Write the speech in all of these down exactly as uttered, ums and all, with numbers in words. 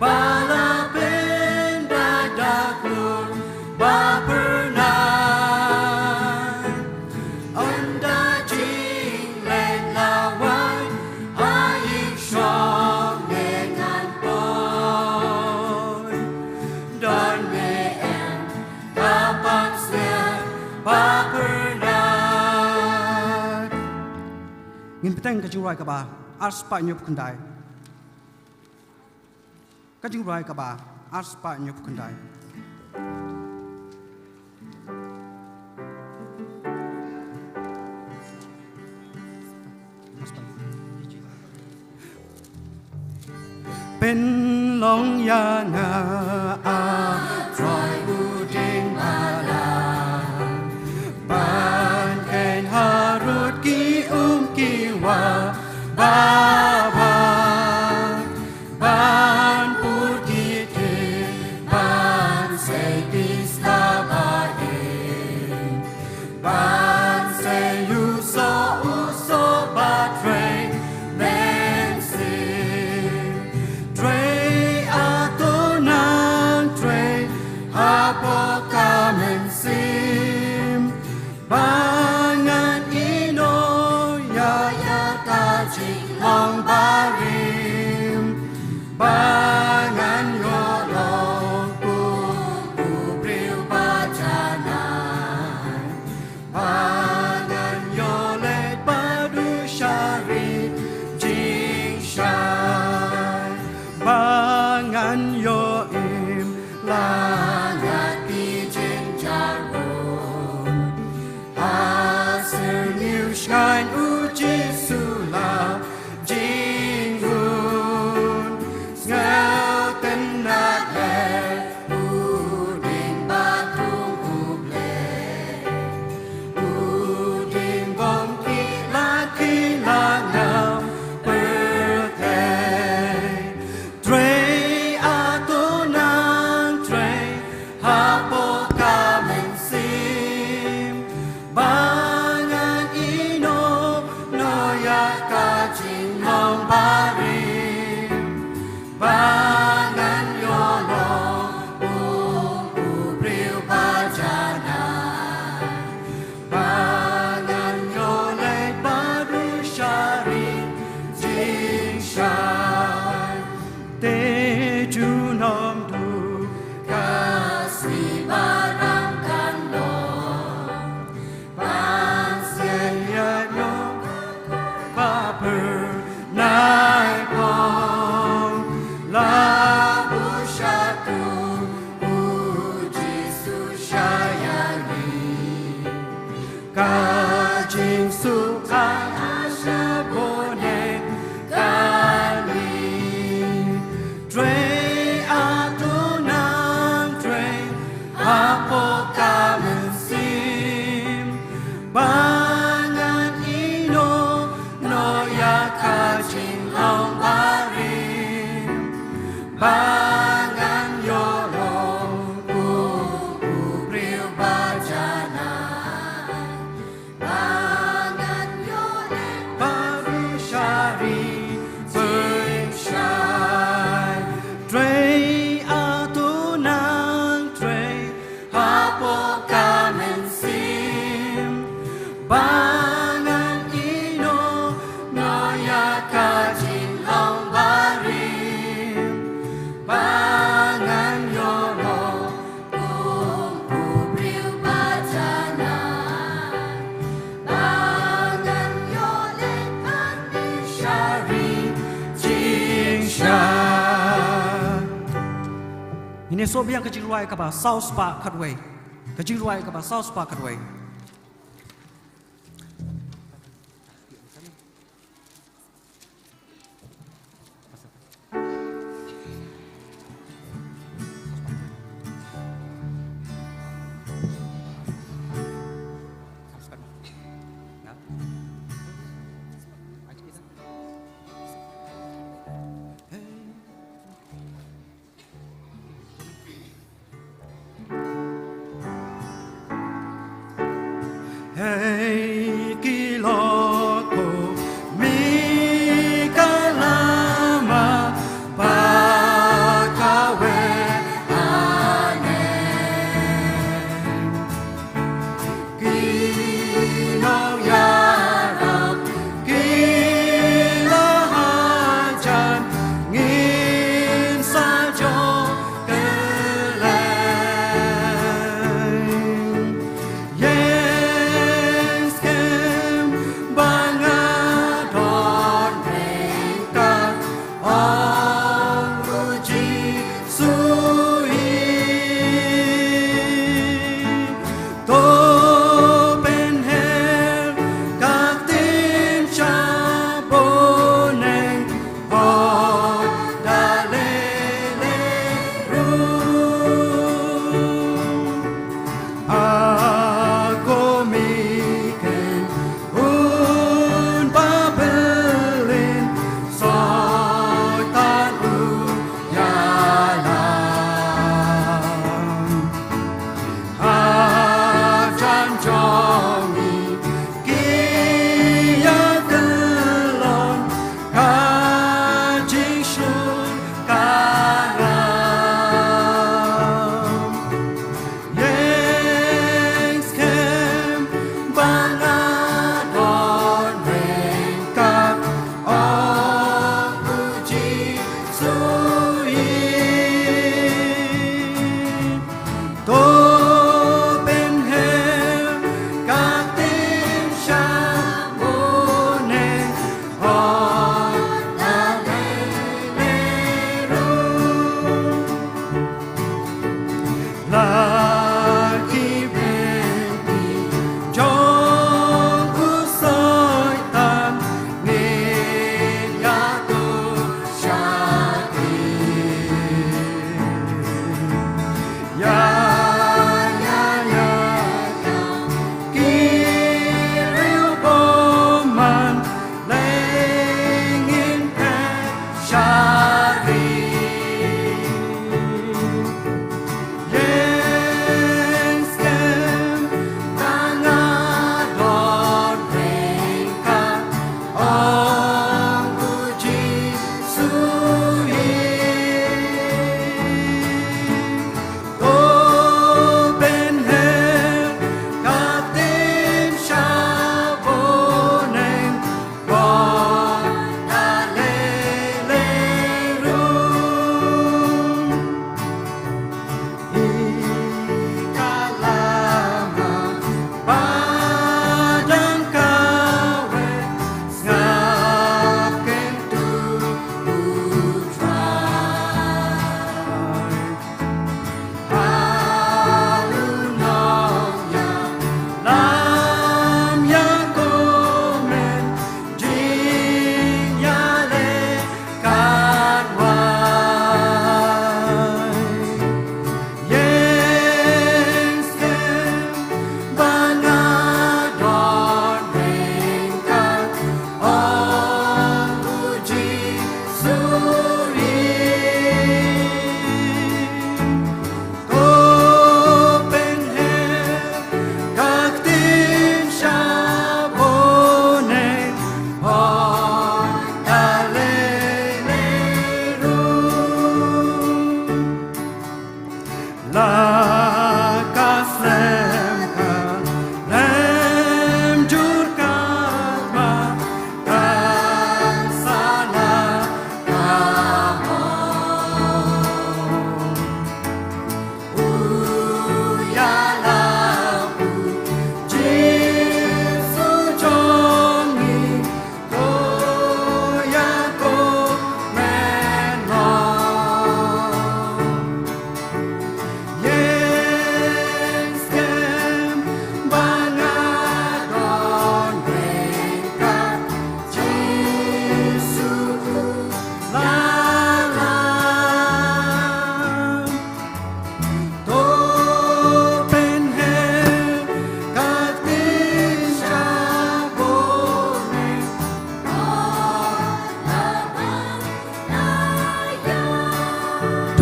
Ala pynda da klur ba pyrnai, ynda jingleh la wan ha ïing shong ne ngan poi. Don ne em ka pansngiat ba pyrnai. Ngin bteng ka jingrwai kaba arspah hynñiewphew khyndai. Ka jingrwai kaba arspah hynñiewphew khyndai. Pynlong ïa nga, A Trai, u dieng balang, ban kheiñ harud ki um ki wah babha, ban put ki kti, ban sei pisa ba im, ban sei u soh u soh ba trei mynsiem. Trei, A To Nang, trei hapoh ka mynsiem. Ba ngan ïehnoh ïa ka jinglong barim, ba ngan ïoh long kum u briew ba janai, ba ngan ïoh leit bad u sha ri jingshai, ba ngan ïoh im la ngat ki jingjaroh. Ha syrngiew shngaiñ u Jisu la jingbun, sngewtynnat leh u dieng ba thung U Blei, u dieng bym khih la khih la ngam pyrthei. Trei, A To Nang, trei hapoh ka mynsiem, ba ngan ïehnoh noh ïa ka jinglong barim, ba ngan ïoh long kum u briew ba janai, ba ngan ïoh leit bad u sha ri jingshai. Te junom duh ka sngi ba rang kan long, ban sngewthuh ïa ngi ba pyrnai pong, la buh shatum u Jisu sha ïa ngi. Ka jingsuk ka asha bone kane. Trei, A To Nang, trei hapoh ka mynsiem, ba ngan ïehnoh noh ïa ka jinglong barim, ba ngan ïoh long kum u briew ba janai, ba ngan ïoh leit bad u sha ri jingshai. Trei, A To Nang, trei hapoh ka mynsiem, ba ngan ïehnoh noh ïa ka jinglong barim, ba ngan ïoh long kum u briew ba janai, ba ngan ïoh leit bad u sha ri jingshai. Ngin ïa sngewbha ïa ka jingrwai kaba saw spah khatwei. Ka jingrwai kaba saw spah khatwei.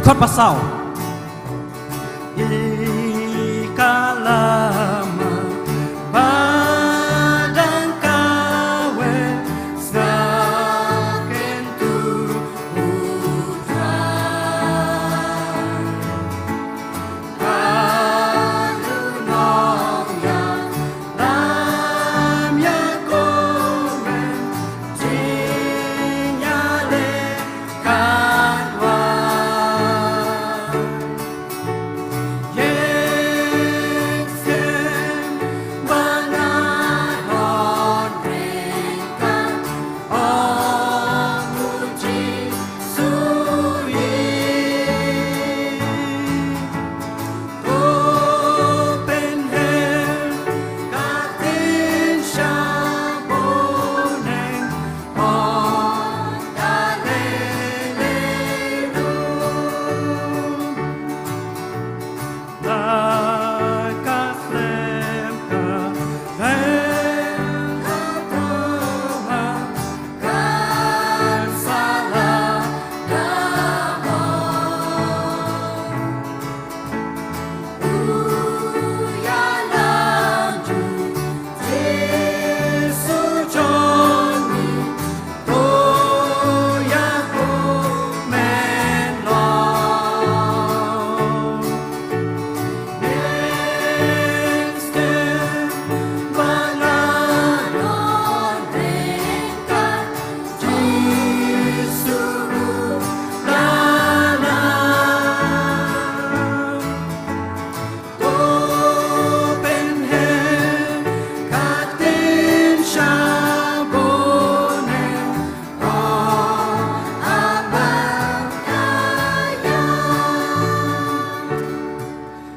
Khot ba saw. Ïa ka lama ba dang kawei sngap kyntu u Trai. Ka lynnong ïa lam ïa kumne jingïaleh.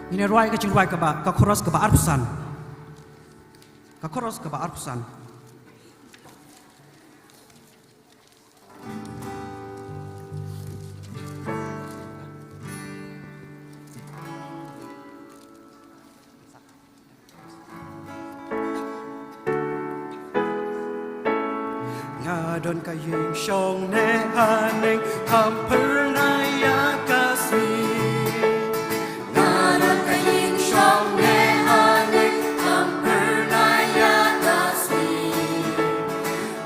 Ngin ïa rwai ka jingrwai kaba, ka chorus kaba arphew san. Ka chorus kaba arphew san. Nga don ka ïing shong ne haneng, kham pyrnai ïa ka sngi. Nga don ka ïing shong ne haneng, kham pyrnai ïa ka sngi.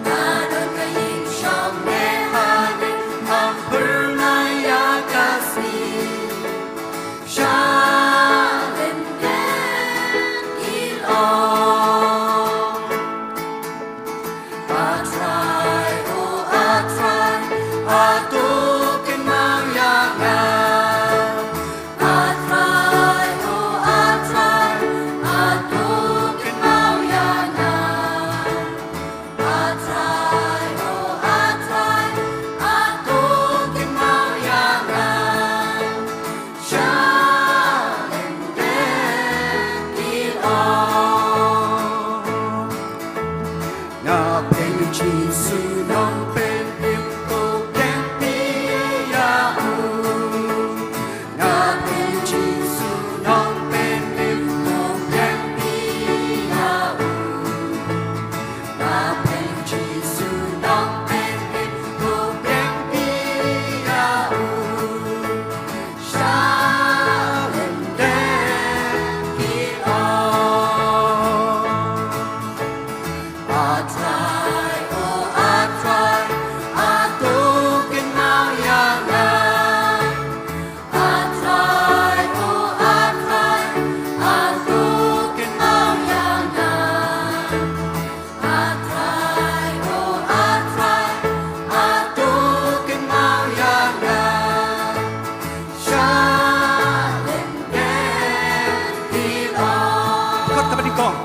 Nga don ka ïing shong ne haneng, kham pyrnai ïa ka sngi. Sha lyndet ki lor. A Trai, o A Trai, a to kynmaw ïa nga. A Trai, o A Trai, a to kynmaw ïa nga. A Trai, o A Trai, a to kynmaw ïa nga. Sha lyndet ki lor. Nga pynjah Jisu Nongpynim, to biang phi ïa u. Nga pynjah Jisu Nongpynim, to biang phi ïa u. Nga pynjah Jisu Nongpynim, to biang phi ïa u. Sha lyndet ki lor. A Trai, o A Trai, a to kynmaw ïa nga. A Trai, o A Trai, a to kynmaw ïa nga. A Trai, o A Trai, a to kynmaw ïa nga. Sha lyndet ki lor. Kot kaba nyngkong.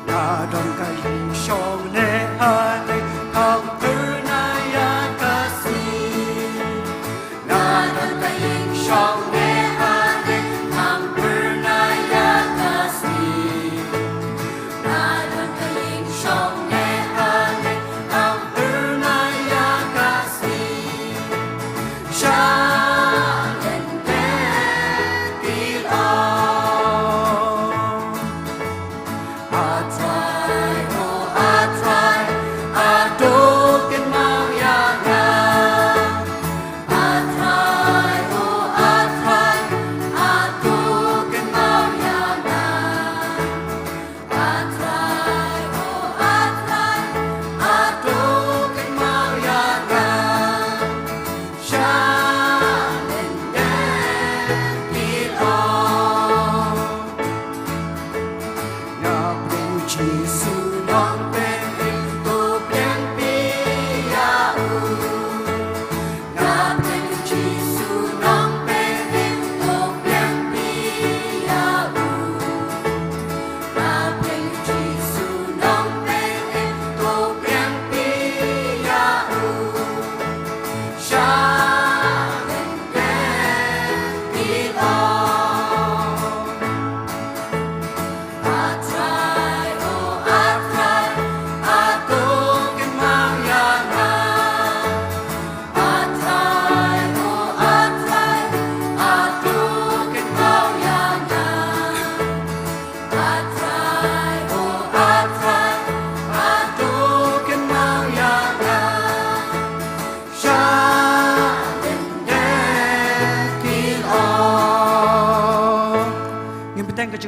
Nga don ka ïing shong ne haneng, kham pyrnai ïa ka sngi. Nga don ka ïing shong ne haneng, kham pyrnai ïa ka sngi. Nga don ka ïing shong ne haneng, kham pyrnai ïa ka sngi. Sha lyndet ki lor. A Trai, o A Trai, a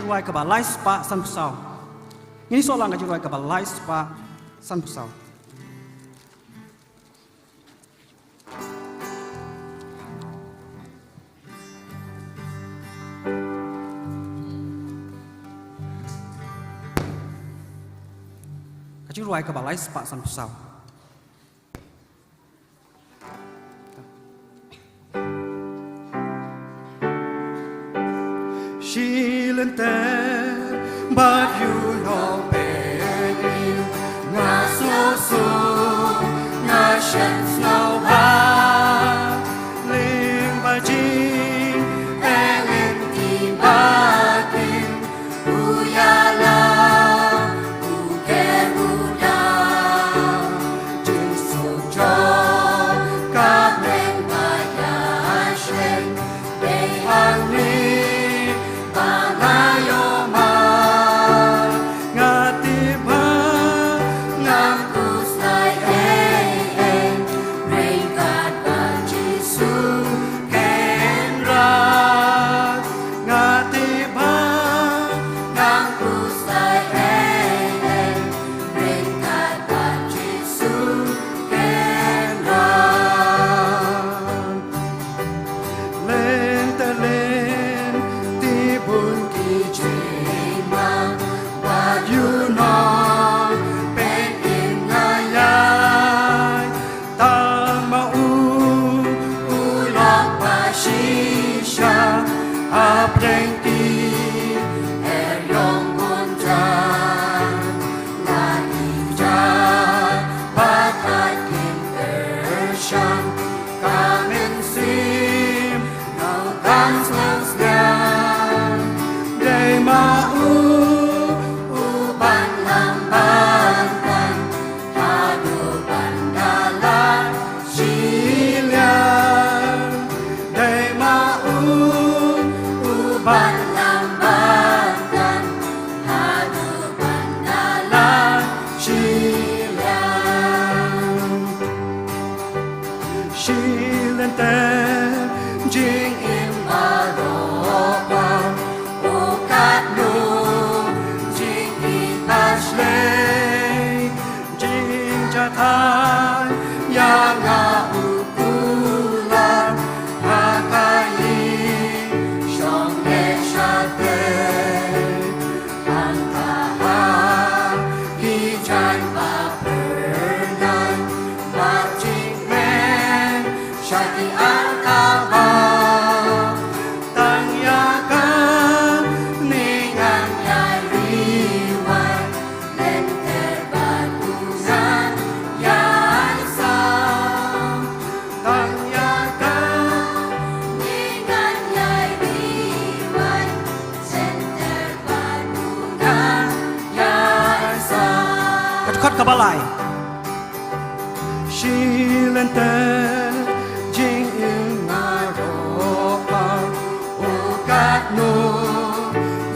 Jingrwai kaba lai spah san phew saw. Ngin ïa snoh lang ka jingrwai kaba lai spah san phew saw. Ka jingrwai kaba lai spah san phew saw. Shi lynter bad ïu nongpeit, nga sngewsuk, nga sngewsuk ba lyngba jingeh lynti ba kin u ïalam, u ker u dam. Jingsuk jong ka Blei ba ïashem, dei hangne ba nga ïoh ma. Nga tip ba ngam khuslai ei ei, ryngkat bad Jisu Kynrad. Nga tip ba ngam khuslai ei ei, ryngkat bad Jisu Kynrad. Lynter lynti bun ki jingma, bad ïu nongpeit im nga ïai. Tang ma u, u lok ba shisha hapdeng ki eriong bun jait. La ïeit bad la kin kyrshan, ka mynsiem ruh kan sngewsynei. Dei ma u, u ban lam ban tan, haduh ban da la shiliang. Dei ma u, u ban lam ban tan, haduh ban da la shiliang. Shi lynter jingim baroh, u katno jingim ba shlei. Jingjahthait ïa nga u kular, ha ka ïing shong leh shatei. Hangta ha ki jaiñ ba phyrnai, ba jingkmen sha ki ar kaba. Tang ïa kane ngan ïai ri wai, lynter bad u ngan ïai sam. Tang ïa kane ngan ïai ri wai, lynter bad u ngan ïai sam. Ka dkhot kaba lai. Shi lynter jingim nga ïoh ba u katno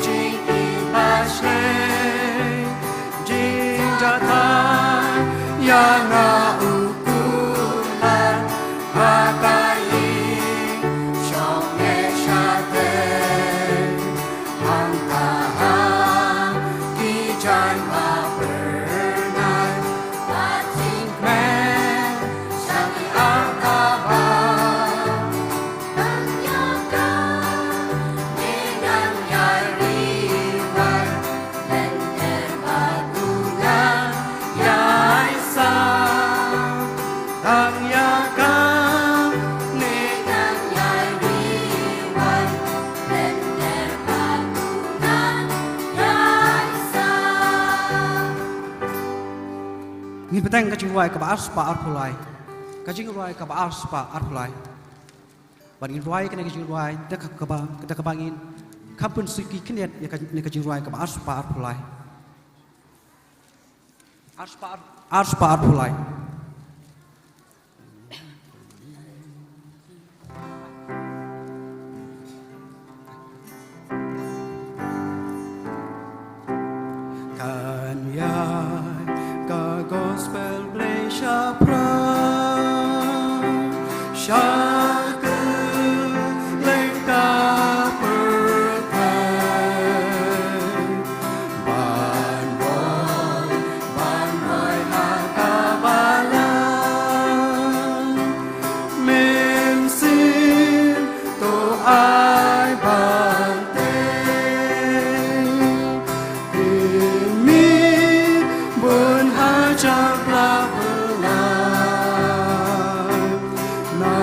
jingim ba shlei. Jingjahthait ïa nga u kular, ha ka ïing shong leh shatei. Hangta ha ki jaiñ ba phyrnai, ba jingkmen sha ki ar kaba. Tang ïa kane ngan ïai ri wai, lynter bad u ngan ïai sam. Tang ïa kane ngan ïai ri wai, lynter bad u ngan ïai sam. Ngin bteng ka jingrwai kaba ar spah arphew lai. Ka jingrwai kaba ar spah arphew lai. Bad ngin rwai kane ka jingrwai da ka, kaba, da kaba ngin kham pynsuki khyndiat ïa kane ka jingrwai kaba ar spah arphew lai. Ar spah, ar spah arphew lai. Kan ïai ka gospel Blei shaphrang sha kylleng ka pyrthei. la bynta na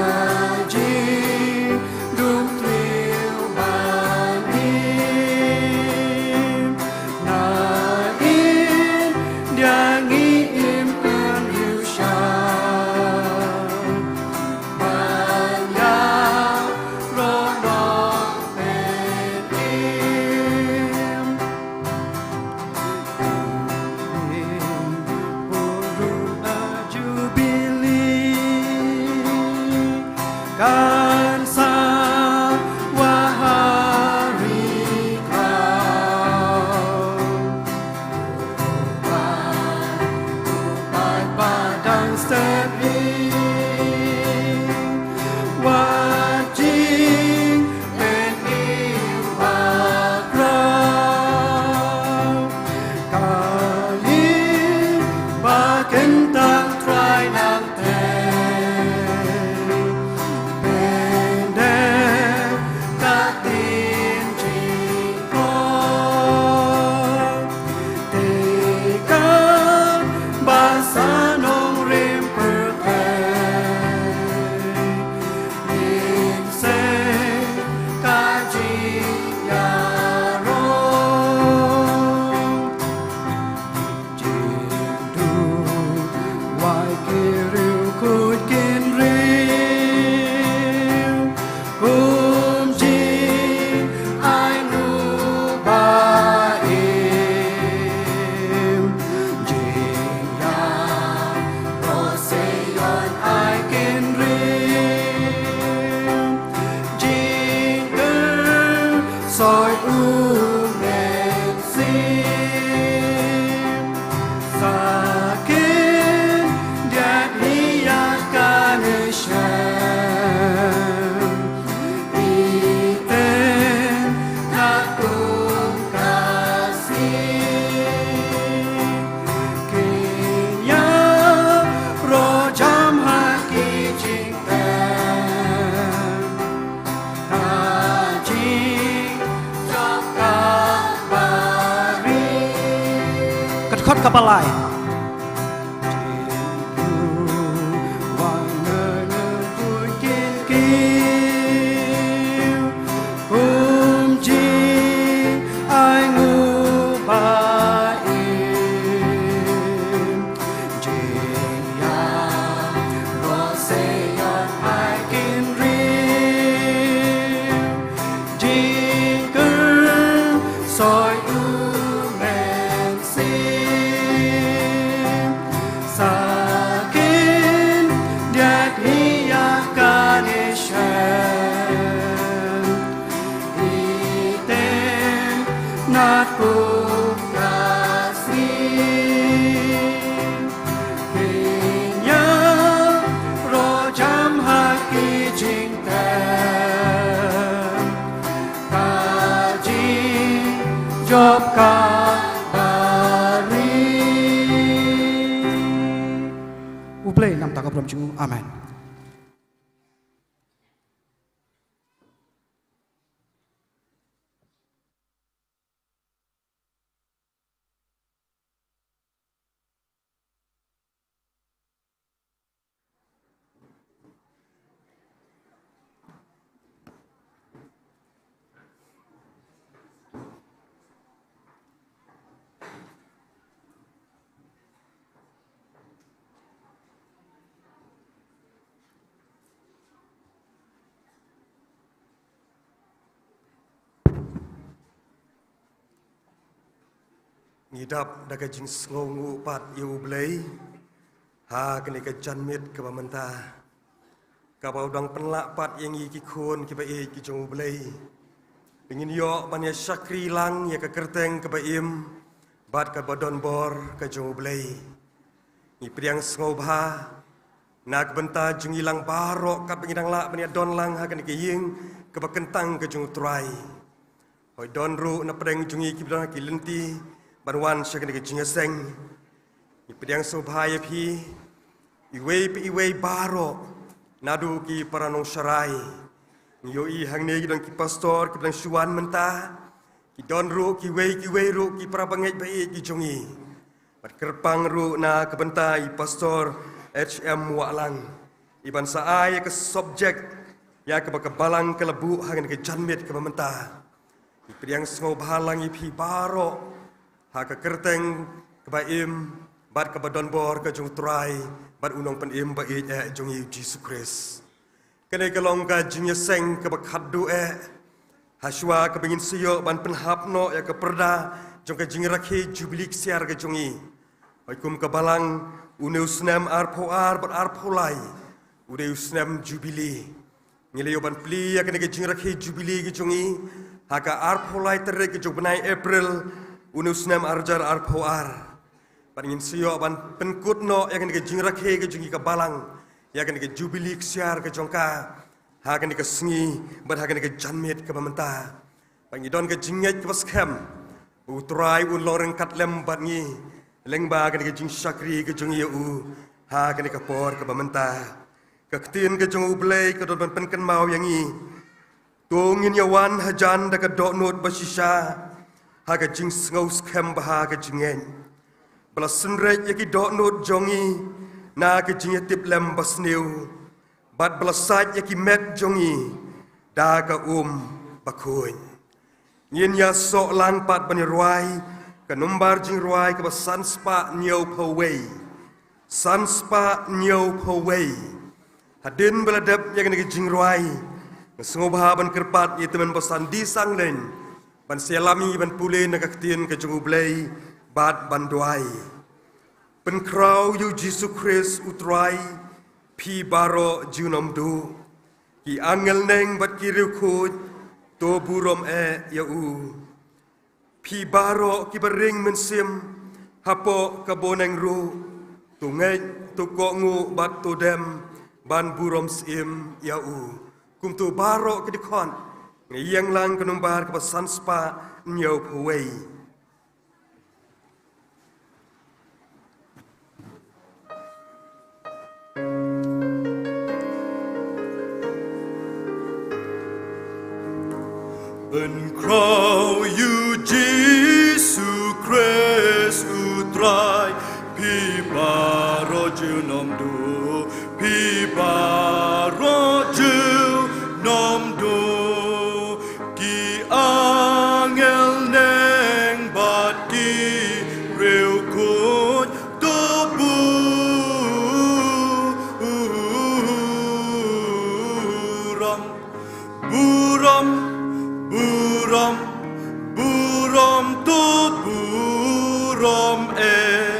jingdum tliw ban im, na India ngi im pynriewshah ban ïaroh longpynim. Burom Jubilee kan sa wah ha ri khlaw. Uba, uba dang step in, wat jing Ïeit ïa u bakhraw. Kali ba kyntang Trai nangtei. Bendera ka ktien jingkhot. Te ka basa nongrim pyrthei. Ïeit seh ka jingïaroh. Jingduwai ki riewkhuid ki riew. Kum jingainguh ba im. Jingïaroh Sion ai kynriah. Jingkyrkhu soi u Mynsiem. Sa khyndiat hi ïa kane shen. Ïeit na kum ka sngi. Kin ïaroh jam ha ki jingtep. Ka jingïaroh kaba ri. Ka dkhot kaba lai. Jingduwai na ngi khuid ki riew. Kum jingainguh ba im. Jingïaroh Sion ai kynriah. Jingkyrkhu soi u Mynsiem. Sa khyndiat hi ïa kane shen. Ïeit na kum ka sngi. Kin ïaroh jam ha ki jingtep. Ka jingjop kaba ri. U Blei un nang tang ka burom jong u. Amen. Ngi dap da ka jingsngewnguh pat ïa U Blei ha kane ka janmiet kaba mynta, kaba u dang pynlah pat ïa ngi ki khun kiba ïeit ki jong U Blei, ba ngin ïoh ban ïa shakri lang ïa ka kyrteng kaba im bad kaba donbor ka jong U Blei. Ngi pdiang sngewbha na ka bynta jong ngi lang baroh katba ngi dang lah ban ïa don lang ha kane ka ïing kaba kyntang ka jong U Trai. Hooid, don ruh na pdeng jong ngi kiba don ha ki lynti ban wan sha kane ka jingïaseng. Ngi pdiang sngewbha ïa phi iwei pa iwei baroh, naduh ki para nongsharai. Ngi ïohi hangne ki don ki pastor kiba dang shu wan mynta. Ki don ruh kiwei kiwei ruh ki para bangeit ba ïeit ki jong ngi. Kyrpang ruh na ka bynta i Pastor H M Wahlang, i ban sa ai ïa ka subject ïa kaba ka Balang ka la buh ha kane ka janmiet kaba mynta. Ngi pdiang sngewbha lang ïa phi baroh ha ka kyrteng kaba im bad kaba donbor ka jong U Trai bad U Nongpynim ba ïeit eh jong ngi U Jisu Khrist. Kane ka long ka jingïaseng kaba khatduh eh, hashwa kaba ngin sa ïoh ban pynhap noh ïa ka pyrda jong ka jingrakhe Jubili ksiar ka jong ngi. Hooid, kum ka Balang, une u snem arphew ar bad arphew lai u dei u snem Jubili. Ngi la ïoh ban plie ïa kane ka jingrakhe Jubili ka jong ngi ha ka arphew lai tarik ka jong u bnai April, une u snem arhajar arphew ar. Bad ngin sa ïoh ban pynkut noh ïa kane ka jingrakhe ka jong ngi ka Balang ïa kane ka Jubili ksiar ka jong ka ha kane ka sngi bad ha kane ka janmiet kaba mynta. Bad ngi don ka jingngeit kaba skhem ba U Trai un long ryngkat lem bad ngi, lyngba kane ka jingshakri ka jong ngi ïa u ha kane ka por kaba mynta. Ka ktien ka jong U Blei ka don ban pynkynmaw ïa ngi. To ngin ïa wan hajan da ka dohnud ba shisha ha ka jingsngew skhem bha ha ka jingngeit, ba la synreit ïa ki dohnud jong ngi na ka jingïatiplem ba sniew, bad ba la sait ïa ki met jong ngi da ka um bakhuid. Ngin ïa soh lang pat ban ïa rwai ka nombar jingrwai kaba san spah hynñiew phew wei. San spah hynñiew phew wei. Hadien ba la dep ïa kane ka jingrwai, nga sngewbha ban kyrpad ïa i tymmen basan D. Sangleiñ ban sa ïalam ïa ngi ban pule na ka ktien ka jong U Blei bad ban duwai. Pynkhraw ïa U Jisu Khrist U Trai, phi baroh junom duh. Ki angel neng bad ki riewkhuid, to burom eh ïa u. Phi baroh kiba ring mynsiem hapoh ka bneng ruh, to ngeit, to kohnguh bad to dem ban burom syiem ïa u. Kumto baroh ki dkhot, ngi ïeng lang ka nombar kaba san spah hynñiew phew wei. Pynkhraw ïa U Jisu Khrist U Trai, phi baroh junom duh, phi baroh junom duh. Ki angel neng bad ki riewkhuid, to burom, burom, burom, burom, to burom eh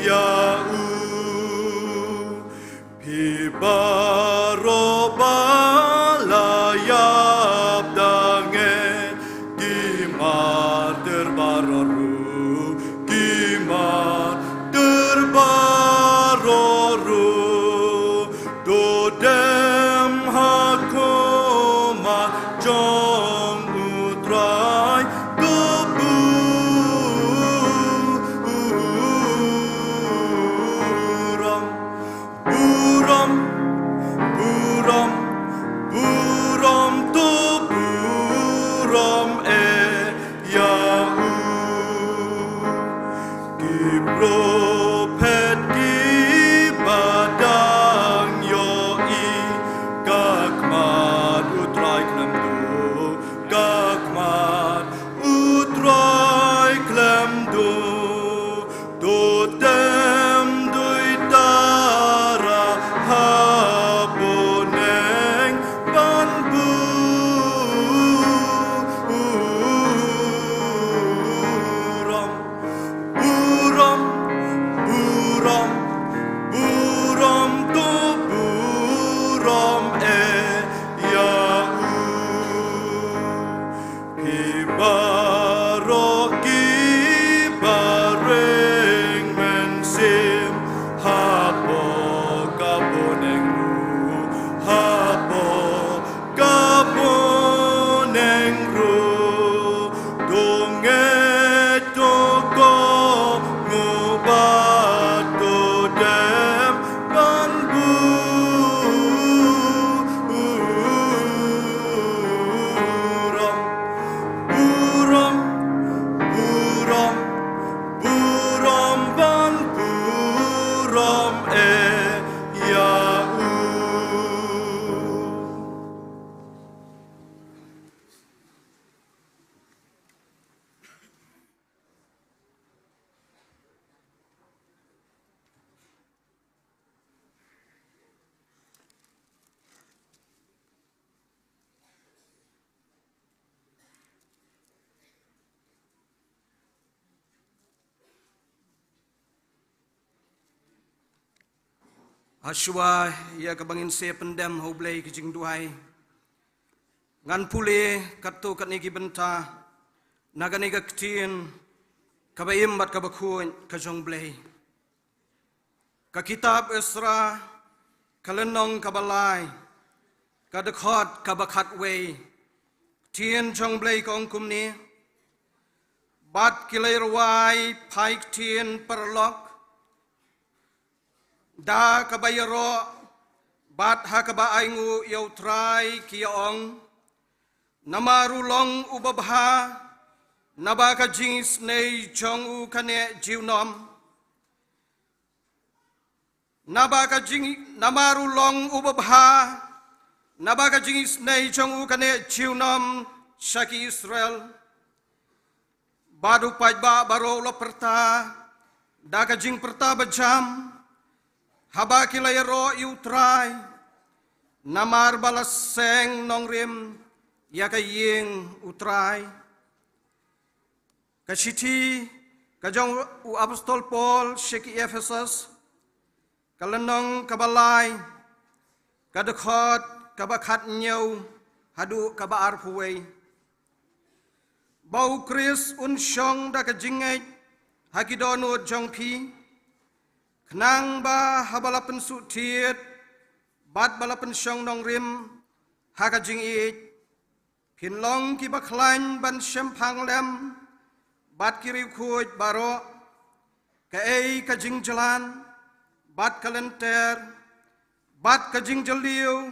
ïa u. Phi ba Hashwa ïa kaba ngin sa pyndem ha U Blei ki jingduwai, ngan pule katto katne ki bynta na kane ka ktien kaba im bad kaba khuid ka jong U Blei. Ka kitab Esra, ka lynnong kaba lai, ka dkhot kaba khatwei. Ktien jong U Blei ka ong kumne: Bad ki la rwai phai ktien paralok da kaba ïaroh bad ha kaba ainguh ïa U Trai, ki ïa ong: Namar u long uba bha, naba ka jingisynei jong u ka neh junom. Naba ka jing, namar u long uba bha, naba ka jingisynei jong u ka neh junom sha ki Israel. Bad u paidbah baroh u la pyrta da ka jingpyrta bajam haba ki la ïaroh ïa U Trai, namar ba la seng nongrim ïa ka ïing U Trai. Ka shithi ka jong u apostol Paul sha ki Ephesus, ka lynnong kaba lai, ka dkhot kaba khathynñiew haduh kaba arphew wei. Ba U Khrist un shong da ka jingngeit ha ki dohnud jong phi, khnang ba haba la pynsuhthied bad ba la pynshong nongrim ha ka jingïeit, phin long kiba khlaiñ ban shemphang lem bad ki riewkhuid baroh, kaei ka jingjlan bad ka lynter bad ka jingjylliew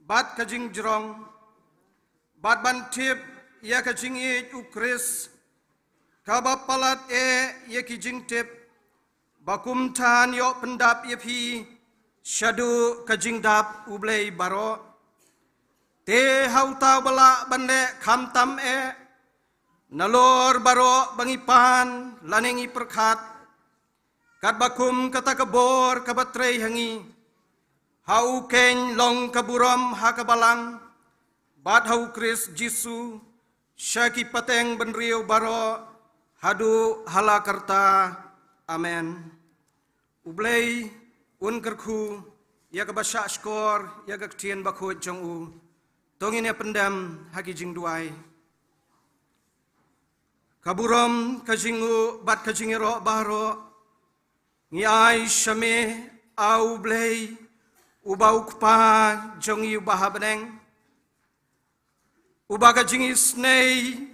bad ka jingjrong, bad ban tip ïa ka jingïeit U Khrist, kaba palat eh ïa ki jingtip, ba kumta yn ïoh pyndap ïa phi shaduh ka jingdap U Blei baroh. Te ha uta uba lah ban leh khamtam eh, nalor baroh ba ngi pan lane ngi pyrkhat, katba kum kata ka bor kaba trei ha ngi, ha u keiñ long ka burom ha ka balang bad ha U Khrist Jisu, sha ki pateng bynriew baroh haduh hala karta. Amen. U Blei un kyrkhu ïa kaba shah shkor ïa ka ktien bakhuid jong u. To ngin ïa pyndem ha ki jingduwai. Ka burom, ka jingnguh bad ka jingïaroh baroh ngi ai sha me, A U Blei, uba U Kpa jong ngi uba ha bneng, uba ka jingisynei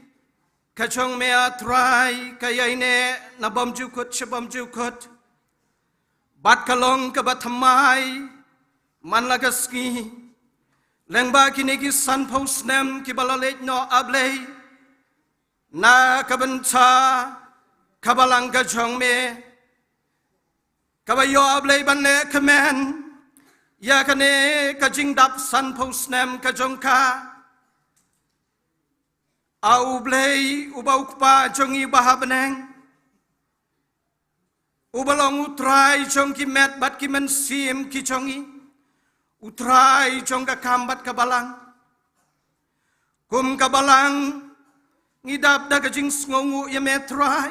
ka jong me, A Trai, ka ïaineh na bymjukut sha bymjukut, bad ka long kaba thymmai man la ka sngi. Lyngba kine ki sanphew snem kiba la leit noh, A Blei, na ka bynta ka balang ka jong me, kaba ïoh, A Blei, ban leh kmen ïa kane ka jingdap sanphew snem ka jong ka, A U Blei, uba U Kpa jong ngi uba ha bneng, uba long U Trai jong ki met bad ki mynsiem ki jong ngi, U Trai jong ka kam bad ka balang. Kum ka balang, ngi dap da ka jingsngewnguh ïa me, Trai,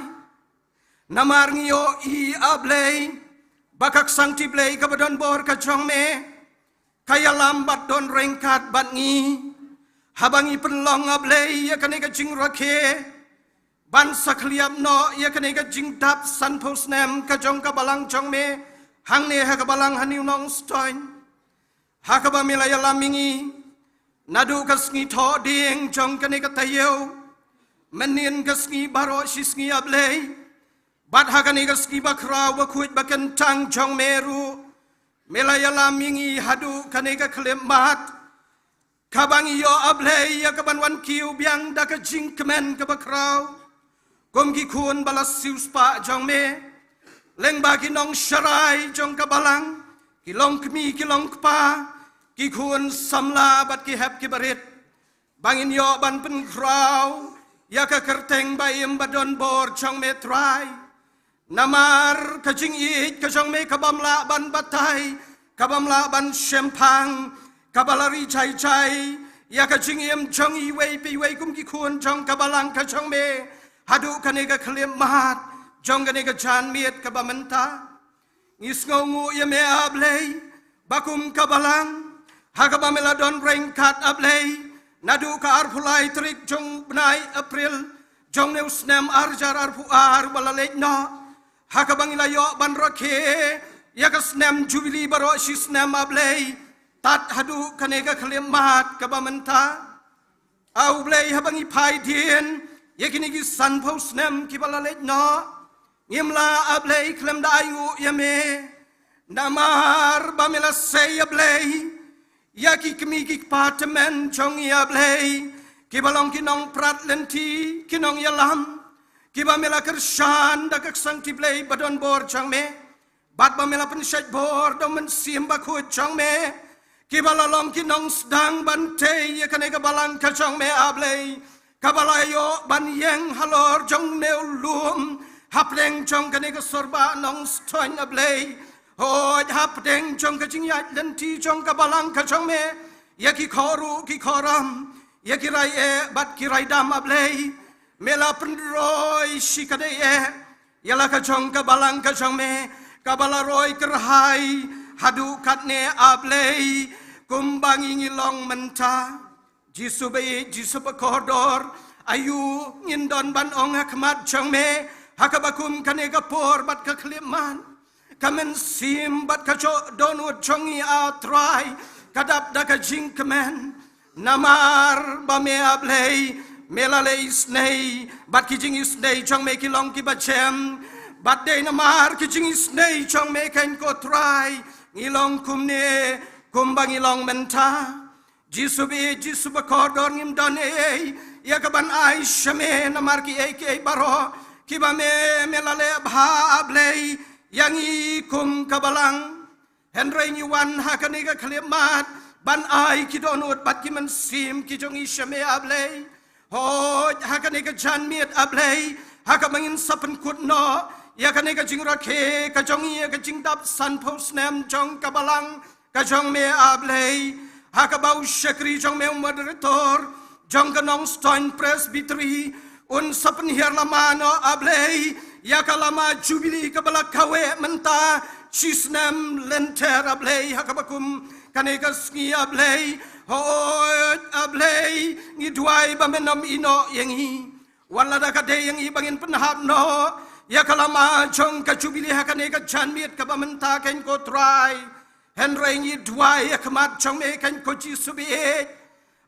namar ngi ïohi, A Blei, ba ka ksangti Blei kaba don bor ka jong me ka ïalam bad don ryngkat bad ngi, haba ngi pynlong, A Blei, ïa kane ka jingrakhe ban sa khliap noh ïa kane ka jingdap sanphew snem ka jong ka balang jong me hangne ha ka balang ha New Nongstoiñ, ha kaba me la ïalam ïa ngi naduh ka sngi thohdieng jong kane ka taïew, mynnin ka sngi baroh shisngi, A Blei, bad ha kane ka sngi bakhraw bakhuid bakyntang jong me ruh, me la ïalam ïa ngi haduh kane ka khyllipmat, kaba ngi ïoh, A Blei, ïa kaban wan kiew biang da ka jingkmen kaba khraw kum ki khun ba la siewspah jong me, lyngba ki nongsharai jong ka balang, ki longkmie, ki longkpa, ki khun samla bad ki hep ki barit, ba ngin ïoh ban pynkhraw ïa ka kyrteng ba im ba don bor jong me, Trai. Namar ka jingïeit ka jong me kabym lah ban batai, kabym lah ban shemphang, kaba la ri jai jai ïa ka jingim jong iwei pa iwei kum ki khun jong ka balang ka jong me haduh kane ka khyllipmat jong kane ka janmiet kaba mynta. Ngi sngewnguh ïa me, A Blei, Ba kum ka balang, ha kaba me la don ryngkat A Blei, naduh ka arphew lai tarik jong bnai April, jong une u snem arhajar arphew ar ba la leit noh, ha kaba ngi la ïoh ban rakhe ïa ka snem Jubili baroh shi snem A Blei, tad haduh kane ka khyllipmat kaba mynta. A U Blei, haba ngi phai dien ïa kine ki sanphew snem kiba la leit noh, ngim lah A Blei khlem da ainguh ïa me. Namar ba me la sei A Blei ïa ki kmie ki kpa tymmen jong ngi A Blei, kiba long ki nongprat lynti, ki nongïalam, kiba me la kyrshan da ka ksangkti Blei ba don bor jong me, bad ba me la pynshait bor da u Mynsiem Bakhuid jong me, kiba la long ki nongsdang ban tei ïa kane ka balang ka jong me A Blei, kaba la ïoh ban ïeng halor jong une u lum, hapdeng jong kane ka sor ba nongstoiñ A Blei. Hooid, hapdeng jong ka jingïaid lynti jong ka balang ka jong me, ïa ki khohruh ki khohram, ïa ki rai eh bad ki rai dam A Blei, me la pynroi shi ka dei eh ïa la ka jong ka balang ka jong me, kaba la roi kyrhai haduh katne A Blei, kumba ngi ngi long mynta. Jisu baieit, Jisu bakordor, aïu ngin don ban ong ha khmat jong me ha kaba kum kane ka por bad ka khyllipmat? Ka mynsiem bad ka jingïoh dohnud jong ngi, A Trai, ka dap da ka jingkmen. Namar ba me A Blei, me la leh isynei, bad ki jingisynei jong me ki long kiba jem, bad dei namar ki jingisynei jong me kein ko Trai, ngi long kumne, kumba ngi long mynta. Jisu baieit, Jisu bakordor, ngim don ei ei ïa kaban ai sha me namar kiei kiei baroh kiba me, me la leh bha A Blei ïa ngi kum ka balang. Hynrei ngi wan ha kane ka khyllipmat ban ai ki dohnud bad ki mynsiem ki jong ngi sha me A Blei. Hooid, ha kane ka janmiet A Blei, ha kaba ngin sa pynkut noh ïa kane ka jingrakhe ka jong ngi ïa ka jingdap sanphew snem jong ka balang ka jong me A Blei, ha kaba u shakri jong me, u moderator jong ka Nongstoiñ Presbytery, un sa pynhiar lama noh A Blei ïa ka lama Jubili kaba la kaweh mynta shi snem lynter A Blei, ha kaba kum kane ka sngi A Blei. Hooid A Blei, ngi duwai ba men nym ïehnoh ïa ngi. Wat lada ka dei ïa ngi ba ngin pynhap noh ïa ka lama jong ka Jubili ha kane ka janmiet kaba mynta kein ko Trai, hynrei ngi duwai ha khmat jong me kein ko Jisu baieit,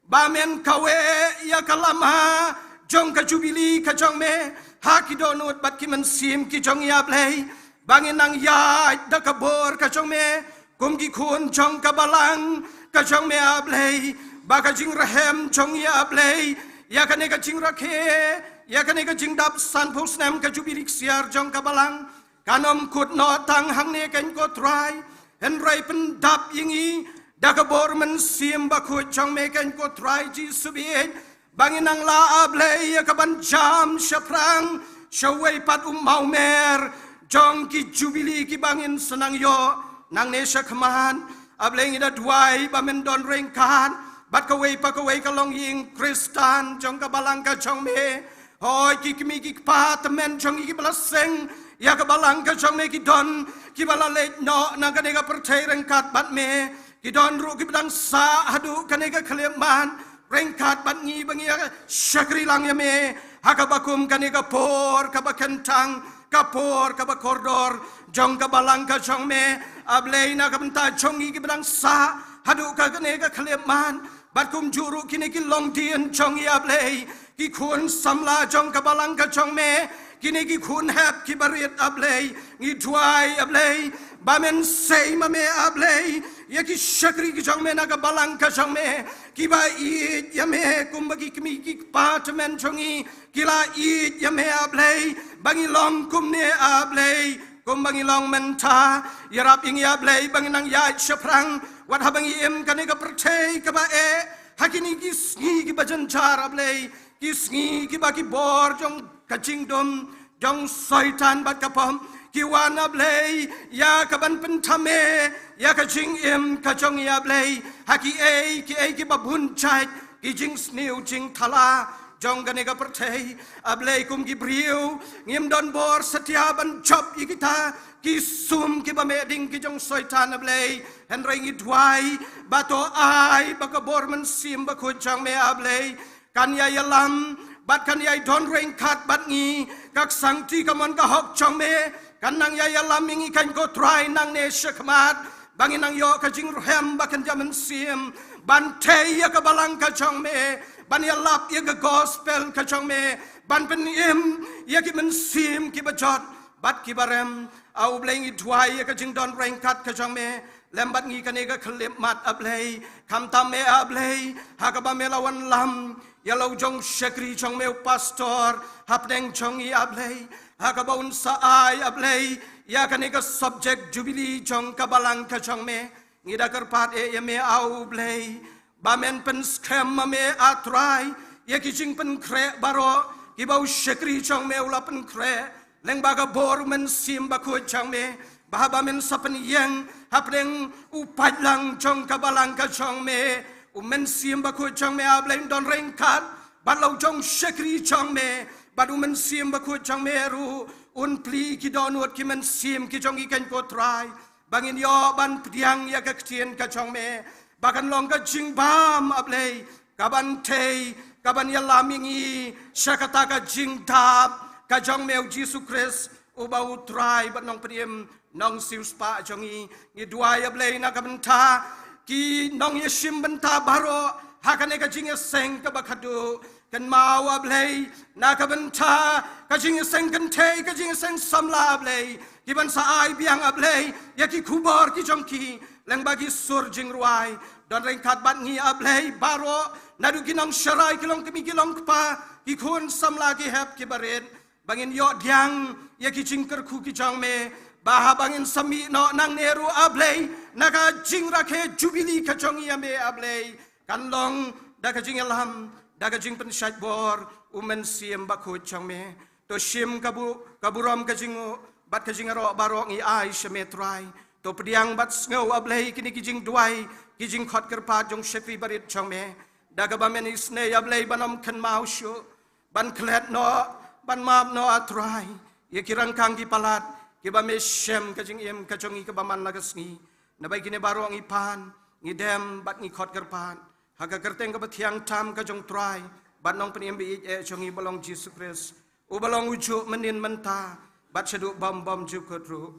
ba men kaweh ïa ka lama jong ka Jubili ka jong me ha ki dohnud bad ki mynsiem ki jong ngi A Blei, ba ngin nang ïaid da ka bor ka jong me kum ki khun jong ka balang ka jong me A Blei, ba ka jingrhem jong ngi A Blei ïa kane ka jingrakhe, ïa kane ka jingdap sanphew snem ka Jubili ksiar jong ka balang, kan ym kut noh tang hangne kein ko Trai, hynrei pyndap ïa ngi da ka bor Mynsiem Bakhuid jong me kein ko Trai Jisu baieit, ba ngin nang lah A Blei ïa kaban jam shaphrang sha uwei pat u mawmer jong ki Jubili kiba ngin sa nang ïoh nangne sha khmat. A Blei, ngi da duwai ba men don ryngkat bad kawei pa kawei ka longïing Khristan jong ka balang ka jong me. Hooid, ki kmie ki kpa tymmen jong ngi kiba la seng ïa ka balang ka jong me, ki don kiba la leit noh na kane ka pyrthei ryngkat bad me, ki don ruh kiba dang sah haduh kane ka khyllipmat ryngkat bad ngi ba ngi ïa shakri lang ïa me ha kaba kum kane ka por kaba kyntang, ka por kaba kordor jong ka balang ka jong me. A Blei, na ka bynta jong ngi kiba dang sah haduh kane ka khyllipmat, bad kumjuh ruh kine ki longdien jong ngi A Blei, ki khun samla jong ka balang ka jong me, kine ki khun hep kiba rit A Blei, ngi duwai A Blei ba men sei ma me A Blei ïa ki shakri ki jong me na ka balang ka jong me, kiba ïeit ïa me kumba ki kmie ki kpa tymmen jong ngi ki la ïeit ïa me A Blei, ba ngi long kumne A Blei, kumba ngi long mynta. Ïarap ïa ngi A Blei ba ngin nang ïaid shaphrang wat haba ngi im kane ka pyrthei kaba eh, ha kine ki sngi kiba jynjar A Blei, ki sngi kiba ki bor jong ka jingdum jong Soitan bad ka pop ki wan A Blei ïa kaban pynthame ïa ka jingim ka jong ngi A Blei ha kiei kiei kiba bun jait, ki jingsniew jingthala, jong kane ka pyrthei. A Blei, kum ki briew ngim don bor satia ban jop ïa kita ki sum kiba meh ding ki jong Soitan, A Blei. Hynrei ngi duwai ba to ai ba ka bor Mynsiem Bakhuid jong me, A Blei, kan ïai ïalam bad kan ïai don ryngkat bad ngi. Ka ksangti kamon ka hok jong me kan nang ïai ïalam ïa ngi, kan, ko Trai, nangne shakhmat, ba ngin nang ïoh ka jingrhem ba kynja mynsiem ban tei ïa ka balang ka jong me, ban ïalap ïa ka gospel ka jong me, ban pynim ïa ki mynsiem kiba jot bad kiba rem. A U Blei, ngi duwai ïa ka jingdon ryngkat ka jong me lem bad ngi kane ka khyllipmat, A Blei. Khamtam me, A Blei, ha kaba me la wanlam ïa la u jong shakri jong me u pastor hapdeng jong ngi, A Blei, ha kaba un sa ai, A Blei, ïa kane ka subject Jubilee jong ka balang ka jong me. Ngi da kyrpad eh ïa me, A U Blei, ba men pynskhem ma me, A Trai, ïa ki jingpynkhreh baroh kiba u shakri jong me u la pynkhreh lyngba ka bor u Mynsiem Bakhuid jong me, ba haba men sa pynïeng hapdeng u paidlang jong ka balang ka jong me, u Mynsiem Bakhuid jong me, A Blei, un don ryngkat bad la u jong shakri jong me, bad u Mynsiem Bakhuid jong me ruh un plie ki dohnud ki mynsiem ki jong ngi, kan, ko Trai, ba ngin ïoh ban pdiang ïa ka ktien ka jong me, ba kan long ka jingbam, A Blei, kaban tei, kaban ïalam ïa ngi sha kata ka jingdap ka jong me, U Jisu Khrist, uba u Trai bad Nongpynim, Nongsiewspah jong ngi. Ngi duwai, A Blei, na ka bynta ki nongïashim bynta baroh ha kane ka jingïaseng kaba khadduh. Kynmaw, A Blei, na ka bynta ka jingïaseng kynthei, ka jingïaseng samla, A Blei, kiban sa ai biang, A Blei, ïa ki khubor ki jong ki lyngba ki sur jingrwai. Don ryngkat bad ngi, A Blei, baroh, naduh ki nongsharai, ki longkmie, ki longkpa, ki khun samla, ki hep, ki barit, ba ngin ïoh pdiang ïa ki jingkyrkhu ki jong me, ba haba ngin sa mih noh nangne ruh, A Blei, na ka jingrakhe Jubilee ka jong ngi, ïa me, A Blei, kan long da ka jingïalam, da ka jingpynshait bor u Mynsiem Bakhuid jong me. To shim ka bu-, ka burom, ka jingnguh bad ka jingïaroh baroh ngi ai sha me, Trai. To pdiang bad sngew, A Blei, kine ki jingduwai, ki jingkhot kyrpad jong shakri barit jong me, da kaba men isynei, A Blei, ban ym kynmaw shuh, ban klet noh, ban map noh, A Trai, ïa ki rangkang ki palat kiba me shem ka jingim ka jong ngi kaba man la ka sngi. Naba ïa kine baroh ngi pan, ngi dem bad ngi khot kyrpad ha ka kyrteng kaba thiang tam ka jong u Trai bad Nongpynim ba ïeit eh jong ngi, ba long Jisu Khrist, uba long u juh mynnin mynta bad shaduh bym bymjukut ruh.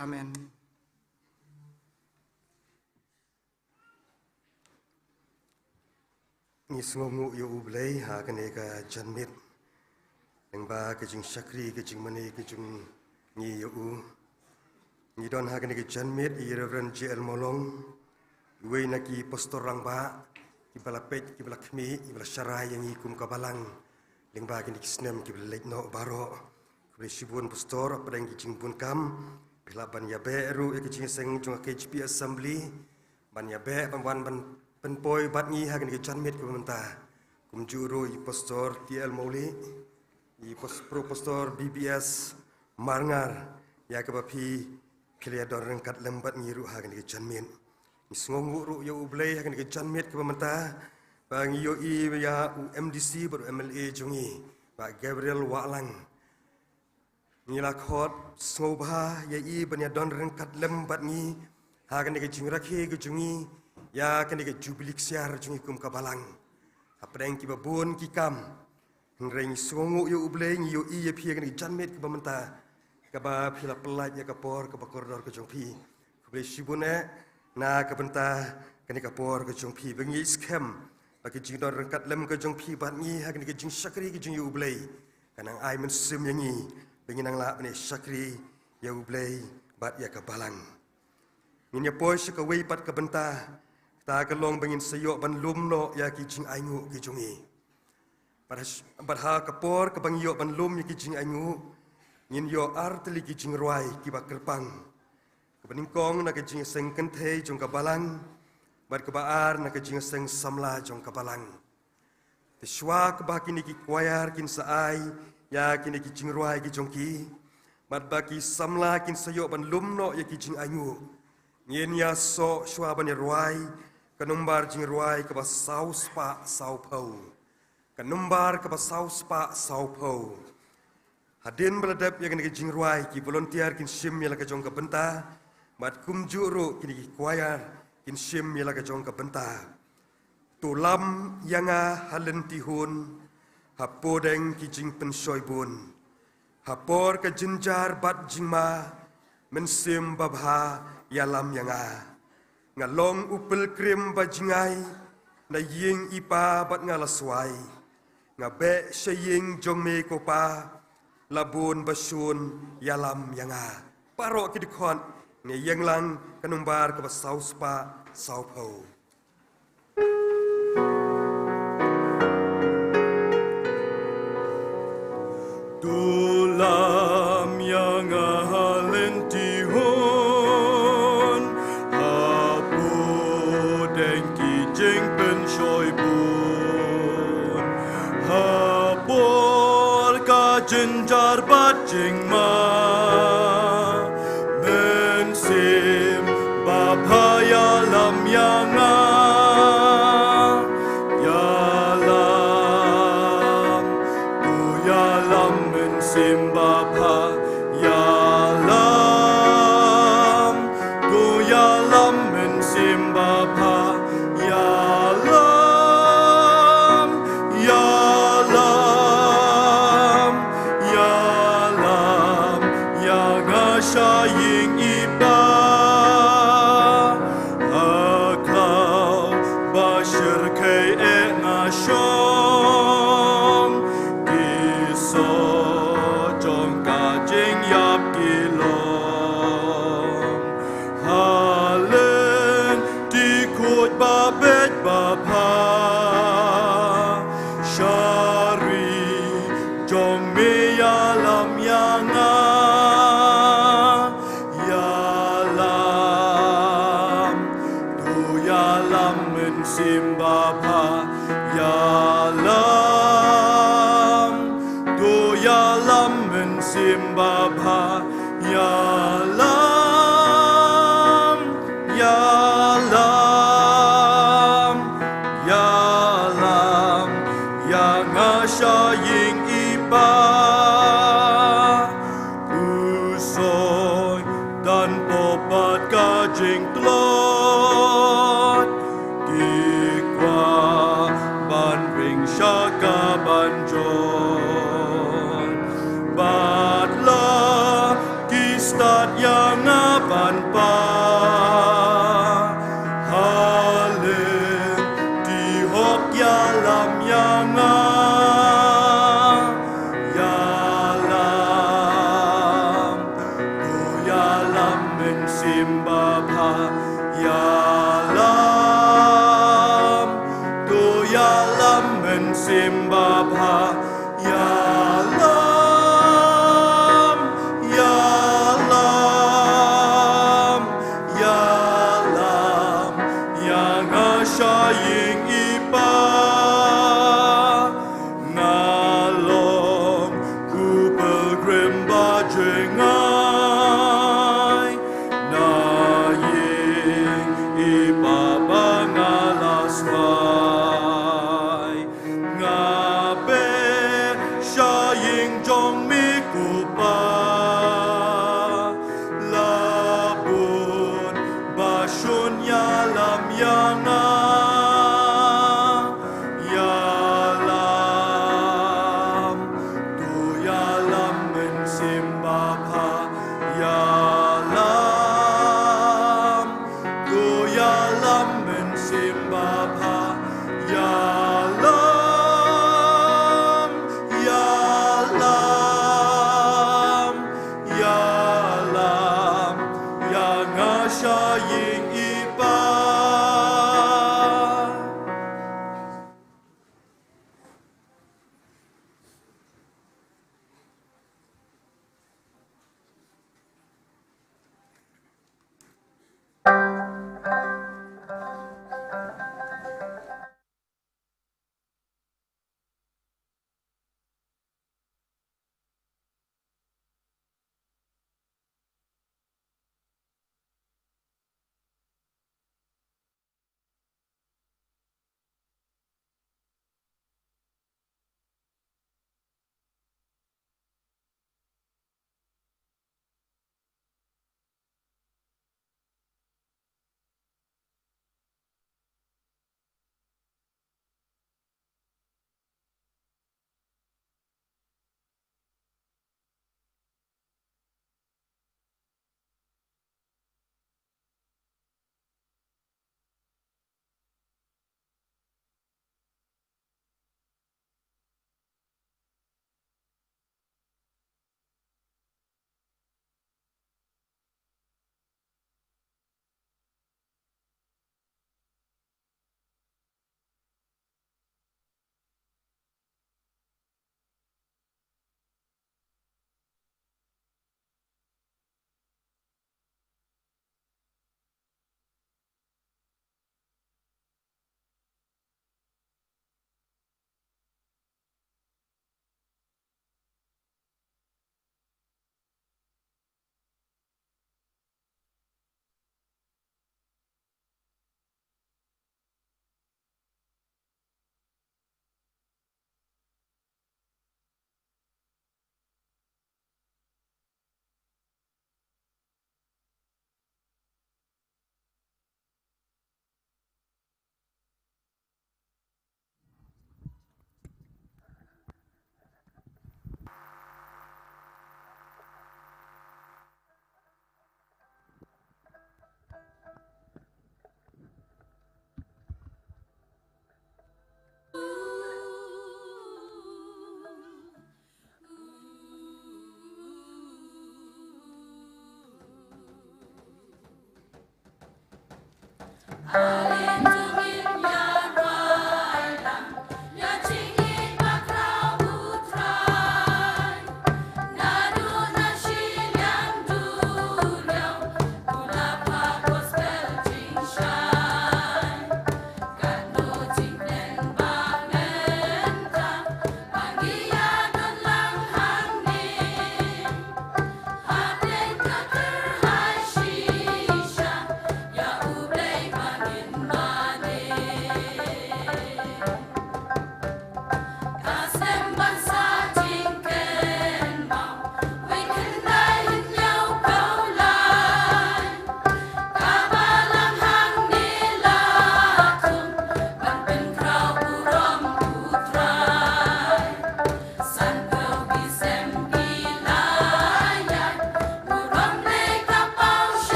Amen. Ngi sngewnguh ïa U Blei ha kane ka janmiet, lyngba ka jingshakri, ka jingmane ka jong ngi ïa u. Ngi don ha kane ka janmiet ïa i Reverend J L Mawlong, iwei na ki pastor rangbah kiba la peit, kiba la khmih, kiba la sharai ïa ngi kum ka balang lyngba kine ki snem kiba la leit noh baroh. Khublei shibun pastor, hapdeng ki jingbun kam phi la ban ïabeh ruh ïa ka jingïaseng jong ka K J P Assembly, ban ïabeh, ban wan ban pynpoi bad ngi ha kane ka janmiet kaba mynta. Kumjuh ruh i Pastor T L Mawlieh, i pos-, Pro Pastor B B S Marngar, ïa kaba phi, phi la ïadon ryngkat lem bad ngi ruh ha kane ka janmiet. Ngi sngewnguh ruh ïa U Blei ha kane ka janmiet kaba mynta, ba ngi ïohi ïa u M D C bad u M L A jong ngi, Bah Gabriel Wahlang. Ngi la khot sngewbha ïa i ban ïadon ryngkat lem bad ngi ha kane ka jingrakhe ka jong ngi ïa kane ka Jubilee ksiar jong ngi kum ka balang. Hapdeng kiba bun ki kam, hynrei ngi sngewnguh ïa U Blei, ngi ïohi ïa phi ha kane ka janmiet kaba mynta, kaba phi la pyllait ïa ka por kaba kordor ka jong phi. Khublei shibun eh na ka bynta kane ka por ka jong phi, ba ngi skhem ba ka jingdon ryngkat lem ka jong phi bad ngi ha kane ka jingshakri ka jong ngi, U Blei, ka nang ai mynsiem ïa ngi ba ngin nang lah ban ïa shakri ïa U Blei bad ïa ka balang. Ngin ïa poi sha kawei pat ka bynta, kata ka long ba ngin sa ïoh ban lum noh ïa ki jingainguh ki jong ngi. Bad ha, bad ha ka por kaba ngi ïoh ban lum ïa ki jingainguh, ngin ïoh ar tylli ki jingrwai kiba kyrpang, kaba nyngkong na ka jingïaseng kynthei jong ka balang, bad kaba ar na ka jingïaseng samla jong ka balang. Te shuwa kaba kine ki choir kin sa ai ïa kine ki jingrwai ki jong ki, bad ba ki samla kin sa ïoh ban lum noh ïa ki jingainguh, ngin ïasoh shuwa ban ïa rwai ka nombar jingrwai kaba saw spah saw phew. Ka nombar kaba saw spah saw phew. Hadien ba la dep ïa kane ka jingrwai, ki volunteer kin shim ïa la ka jong ka bynta, bad kumjuh ruh kine ki choir kin shim ïa la ka jong ka bynta. To lam ïa nga ha lynti hun, ha pdeng ki jingpynshoi bun. Ha por ka jynjar bad jingma, Mynsiem Babha ïalam ïa nga. Nga long u pilgrim ba jngai, na ïing i Pa bad nga la swai. Nga beh sha ïing jong me ko Pa, la bun ba shun ïalam ïa nga. Baroh ki dkhot, ngi ïeng lang ka nombar kaba saw spah saw phew. To lam ïa nga ha lynti hun, ha pdeng ki jingpynshoi bun, ha por ka jynjar bad jingma. Mynsiem Babha ïalam ïa nga. Ïalam, to ïalam Mynsiem Babha. Ïalam, to ïalam Mynsiem Babha. Ïalam, ïalam, ïalam ïa nga sha ïing i Pa. Ha khlaw ba shyrkhei eh nga shong, ki soh jong ka jingïap ki long. Ha lynti khuid ba beit babha, sha ri jong me ïalam ïa nga. Ïalam, to ïalam Mynsiem Babha. Ïalam, to ïalam Mynsiem Babha. Ïalam, ïalam, ïalam ïa nga sha ïing i Pa. U Soitan pop bad ka jingtlot, ki kwah ban ring sha ka ban jot. Bad la ki stad ïa nga ban pah ha lynti hok. Ïalam ïa nga. Ïalam, to ïalam Mynsiem Babha. Ïalam, to ïalam Mynsiem Babha. Ïalam, ïalam, ïalam ïa nga sha ïing i Pa. Nga long u pilgrim ba jngai, na ïing i Pa ba nga la swai. Nga beh sha ïing jong me ko Pa, la bun ba shun ïalam ïa nga. Ïalam, to ïalam Mynsiem Babha. Ïalam, to ïalam Mynsiem Babha. Ïalam, ïalam, ïalam ïa nga sha ïing i Pa.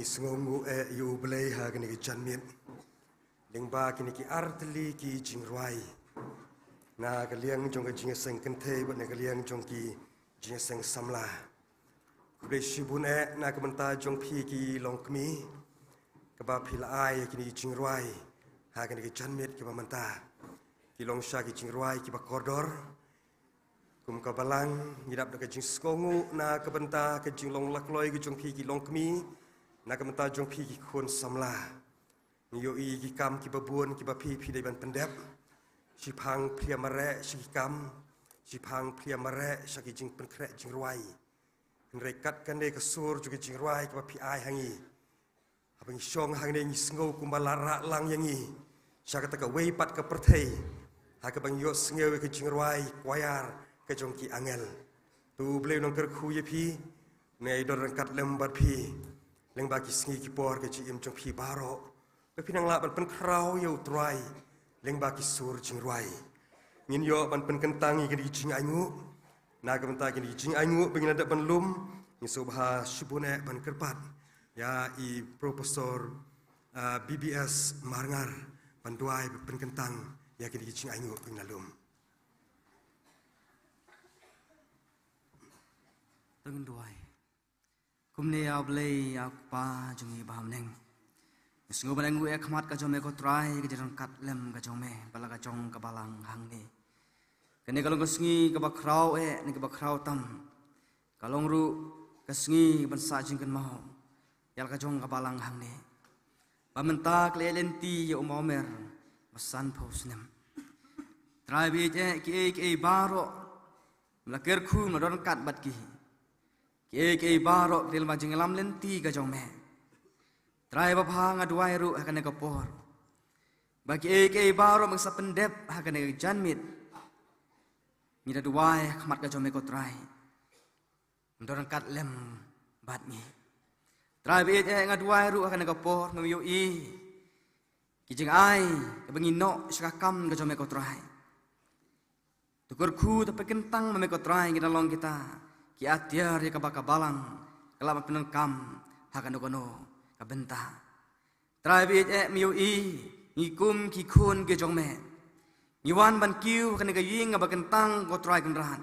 Sngewnguh eh ïa U Blei ha kane ka janmiet lyngba kine ki artylli ki jingrwai, na ka liang jong ka jingïaseng kynthei bad na ka liang jong ki jingïaseng samla. Khublei shibun eh na ka bynta jong phi ki longkmie, kaba phi la ai kine ki jingrwai ha kane ka janmiet kaba mynta. Ki long sha ki jingrwai kiba kordor. Kum ka balang, ngi dap da ka jingsngewnguh na ka bynta ka jinglong lakloi ka jong phi ki longkmie na ka bynta jong phi ki khun samla. Ngi ïohi ki kam kiba bun kiba phi phi dei ban pyndep. Shiphang phi ïa mareh sha ki kam, shiphang phi ïa mareh sha ki jingpynkhreh jingrwai. Hynrei kat kane ka sur jong ki jingrwai kiba phi ai ha ngi, haba ngi shong hangne ngi sngew kumba la rah lang ïa ngi sha kata kawei pat ka pyrthei, ha kaba ngi ïohsngew ïa ka jingrwai kwaiar ka jong ki angel. To U Blei un nang kyrkhu ïa phi, un nang ïadon ryngkat lem bad phi lyngba ki sngi ki por ka jingim jong phi baroh, ba phin nang lah ban pynkhraw ïa U Trai lyngba ki sur jingrwai. Ngin ïoh ban pynkyntang ïa kine ki jingainguh. Na ka bynta kine ki jingainguh ba ngin ïa dep ban lum, ngi sngewbha shibun eh ban kyrpad ïa i Professor, ah, B B S Marngar ban duwai ban pynkyntang ïa kine ki jingainguh ba ngin ïa lum. To ngin duwai. Kumne ïa U Blei ïa U Kpa jong ngi ba ha bneng. Ngi sngew ban ainguh ïa ka khmat ka jong me ko Trai, ka jingryngkat lem ka jong me bad la ka jong ka balang hangne. Kane ka long ka sngi kaba khraw eh ne kaba khraw tam. Ka long ruh ka sngi ban sah jingkynmaw ïa la ka jong ka balang hangne. Ba mynta ka la ïaid lynti ïa u Mawmer ba sanphew snem. Trai ba ïeit eh, kiei kiei baroh me la kyrkhu, me la don ryngkat bad ki. Kiei kiei baroh ki dei lyngba jingïalam lynti ka jong me. Trai babha, nga duwai ruh ha kane ka por ba kiei kiei baroh me sa pyndep ha kane ka janmiet, ngi da duwai ha khmat ka jong me ko Trai, me don ryngkat lem bad ngi. Trai ba ïeit eh, nga duwai ruh ha kane ka por, ngam ïohi ki jingai kaba ngi noh sha ka kam ka jong me ko Trai. To kyrkhu, to pynkyntang ma me ko Trai, ngi da long kita ki atiar ïa kaba ka balang ka lah ban pyndonkam ha kano kano ka bynta. Trai ba ïeit eh, me ïohi ngi kum ki khun ki jong me. Ngi wan ban kiew ha kane ka ïing kaba kyntang ko Trai Kynrad.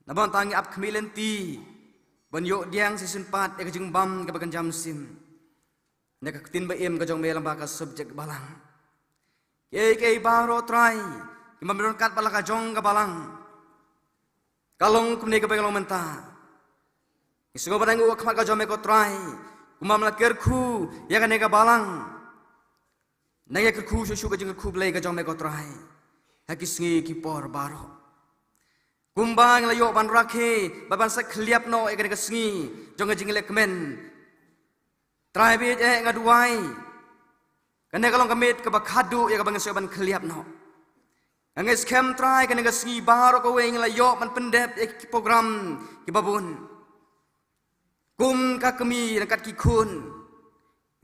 Naba mynta ngi ap khmih lynti ban ïoh pdiang shisien pat ïa ka jingbam kaba kynja mynsiem na ka Ktien ba im ka jong me lyngba ka subject balang. Kiei kiei baroh Trai kiba me don ryngkat bad la ka jong ka balang, ka long kumne kaba ka long mynta. Ngi sngew ban ainguh ha khmat ka jong me ko Trai, kumba me la kyrkhu ïa kane ka balang. Nang ïa kyrkhu shuh shuh ka jingkyrkhu Blei ka jong me ko Trai ha ki sngi ki por baroh. Kumba ngi la ïoh ban rakhe bad ban sa khylliap noh ïa kane ka sngi jong ka jinglehkmen, Trai ba ïeit eh, nga duwai kane ka long ka miet kaba khadduh ïa kaba ngin sa ïoh ban khylliap noh. Nga ngeit skhem Trai, kane ka sngi baroh kawei ngi la ïoh ban pyndep ïa ki program kiba bun. Kum ka kmie ryngkat ki khun,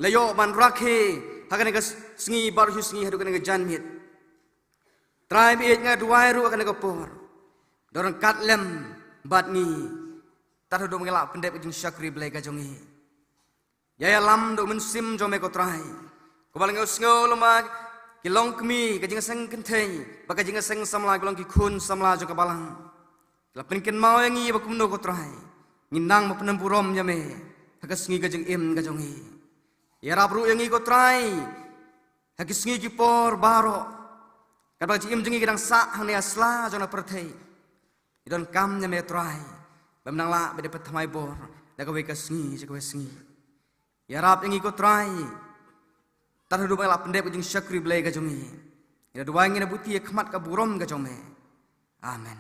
la ïoh ban rakhe ha kane ka s-, sngi baroh shi sngi haduh kane ka janmiet. Trai ba ïeit, nga duwai ruh ha kane ka por, don ryngkat lem bad ngi, tad haduh ba ngi lah pyndep ka jingshakri Blei ka jong ngi. Ïa ïalam da u Mynsiem jong me ko Trai, kumba la ngi ïohsngew lyngba ki longkmie, ka jingïaseng kynthei bad ka jingïaseng samla, ki long ki khun samla jong ka balang. La pynkynmaw ïa ngi ba kumno ko Trai ngin nang ban pynburom ïa me ha ka sngi ka jingim ka jong ngi. Ïarap ruh ïa ngi ko Trai ha ki sngi ki por baroh, katba ka jingim jong ngi ka dang sah hangne ha sla jong ka pyrthei. Ngi donkam ïa me Trai, ba men nang lah ban ïa pynthymmai bor na kawei ka sngi sha kawei sngi. Ïarap ïa ngi ko Trai, tad haduh ba ngi lah pyndep ka jingshakri Blei ka jong ngi. Ngi da duwai, ngi da buti ïa khmat ka burom ka jong me. Amen.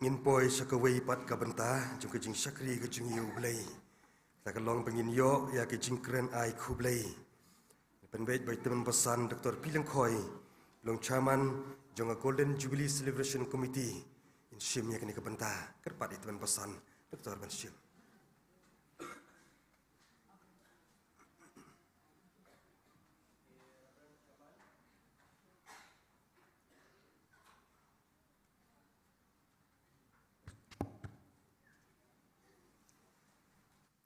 Ngin poi sha kawei pat ka bynta jong ka jingshakri ka jong ngi ïa U Blei, kata ka long ba ngin ïoh ïa ka jingkren ai khublei. Pynbeit ba i Tymmen Basan Doctor P Lyngkhoi, long Chairman jong ka Golden Jubilee Celebration Committee, in shim ïa kane ka bynta. Kyrpad i Tymmen Basan Doctor ban shim.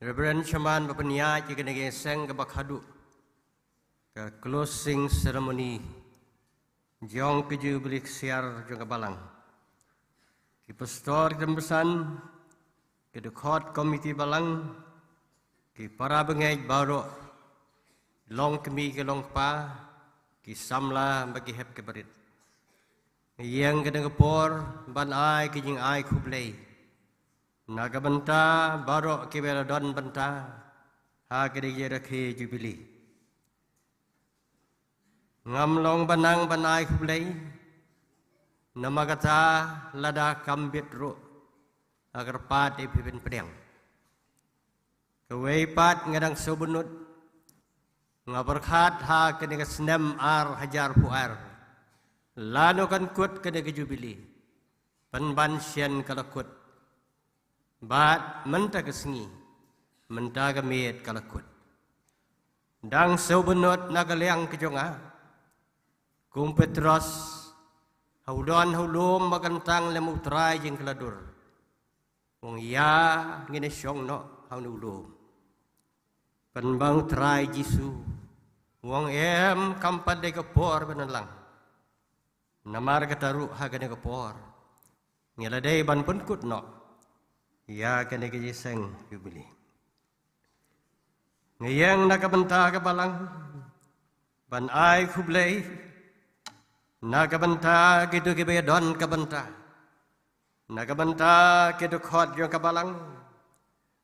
Reverend Shaman ba pynïaid ïa kane ka seng kaba khadduh, ka closing ceremony jong ka Jubilee Ksiar jong ka Balang. Ki pastor ki tymmen basan, ki dkhot komiti Balang, ki para bangeit baroh, long kmie ki long kpa, ki samla bad ki hep ki barit. Nga ïeng ha kane ka por ban ai ka jingai khublei na ka bynta baroh kiba la don bynta ha kane ka jingrakhe Jubilee. Ngam long ba nang ban ai khublei, namar kata lada kam bit ruh, nga kyrpad ïa phi ban pdiang. Kawei pat nga dang sngewbynnud, nga pyrkhat ha kane ka snem ar hajar phew ar, lano kan kut kane ka Jubilee. Pynban shen ka la kut. Bad mynta ka sngi, mynta ka miet ka la kut. Dang sngewbynnud na ka liang ka jong nga, kum u Petros, ha u don ha u lum ba kyntang lem u Trai jingkhladur. U ong ïa ngin ïa shong noh ha une u lum. Pynban u Trai Jisu u ong em, kam pat dei ka por ban ïalang. Namar kata ruh ha kane ka por ngi la dei ban pynkut noh ïa kane ka jingïaseng Jubilee. Nga ïeng na ka bynta ka Balang ban ai khublei na ka bynta kito kiba ïadon ka bynta, na ka bynta ki dkhot jong ka Balang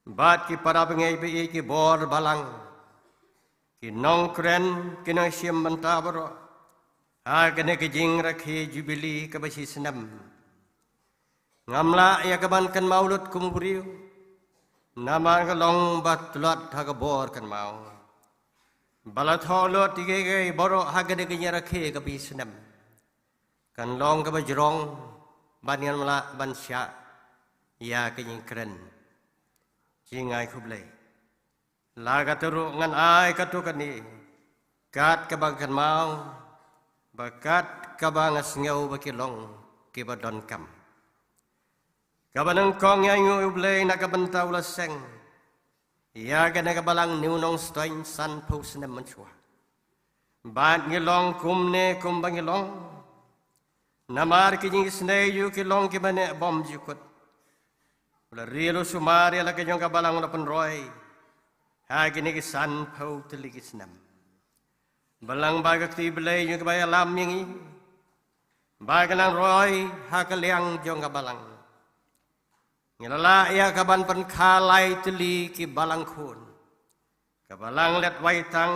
bad ki para bangeit ba ïeit, ki bor Balang, ki nongkren, ki nongshim bynta baroh ha kane ka jingrakhe Jubilee kaba shi snem. Ngam lah ïa ka ban kynmaw lut kum u briew, namar ka long ba tlot ha ka bor kynmaw. Ba la thoh lut ïa kiei kiei baroh ha kane ka jingrakhe kaba shi snem, kan long kaba jrong ban ngam lah ban shah ïa ka jingkren jingai khublei. La kata ruh ngan ai katto katne kat kaba nga kynmaw bad kat kaba nga sngew ba ki long kiba donkam. Kaba nyngkong, ïa ainguh ïa U Blei na ka bynta u la seng ïa kane ka Balang New Nongstoiñ sanphew snem mynshuwa. Bad ngi long kumne kumba ngi long namar ki jingisynei jong ki long kiba neh bymjukut. U la rieh, u la sumar ïa la ka jong ka Balang, u la pynroi ha kine ki sanphew tylli ki snem. Balang, ba ka kti Blei jong kiba ïalam ïa ngi ba ka nang roi ha ka liang jong ka Balang. Ngi la lah ïa ka ban pynkha lai tylli ki Balang khun, ka Balang Letwaitang,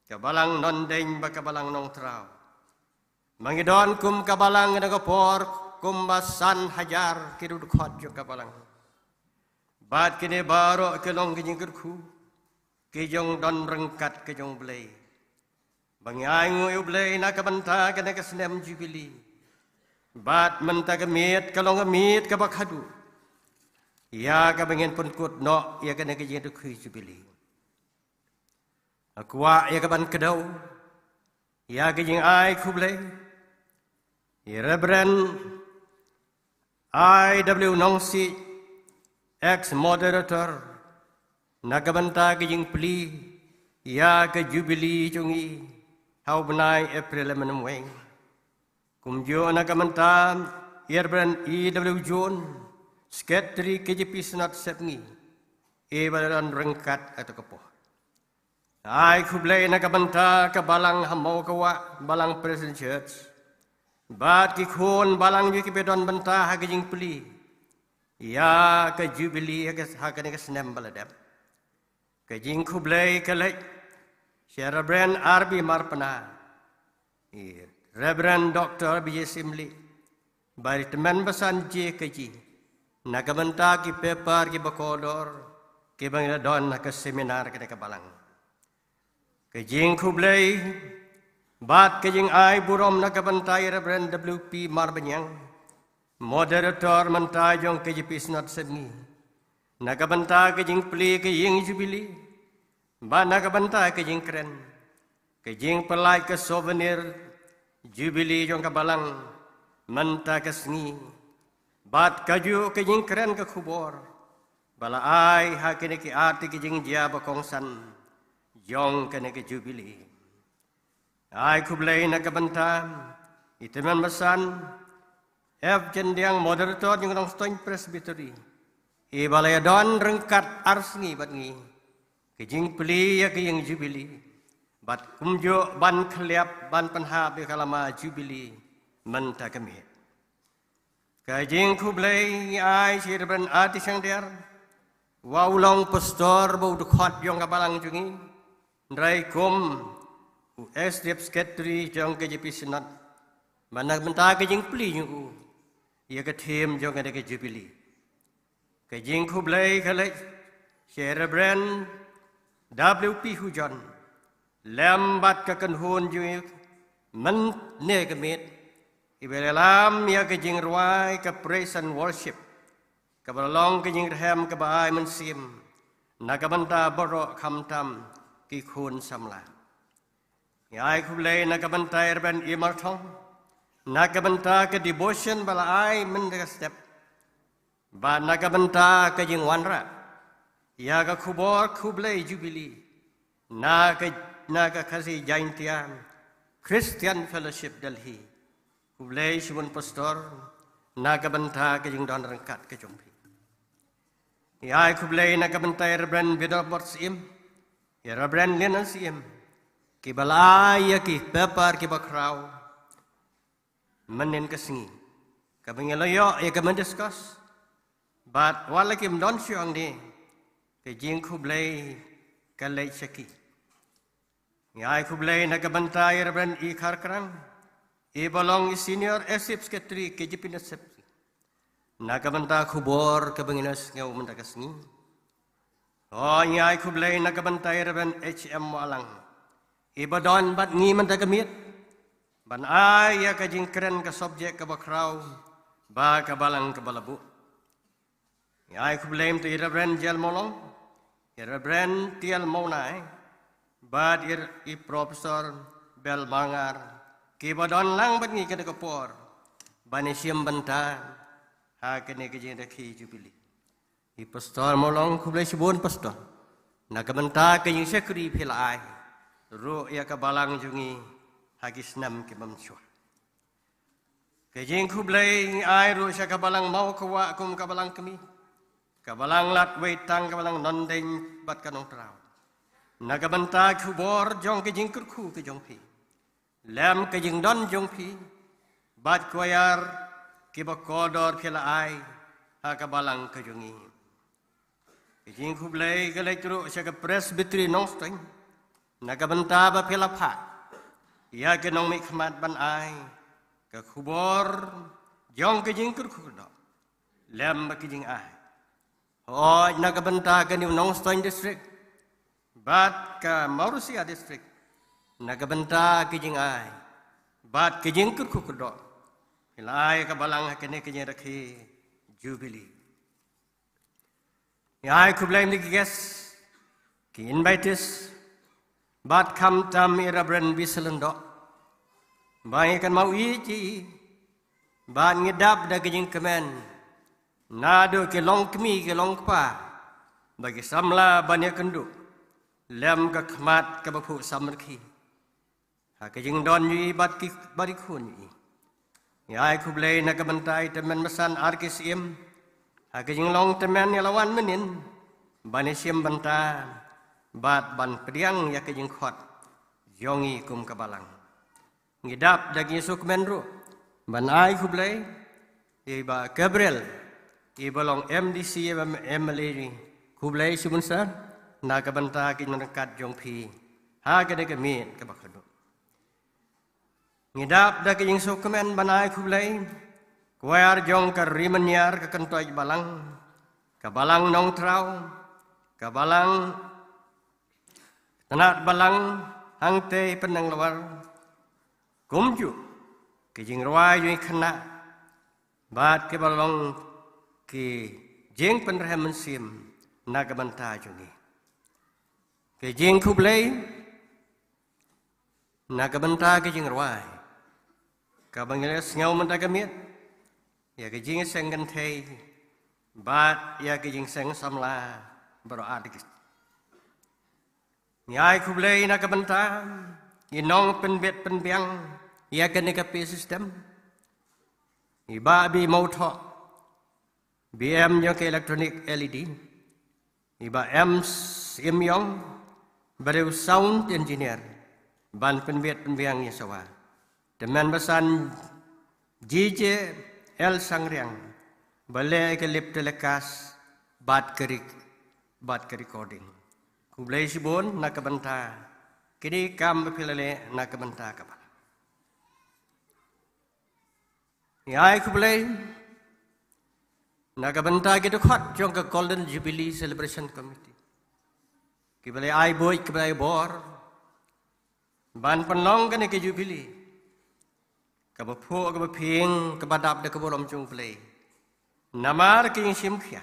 ka Balang Nongdeiñ bad ka Balang Nongtraw. Ma ngi don kum ka Balang na ka por kumba san hajar ki dkhot jong ka Balang. Bad kine baroh ki long ki jingkyrkhu, ki jingdon ryngkat ki jong U Blei. Ba ngi ainguh ïa U Blei na ka bynta kane ka snem Jubilee. Bad mynta ka miet ka long ka miet kaba khadduh ïa kaba ngin pynkut noh ïa kane ka jingdkhot Jubilee. Nga kwah ïa ka ban kdew ïa ka jingai khublei ïa Reverend I W Nongsiej, ex moderator, na ka bynta ka jingplie ïa ka Jubilee jong ngi ha u bnai April mynweng. Kumjuh na ka bynta ïa Reverend E W Jones, Secretary K J P Synod Sepngi, ïa ba don ryngkat ha kata ka por. Ai khublei na ka bynta ka Balang ha Mowkawah, Balang Presbyterian Church, bad ki khun Balang jong ki ba don bynta ha ka jingplie ïa ka Jubilee ha ka, ha kane ka snem ba la dep. Ka jingkhublei ka leit sha Reverend R B Marpna, ïa Reverend Doctor B J Syiemlieh, bad ki tymmen basan J K G, na ka bynta ki paper kiba kordor kiba ngi la don ha ka seminar kane ka Balang. Ka jingkhublei bad ka jingai burom na ka bynta ïa Reverend W P Marbaniang, moderator mynta jong K J P Synod Sepngi, na ka bynta ka jingplie ka ïing Jubilee, bad na ka bynta ka jingkren, ka jingpyllait ka souvenir Jubilee jong ka Balang mynta ka sngi, bad kajuh ka jingkren ka khubor ba la ai ha kine ki arti ki jingjia ba kongsan jong kane ka Jubili. Ai khublei na ka bynta i tymmen basan F Jendiang, moderator jong Nongstoiñ Presbytery, i ba la ïadon ryngkat ar sngi bad ngi ka jingplie ïa ka ïing Jubili bad kumjuh ban khylliap ban pynhap ïa ka lama Jubili mynta ka miet. Ka jingkhublei ngi ai sha Reverend Ati Shangder, wa u long pastor ba u dkhot jong ka balang jong ngi, hynrei kum u Executive Secretary jong ka K J P Synod, ba na ka bynta ka jingplie jong u ïa ka theme jong kane ka Jubili. Ka jingkhublei ka leit sha Reverend W P Hujon, lem bad ka kynhun jong u mynne ka miet, i ba la ïalam ïa ka jingrwai ka praise and worship, kaba la long ka jingrhem kaba ai mynsiem na ka bynta baroh khamtam ki khun samla. Ngi ai khublei na ka bynta i Reverend Imarthong, na ka bynta ka devotion ba la ai mynta ka step, bad na ka bynta ka jingwanrah ïa ka khubor khublei Jubili na ka, na ka Khasi Jaintia Christian Fellowship Delhi. Khublei shibun pastor na ka bynta ka jingdon ryngkat ka jong phi. Ngi ai khublei na ka bynta i Reverend Bidor Bot Syiem, i Reverend Lian Syiem, ki ba la ai ïa ki paper ki ba khraw mynnin ka sngi, kaba ngi la ïoh ïa ka ban discuss, bad wat la kim don shuh hangne, ka jingkhublei ka leit sha ki. Ngi ai khublei na ka bynta i Reverend I Kharkrang, i ba long i Senior Executive Secretary K J P Synod, na ka bynta khubor kaba ngi la sngew mynta ka sngi. Hooid, ngi ai khublei na ka bynta i Reverend H M Wahlang, i ba don bad ngi mynta ka miet, ban ai ïa ka jingkren ka subject kaba khraw, ba ka balang kaba la buh. Ngi ai khublei mynta i Reverend J L Mawlong, i Reverend T L Mawnai, bad i, i Professor Bel Marngar, ki ba don lang bad ngi kane ka por, ban ïashim bynta ha kane ka jingrakhe Jubili. I Pastor Mawlong, khublei shibun Pastor na ka bynta ka jingshakri phi la ai ruh ïa ka balang jong ngi ha ki snem ki bym shwa. Ka jingkhublei ngi ai ruh sha ka balang Mawkhwah kum ka balang kmie, ka balang Latwei Tang, ka balang Nongdeiñ bad ka Nongtraw, na ka bynta khubor jong ka jingkyrkhu ka jong phi, lem ka jingdon jong phi bad choir ki ba kordor phi la ai ha ka balang ka jong ngi. Ka jingkhublei ka leit ruh sha ka Presbytery Nongstoiñ, na ka bynta ba phi la phah ïa ki nongmihkhmat ban ai ka khubor jong ka jingkyrkhu kyrdoh lem bad ka jingai. Hooid, na ka bynta kane u Nongstoiñ District bad ka Mawryngkneng District, na ka bynta ka jingai bad ka jingkyrkhu kyrdoh phi la ai ka balang ha kane ka jingrakhe Jubili. Ngi ai khublei ïa ki guest, ki invitees, bad khamtam i Reverend Bislyndoh, ba ngi kynmaw ïa i, bad ngi dap da ka jingkmen naduh ki longkmie ki longkpa, ba ki samla ban ïakynduh lem ka khmat kaba phuh samrkhie ha ka jingdon jong i bad ki, bad ki khun jong i. Ngi ai khublei na ka bynta i tymmen basan R K Syiem ha ka jinglong tymmen ïa la wan mynnin ban ïashim bynta bad ban pdiang ïa ka jingkhot jong i kum ka balang. Ngi dap da ki sngewkmen ruh ban ai khublei ïa i Bah Gabriel, i ba long M D C, i ba M L A, khublei shibun sir na ka bynta ka jingryngkat jong phi ha kane ka miet kaba khatduh. Ngi dap da ka jingsngewkmen ban ai khublei, choir jong ka Ri Mynïar, ka Kyntoit Balang, ka Balang Nongtraw, ka Balang Tnat Balang hangtei Pyndenglawar, kumjuh ka jingrwai jong i khynnah bad ki ba long ki jingpynrhem mynsiem na ka bynta jong ngi. Ka jingkhublei na ka bynta ka jingrwai kaba ngi la sngew mynta ka miet, ïa ka jingïaseng kynthei bad ïa ki jingseng samla baroh artist. Ngi ai khublei na ka bynta ki nongpynbeit pynbiang ïa kane ka pay system, i Bah B Mawthoh, B M jong ka electronic L E D, i Bah M Syiemiong, ba dei u sound engineer, ban pynbeit pynbiang ïa sawa. Tymmen basan G J L Sangriang, ba leh ka live telecast bad ka rec-, bad ka recording. Khublei shibun na ka bynta kine ki kam ba phi la leh na ka bynta ka Balang. Ngi ai khublei na ka bynta ki dkhot jong ka Golden Jubilee Celebration Committee, kiba la ai buit, kiba la ai bor ban pynlong kane ka Jubilee kaba phuh, kaba phieng, kaba dap da ka burom jong U Blei. Namar ki jingshim khia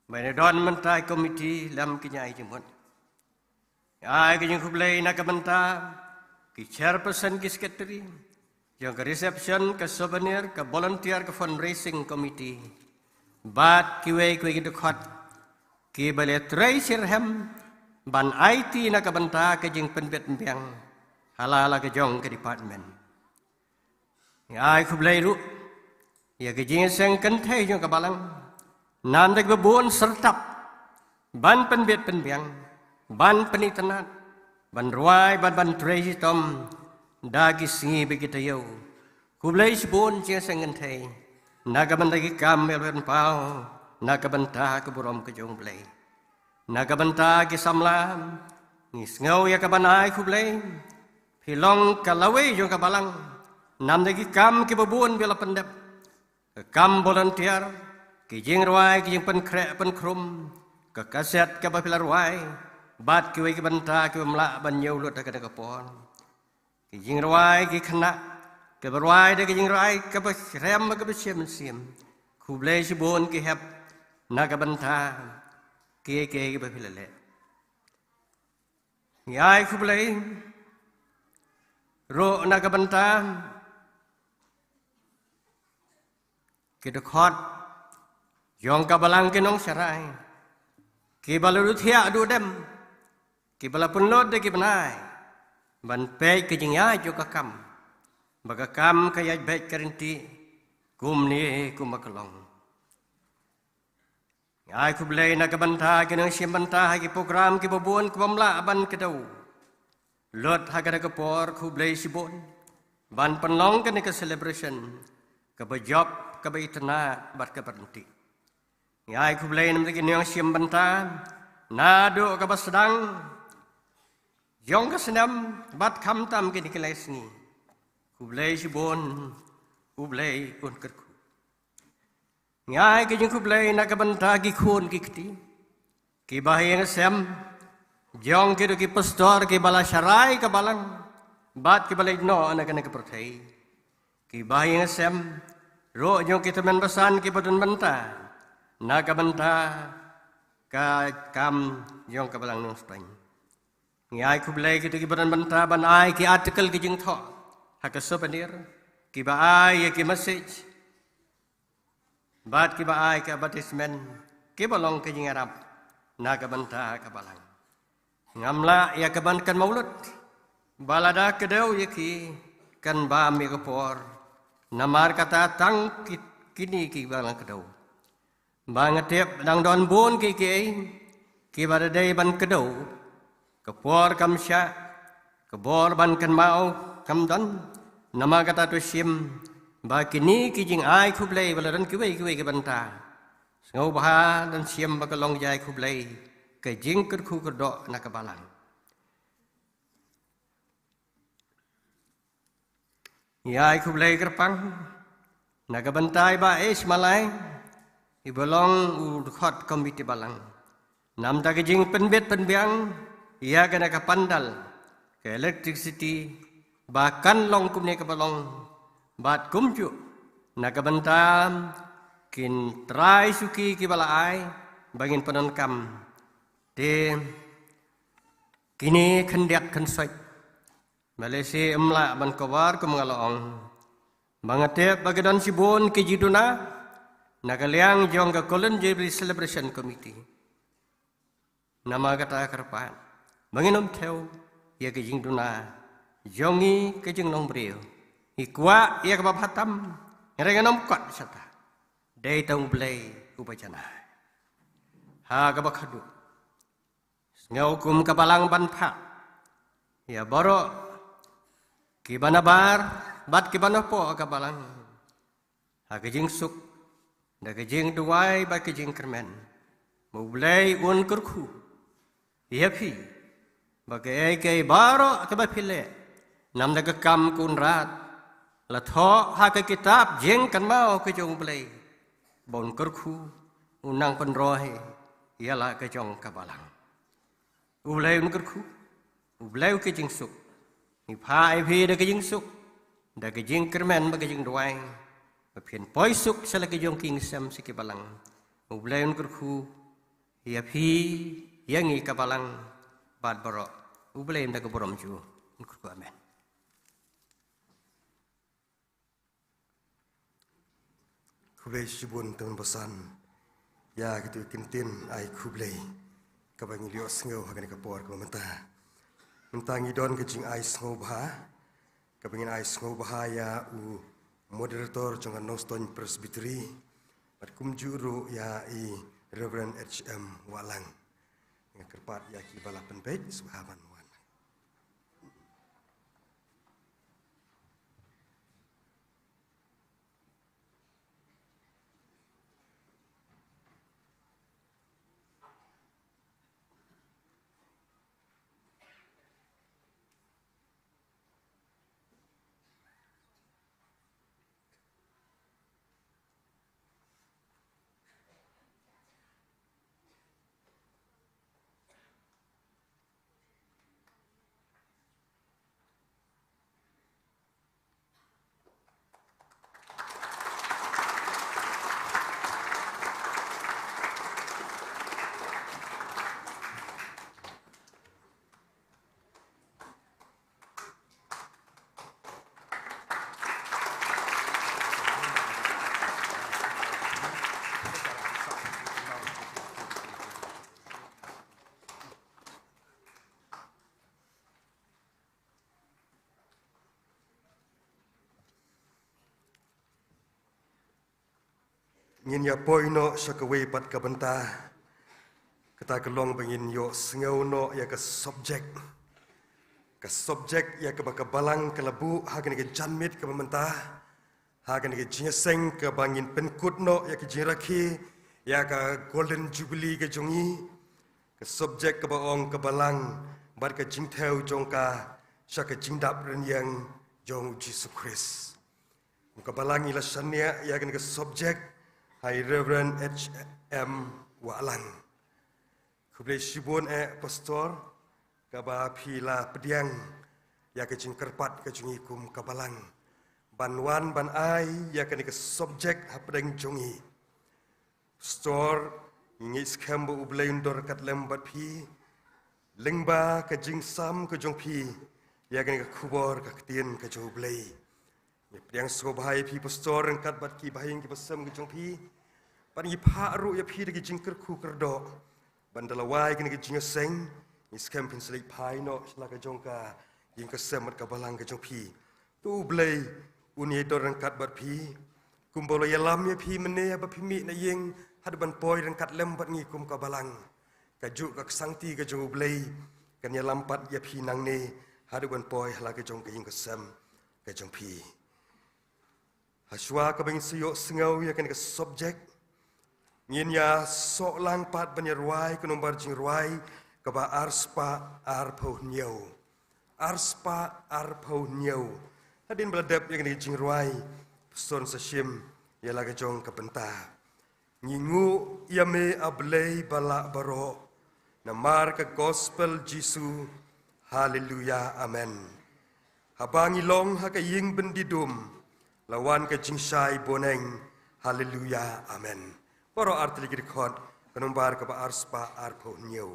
ba ïa don mynta ki committee lem ki jingmut. Ai ka jingkhublei na ka bynta ki chairperson, ki secretary jong ka reception, ka souvenir, ka volunteer, ka fundraising committee, bad kiwei kiwei ki dkhot kiba la trei shitrhem ban aiti na ka bynta ka jingpynbeit pynbiang ha la la ka jong ka department. Ngi ai khublei ruh ïa ka jingïaseng kynthei jong ka Balang, namar da kiba bun syrtap ban pynbeit pynbiang, ban pynitynnad, ban rwai, ban, ban trei shitom da ki sngi bad ki taïew. Khublei shibun jingïaseng kynthei na ka bynta ki kam ba phi la pynpaw na ka bynta ka burom ka jong U Blei. Na ka bynta ki samla, ngi sngew ïa ka ban ai khublei. Phi long ka lawei jong ka Balang, namar da ki kam kiba bun ba phi la pyndep, ka kam volunteer, ki jingrwai, ki jingpynkhreh pynkhrum, ka kaset kaba phi la rwai, bad kiwei ki bynta kiba ym lah ban ñiew lut ha kane ka por. Ki jingrwai, ki khynnah kiba rwai da ki jingrwai kaba syriem, kaba shim shim. Khublei shibun, ki hep na ka bynta kiei kiei kiba phi la leh. Ngi ai khublei ruh na ka bynta ki dkhot jong ka Balang, ki nongsharai kiba la duh thiah duh dem, kiba la pynlut da ki bnai ban peit ka jingïaid jong ka kam, ba ka kam ka ïaid beit ka ryntih kumne kumba ka long. Ngi ai khublei na ka bynta ki nongshim bynta ha ki program kiba bun kiba ym lah ban kdew lut ha kane ka por. Khublei shibun ban pynlong kane ka celebration kaba jop, kaba itynnad bad kaba ryntih. Ngi ai khublei namar ki nongshim bynta naduh kaba sdang jong ka snem bad khamtam kine ki lai sngi. Khublei shibun, U Blei un kyrkhu. Ngi ai ka jingkhublei na ka bynta ki khun ki kti kiba ha ïing ha sem jong kito ki pastor kiba la sharai ka Balang bad kiba la ïehnoh na kane ka pyrthei, kiba ha ïing ha sem ruh jong ki tymmen basan kiba don bynta na ka bynta ka kam jong ka Balang Nongstoiñ. Ngi ai khublei kito kiba don bynta ban ai ki article, ki jingthoh ha ka souvenir, kiba ai ïa ki message bad kiba ai ka advertisement, kiba long ka jingïarap na ka bynta ka Balang. Ngam lah ïa ka ban kynmaw lut ba lada kdew ïa ki, kan bam ïa ka por. Namar kata, tang ki, kine kiba nang kdew, ba nga tip dang don bun kiei kiei kiba dei ban kdew. Ka por kam shah, ka bor ban kynmaw kam don. Namar kata, to shim ba kine ki jingai khublei ba la don kiwei kiwei ki bynta, sngewbha ban shim ba ka long jingkhublei, ka jingkyrkhu kyrdoh na ka Balang. Ngi ai khublei kyrpang na ka bynta i Bah H Malai, iba long u dkhot komiti Balang, namar ka jingpynbeit pynbiang ïa kane ka pandal, ka electricity, ba kan long kumne kaba long. Bad kumjuh na ka bynta ki trai suki kiba la ai ba ngin pyndonkam. Te kine khyndiat khynsoit, balei shu ym lah ban kawar, kum nga la ong, ba nga tip ba ki don shibun ki jingduna na ka liang jong ka Golden Jubilee Celebration Committee. Namar kata kyrpad ba ngin ym thew ïa ka jingduna jong ngi ka jinglong briew. Ngi kwah ïa kaba bha tam, hynrei ngin ym kot shata. Dei tang U Blei uba janai. Ha kaba khatduh, sngew kum ka balang ban phah ïa baroh kiba nabar bad kiba napoh ka balang ha ka jingsuk, da ka jingduwai bad ka jingkyrmen. Ba U Blei un kyrkhu ïa phi ba kaei kaei baroh kaba phi leh, namar ka kam Kynrad, la thoh ha ka kitab jingkynmaw ka jong U Blei ba un kyrkhu, un nang pynroi ïa la ka jong ka balang. U Blei un kyrkhu, U Blei u ka jingsuk. Ngi phah ïa phi da ka jingsuk, da ka jingkyrmen bad ka jingduwai, ba phin poi suk sha la ka jong ki ïing ki sem sha ki balang. U Blei un kyrkhu ïa phi, ïa ngi ka balang bad baroh. U Blei un da ka burom jong u un kyrkhu. Amen. Khublei shibun, tang ban basan ïa kito ki ktien ai khublei kaba ngi la ïohsngew ha kane ka por kaba mynta. Mynta ngi don ka jingai sngewbha kaba ngin ai sngewbha ïa u moderator jong ka Nongstoiñ Presbytery, bad kumjuh ruh ïa i Reverend H M Wahlang. Nga kyrpad ïa ki ba la pynbeit sngewbha ban wan. Ngin ïa poi noh sha kawei pat ka bynta. Kata ka long ba ngin ïohsngew noh ïa ka subject. Ka subject ïa kaba ka balang ka la buh ha kane ka janmiet kaba mynta. Ha kane ka jingïaseng kaba ngin pynkut noh ïa ka jingrakhe ïa ka Golden Jubilee ka jong ngi. Ka subject kaba ong ka balang bad ka jingthew jong ka sha ka jingdap rynïeng jong u Jisu Khrist. Ka balang, ngi la shaniah ïa kane ka subject ha i Reverend H M Wahlang. Khublei shibun eh Pastor, kaba phi la pdiang ïa ka jingkyrpad ka jong ngi kum ka balang ban wan ban ai ïa kane ka subject hapdeng jong ngi. Pastor, ngi ngeit skhem ba U Blei un don ryngkat lem bad phi lyngba ka jingsam ka jong phi ïa kane ka khubor ka ktien ka jong U Blei. Ngi pdiang sngewbha ïa phi Pastor ryngkat bad ki bahaïing ki basem ka jong phi. Bad ngi phah ruh ïa phi da ka jingkyrkhu kyrdoh ban da lawei kane ka jingïaseng, ngi skhem phin sa leit phai noh sha la ka jong ka ïing ka sem bad ka balang ka jong phi. To U Blei un ïa don ryngkat bad phi. Kumba u la ïalam ïa phi mynne haba phi mih na ïing haduh ban poi ryngkat lem bad ngi kum ka balang. Kajuh ka ksangti ka jong U Blei kan ïalam pat ïa phi nangne haduh ban poi ha la ka jong ka ïing ka sem ka jong phi. Hashwa kaba ngin sa ïohsngew ïa kane ka subject, ngin ïa soh lang pat ban ïa rwai ka nombar jingrwai kaba arspah arphew hynñiew. Arspah arphew hynñiew. Hadien ba la dep ïa kane ka jingrwai, Pastor un sa shim ïa la ka jong ka bynta. Ngi nguh ïa me A Blei ba lah baroh. Namar ka gospel Jisu. Haleluya, amen. Haba ngi long ha ka ïing byndi dum, la wan ka jingshai bneng. Haleluya, amen. Baroh artylli ki dkhot, ka nombar kaba arspah arphew hynñiew.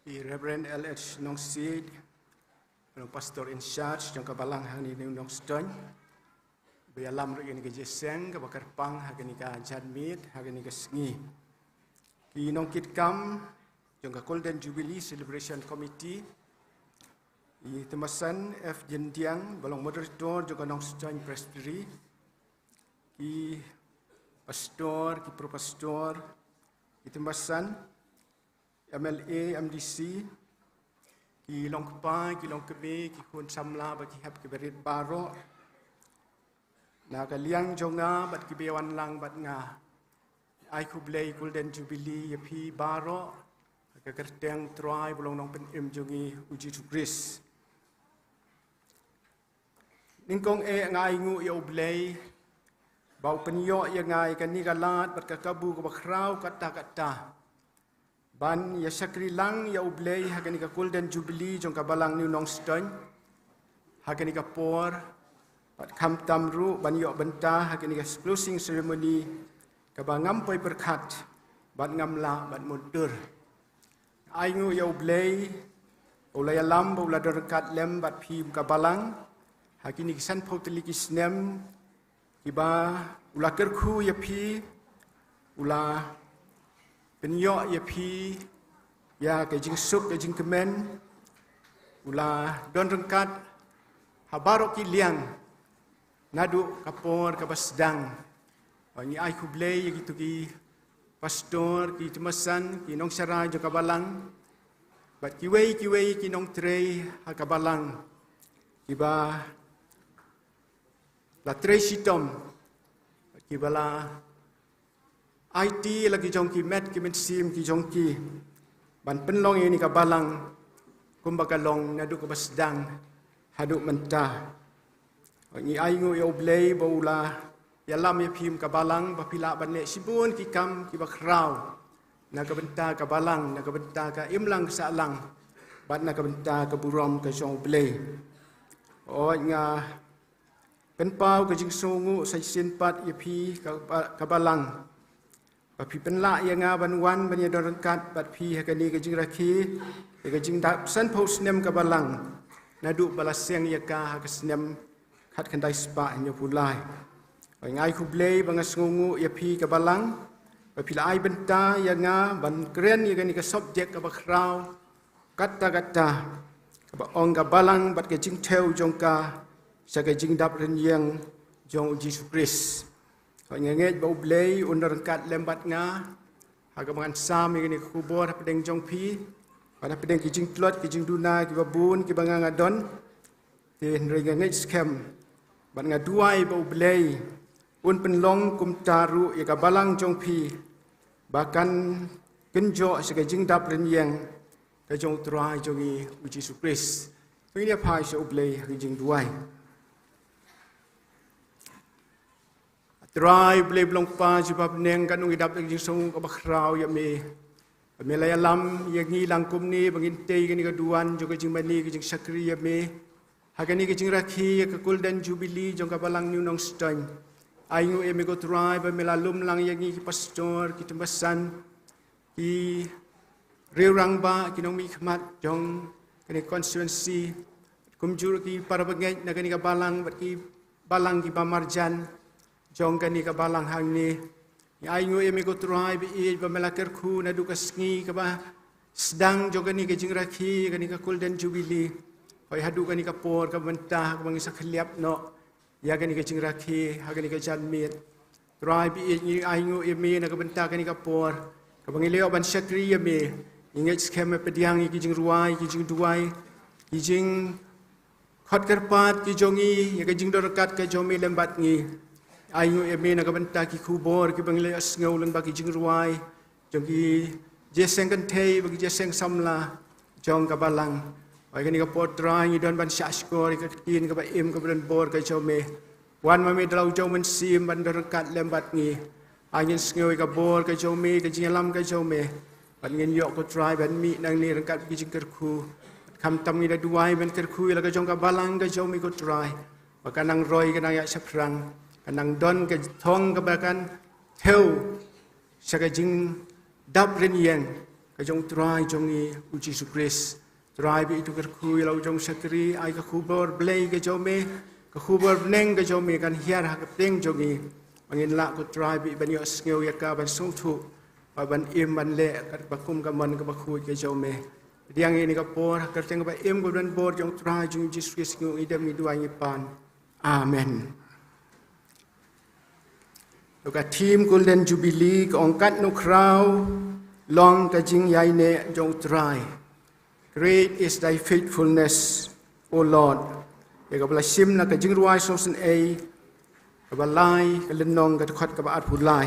I Reverend L H Nongsiej, u Pastor in charge jong ka balang hangne New Nongstoiñ, ba ïalam ruh ïa kane ka jingïaseng kaba kyrpang ha kane ka janmiet ha kane ka sngi. Ki nongkitkam jong ka Golden Jubilee Celebration Committee, i Tymmasan F Jyndiang ba long moderator jong ka Nongstoiñ Presbytery, ki pastor, ki pro pastor, ki tymmasan, M L A, M D C, ki longkpa, ki longkmie, ki khun samla bad ki hep ki barit baroh na ka liang jong nga bad kiba ïawan lang bad nga. Ai khublei Golden Jubilee ïa phi baroh ha ka kyrteng Trai ba long Nongpynim jong ngi U Jisu Khrist. Nyngkong eh nga ainguh ïa U Blei ba u pynïoh ïa nga ïa kane ka lad bad ka kabu kaba khraw katta katta ban ïa shakri lang ïa U Blei ha kane ka Golden Jubilee jong ka balang New Nongstoiñ ha kane ka por, bad khamtam ruh ban ïoh bynta ha kane ka closing ceremony kaba ngam poi pyrkhat bad ngam lah ban mutdur. Ainguh ïa U Blei ba u la ïalam ba u la don ryngkat lem bad phi kum ka balang ha kine ki sanphew tylli ki snem, kiba u la kyrkhu ïa phi, u la pynïoh ïa phi ïa ka jingsuk ka jingkmen, u la don ryngkat ha baroh ki liang naduh ka por kaba sdang. Ngi ai khublei ïa kito ki pastor, ki tymmasan, ki nongsharai jong ka balang bad kiwei kiwei ki nongtrei ha ka balang kiba la trei shitom, kiba la aiti la ki jong ki met ki mynsiem ki jong ki ban pynlong ïa kane ka balang kumba ka long naduh kaba sdang haduh mynta. Ngi ainguh ïa U Blei ba u la ïalam ïa phi kum ka balang ba phi lah ban leh shibun ki kam kiba khraw na ka bynta ka balang, na ka bynta ka imlang ka sahlang bad na ka bynta ka burom ka jong U Blei. Hooid, nga pynpaw ka jingsngewnguh sa shisien pat ïa phi ka, ka balang ba phi pynlah ïa nga ban wan ban ïadon ryngkat bad phi ha kane ka jingrakhe ïa ka jingdap sanphew snem ka balang naduh ba la seng ïa ka ha ka snem khatkhyndai spah hynñiewphew lai. Nga ai khublei bad nga sngewnguh ïa phi ka balang ba phi la ai bynta ïa nga ban kren ïa kane ka subject kaba khraw katta katta, kaba ong ka balang bad ka jingthew jong ka sha ka jingdap rynïeng jong U Jisu Khrist. Nga ngeit ba U Blei un don ryngkat lem bad nga ha kaba ngan sam ïa kane ka khubor hapdeng jong phi bad hapdeng ki jingtlot ki jingduna kiba bun kiba nga nga don. Te hynrei nga ngeit skhem bad nga duwai ba U Blei un pynlong kumta ruh ïa ka balang jong phi ba kan kynjoh sha ka jingdap rynïeng ka jong U Trai jong ngi U Jisu Khrist. To ngin ïa phai sha U Blei ha ka jingduwai. Trai Blei ba long Kpa jong ngi ba ha bneng, katno ngi dap da ka jingsngewnguh kaba khraw ïa me ba me la ïalam ïa ngi lang kumne ba ngin tei kane ka duwan jong ka jingmane ka jingshakri ïa me ha kane ka jingrakhe ïa ka Golden Jubilee jong ka balang New Nongstoiñ. Ainguh ïa me ko Trai ba me la lum lang ïa ngi ki pastor, ki tymbasan, ki riew rangbah, ki nongmihkhmat jong kane ka constituency, kumjuh ki para bangeit na kane ka balang bad ki balang kiba marjan jong kane ka balang hangne. Ngi ainguh ïa me ko Trai ba ïeit ba me la kyrkhu naduh ka sngi kaba sdang jong kane ka jingrakhe, kane ka Golden Jubilee, hooid haduh kane ka por kaba mynta kaba ngi sa khylliap noh ïa kane ka jingrakhe ha kane ka janmiet. Trai ba ïeit, ngi ainguh ïa me na ka bynta kane ka por kaba ngi la ïoh ban shakri ïa me. Ngi ngeit skhem me pdiang ïa ki jingrwai, ki jingduwai, ki jingkhot kyrpad ki jong ngi ïa ka jingdon ryngkat ka jong me lem bad ngi. Ainguh ïa me na ka bynta ki khubor kiba ngi la ïohsngew lyngba ki jingrwai jong ki jingïaseng kynthei bad ki jingïaseng samla jong ka balang. Hooid kane ka por Trai ngi don ban shahshkor ïa ka ktien kaba im kaba donbor ka jong me. Wan ma me da la u jong u Mynsiem ban don ryngkat lem bad ngi. Ai ngin sngew ïa ka bor ka jong me, ka jingïalam ka jong me. Bad ngin ïoh ko Trai ban mih nangne ryngkat ki jingkyrkhu. Khamtam ngi da duwai ban kyrkhu ïa la ka jong ka balang ka jong me ko Trai ba kan nang roi, kan nang ïaid shaphrang, kan nang don ka thong kaba kan thew sha ka jingdap rynïeng ka jong u Trai jong ngi u Jisu Khrist. Trai, bit ïa utu u kyrkhu ïa la u jong u shakri, ai ka khubor Blei ka jong me, ka khubor bneng ka jong me kan hiar ha ka pdeng jong ngi. Ba ngin lah ko Trai bit ban ïohsngew ïa ka, ban sngewthuh, ba ban im ban leh katba kum ka mon kaba khuid ka jong me. Pdiang ïa kane ka por ha ka kyrteng kaba im kaba donbor jong u Trai jong ngi u Jisu Khrist ngi ong, ngi dem, ngi duwai, ngi pan. Amen. To ka theme Golden Jubilee ka ong, katno khraw long ka jingïaineh jong u Trai. Great is thy faithfulness, O Lord. Ïa kaba la shim na ka Jingrwai Sngewsynei kaba lai, ka lynnong ka dkhot kaba arphew lai.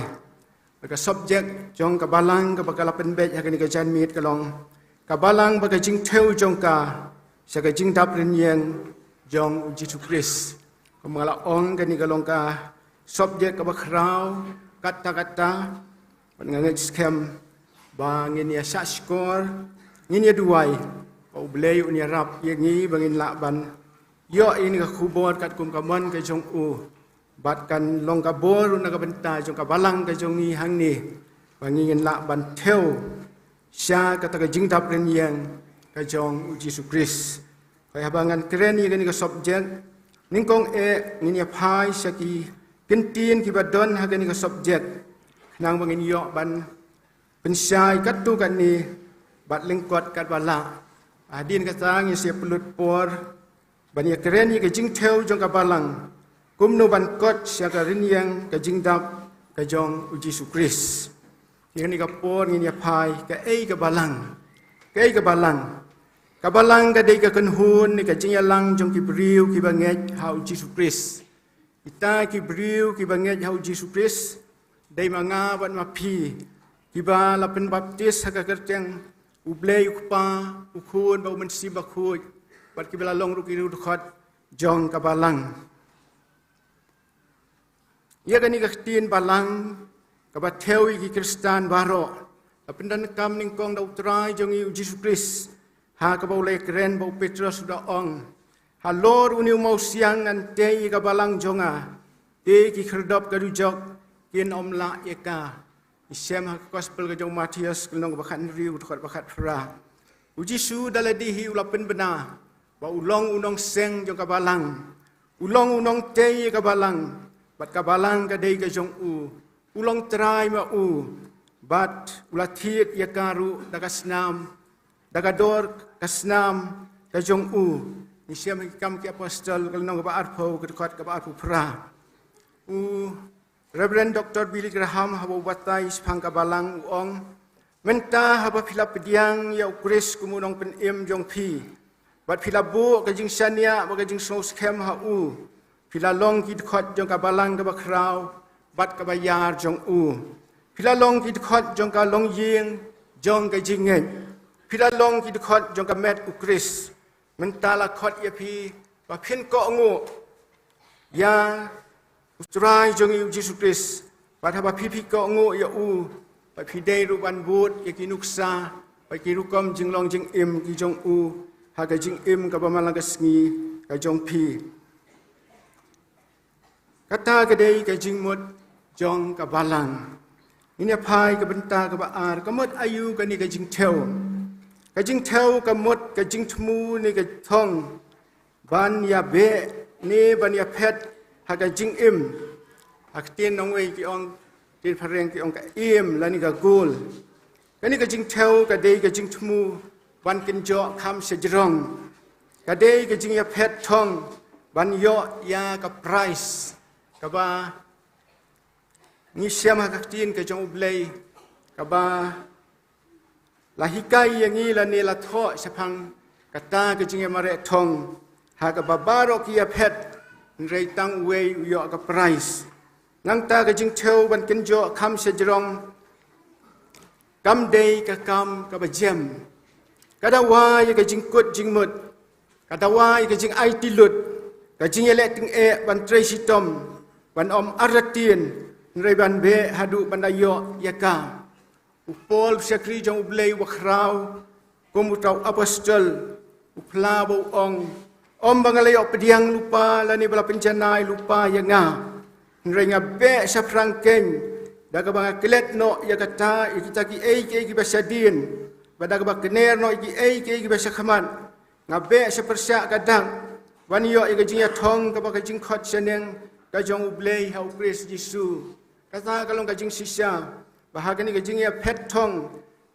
Ka subject jong ka balang kaba ka la pynbeit ha kane ka janmiet ka long, ka balang bad ka jingthew jong ka sha ka jingdap rynïeng jong u Jisu Khrist. Kumba la ong, kane ka long ka subject kaba khraw katta katta. Bad nga ngeit skhem ba ngin ïa shahshkor, ngin ïa duwai ba U Blei un ïarap ïa ngi ba ngin lah ban ïoh ïa kane ka khubor katkum ka mon ka jong u. Bad kan long ka bor ruh na ka bynta jong ka balang ka jong ngi hangne, ba ngin lah ban thew sha kata ka jingdap rynïeng ka jong u Jisu Khrist. Hooid, haba ngan kren ïa kane ka subject, nyngkong eh ngin ïa phai sha ki kyntien kiba don ha kane ka subject, khnang ba ngin ïoh ban pynshai katto katne bad lyngkot katba lah. Hadien kata ngin sa ïa pynlut por ban ïa kren ïa ka jingthew jong ka balang, kumno ban kot sha ka rynïeng ka jingdap ka jong u Jisu Khrist. Ïa kane ka por ngin ïa phai, kaei ka balang? Kaei ka balang? Ka balang ka dei ka kynhun ne ka jingïalang jong ki briew kiba ngeit ha u Jisu Khrist. Kita ki briew kiba ngeit ha u Jisu Khrist, dei ma nga bad ma phi, kiba la pynbaptis ha ka kyrteng U Blei U Kpa, U Khun bad U Mynsiem Bakhuid, bad kiba la long ruh ki riewdkhot jong ka balang. Ïa kane ka ktien balang kaba thew ïa ki Khristan baroh, la pyndonkam nyngkong da u Trai jong ngi u Jisu Khrist, ha kaba u la ïa kren bad u Petros u da ong, halor une u mawsiang ngan tei ïa ka balang jong nga, te ki khyrdop ka dujok kin ym lah ïa ka. Ngi shem ha ka Gospel ka jong u Mathaios, ka lynnong kaba khathynriew, ka dkhot ba khatphra. U Jisu da lade hi u la pynbna ba u long u nongseng jong ka balang, u long u nongtei ïa ka balang, bad ka balang ka dei ka jong u. U long trai ma u, bad u la thied ïa ka ruh da ka snam, da ka dor ka snam ka jong u. Ngi shem ha ki Kam ki Apostol, ka lynnong kaba arphew, ka dkhot kaba arphew phra. U Reverend Doctor Billy Graham, haba u batai shaphang ka balang, u ong, mynta haba phi la pdiang ïa u Khrist kum u nongpynim jong phi, bad phi la buh ka jingshaniah bad ka jingsngewskhem ha u, phi la long ki dkhot jong ka balang kaba khraw bad kaba ïar jong u. Phi la long ki dkhot jong ka longïing jong ka jingngeit. Phi la long ki dkhot jong ka met u Khrist. Mynta la khot ïa phi ba phin kohnguh ïa u Trai jong ngi u Jisu Khrist. Bad haba phi, phi kohnguh ïa u, bad phi dei ruh ban bud ïa ki nuksa bad ki rukom jinglong jingim ki jong u ha ka jingim kaba man la ka sngi ka jong phi. Kata ka dei ka jingmut jong ka balang. Ngin ïa phai ka bynta kaba ar, ka mut aïu kane ka jingthew? Ka jingthew ka mut ka jingthmu ne ka thong ban ïa beh ne ban ïa phet ha ka jingim. Ha ka ktien nongwei ki ong, ktien phareng ki ong ka aim lane ka goal. Kane ka jingthew ka dei ka jingthmu ban kynjoh kham shajrong. Ka dei ka jingïaphet thong ban ïoh ïa ka prize. Kaba ngi shem ha ka ktien ka jong U Blei, kaba la hikai ïa ngi lane la thoh shaphang kata ka jingïamareh thong, ha kaba baroh ki ïaphet, hynrei tang uwei u ïoh ka prize. Nangta ka jingthew ban kynjoh kham shajrong kam dei ka kam kaba jem. Ka dawa ïa ka jingkut jingmut, ka dawa ïa ka jingaiti lut, ka jingïaleh tyngeh ban trei shitom, ban ym artatien, hynrei ban beh haduh ban da ïoh ïa ka. U Paul, u shakri jong U Blei uba khraw, kum uta u apostol, u phla bad u ong, ym ba nga la ïoh pdiang lypa lane ba la pynjanai lypa ïa nga, hynrei nga beh shaphrang keiñ da kaba nga klet noh ïa kata, ïa kita kiei kiei kiba shadien, ba da kaba kner noh ïa kiei kiei kiba shakhmat, nga beh sha pyrshah ka dak ban ïoh ïa ka jingïathong kaba ka jingkhot shaneng ka jong U Blei ha U Khrist Jisu. Kata ka long ka jingshisha ba ha kane ka jingïaphet thong,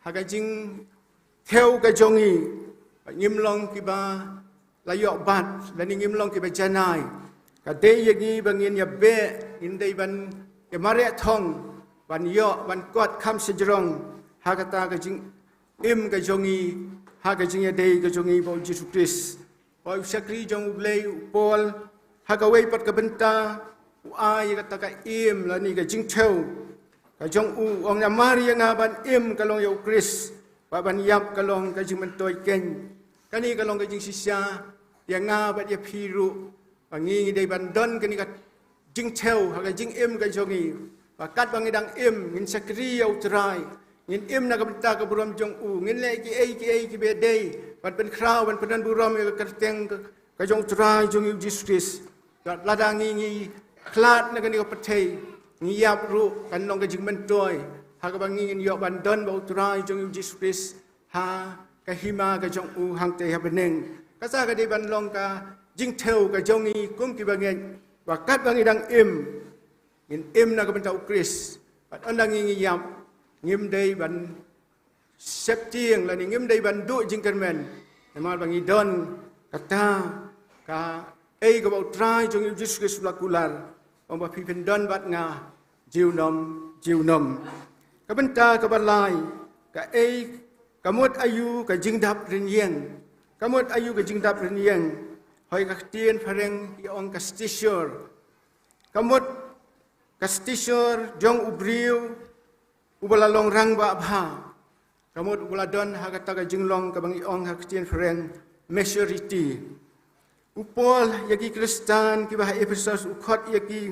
ha ka jingthew ka jong ngi, ba ngim long kiba la ïoh bat lane ngim long kiba janai. Ka dei ïa ngi ba ngin ïa beh, ngin dei ban ïa mareh thong ban ïoh ban kot kham shajrong ha kata ka jingim ka jong ngi, ha ka jingïadei ka jong ngi bad U Jisu Khrist. Ba u shakri jong U Blei u Paul ha kawei pat ka bynta u ai ïa kata ka im lane ka jingthew ka jong u, u ong, namar ïa nga ban im ka long ïa U Khrist, ba ban ïap ka long ka jingmyntoi keiñ. Kane ka long ka jingshisha ïa nga bad ïa phi ruh, ba ngi ngi dei ban don kane ka jingthew ha ka jingim ka jong ngi, ba katba ngi dang im ngin shakri ïa U Trai, ngin im na ka bynta ka burom jong u, ngin leh kiei kiei kiba dei ban pynkhraw ban pyndonburom ïa ka kyrteng ka, ka jong U Trai jong ngi U Jisu Khrist. Lada ngi ngi khlad na kane ka pyrthei, ngi ïap ruh, kan long ka jingmyntoi ha kaba ngi ngin ïoh ban don bad U Trai jong ngi U Jisu Khrist ha ka hima ka jong u hangtei ha bneng. Kata ka dei ban long ka jingthew ka jong ngi kum kiba ngeit ba katba ngi dang im, ngin im na ka bynta U Khrist. Bad ynda ngi ngi ïap, ngim dei ban sheptieng lane ngim dei ban duh jingkyrmen, namar ba ngi don kata kaei kaba U Trai jong ngi U Jisu Khrist u la kular, ong ba phi pyndon bad nga junom junom. Ka bynta kaba lai, kaei, ka mut aïu ka jingdap rynïeng? Ka mut aïu ka jingdap rynïeng? Hoi ka ktien phareng ki ong ka stature. Ka mut ka stature jong u briew uba la long rangbah bha. Ka mut uba la don ha kata ka jinglong kaba ngi ong ha ka ktien phareng maturity. U Paul ïa ki Khristan kiba ha Ephesus u khot ïa ki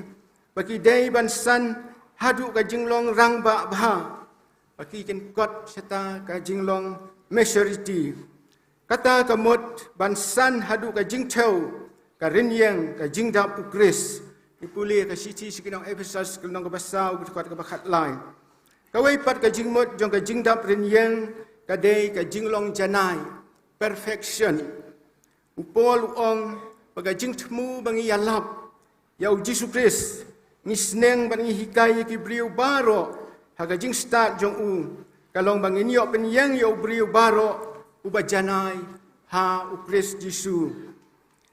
ba ki dei ban san haduh ka jinglong rangbah bha, ba ki kin kot shata ka jinglong maturity. Kata ka mut ban san haduh ka jingthew ka rynïeng ka jingdap U Khrist. Ngi pule ka shithi sha ki nong Ephesus ka lynnong kaba saw ka dkhot kaba khatlai. Kawei pat ka jingmut jong ka jingdap rynïeng ka dei ka jinglong janai, perfection. U Paul u ong ba ka jingthmu ba ngi ïalap ïa U Jisu Khrist, ngi sneng bad ngi hikai ïa ki briew baroh ha ka jingstad jong u, ka long ba ngin ïoh pynïeng ïa u briew baroh uba janai ha U Khrist Jisu.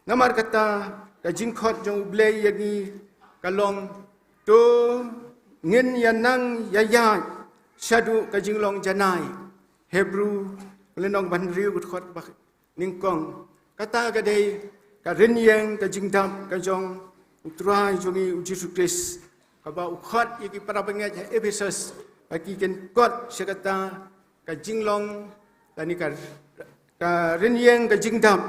Namar kata ka jingkhot jong U Blei ïa ngi ka long, to ngin ïa nang ïa ïaid shaduh ka jinglong janai. Hebru lynnong ba hynriew ka dkhot ba nyngkong. Kata ka dei ka rynïeng ka jingdap ka jong U Trai jong ngi U Jisu Khrist, kaba u khot ïa ki para bangeit ha Ephesus ba ki kin kot sha kata ka jinglong lane ka, ka rynïeng ka jingdap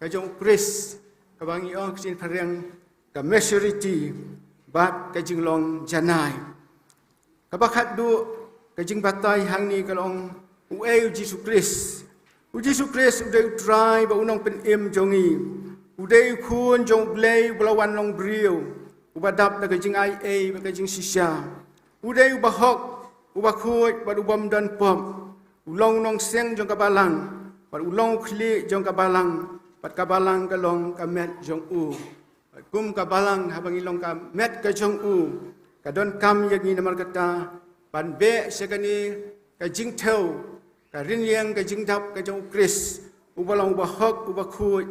ka jong U Khrist, kaba ngi ong ka shin phareng ka maturity bad ka jinglong janai. Kaba khatduh ka jingbatai hangne ka long uei U Jisu Khrist. U Jisu Khrist u dei U Trai bad U Nongpynim jong ngi. U dei U Khun jong U Blei uba la wan long briew, uba dap da ka jingaiei bad ka jingshisha. U dei uba hok, uba khuid bad u bym don pop. U long u nongseng jong ka balang bad u long u khlieh jong ka balang, bad ka balang ka long ka met jong u. Kum ka balang, haba ngi long ka met ka jong u, ka donkam ïa ngi namar kata ban beh sha kane ka jingthew ka rynïeng ka jingdap ka jong U Khrist, uba long uba hok, uba khuid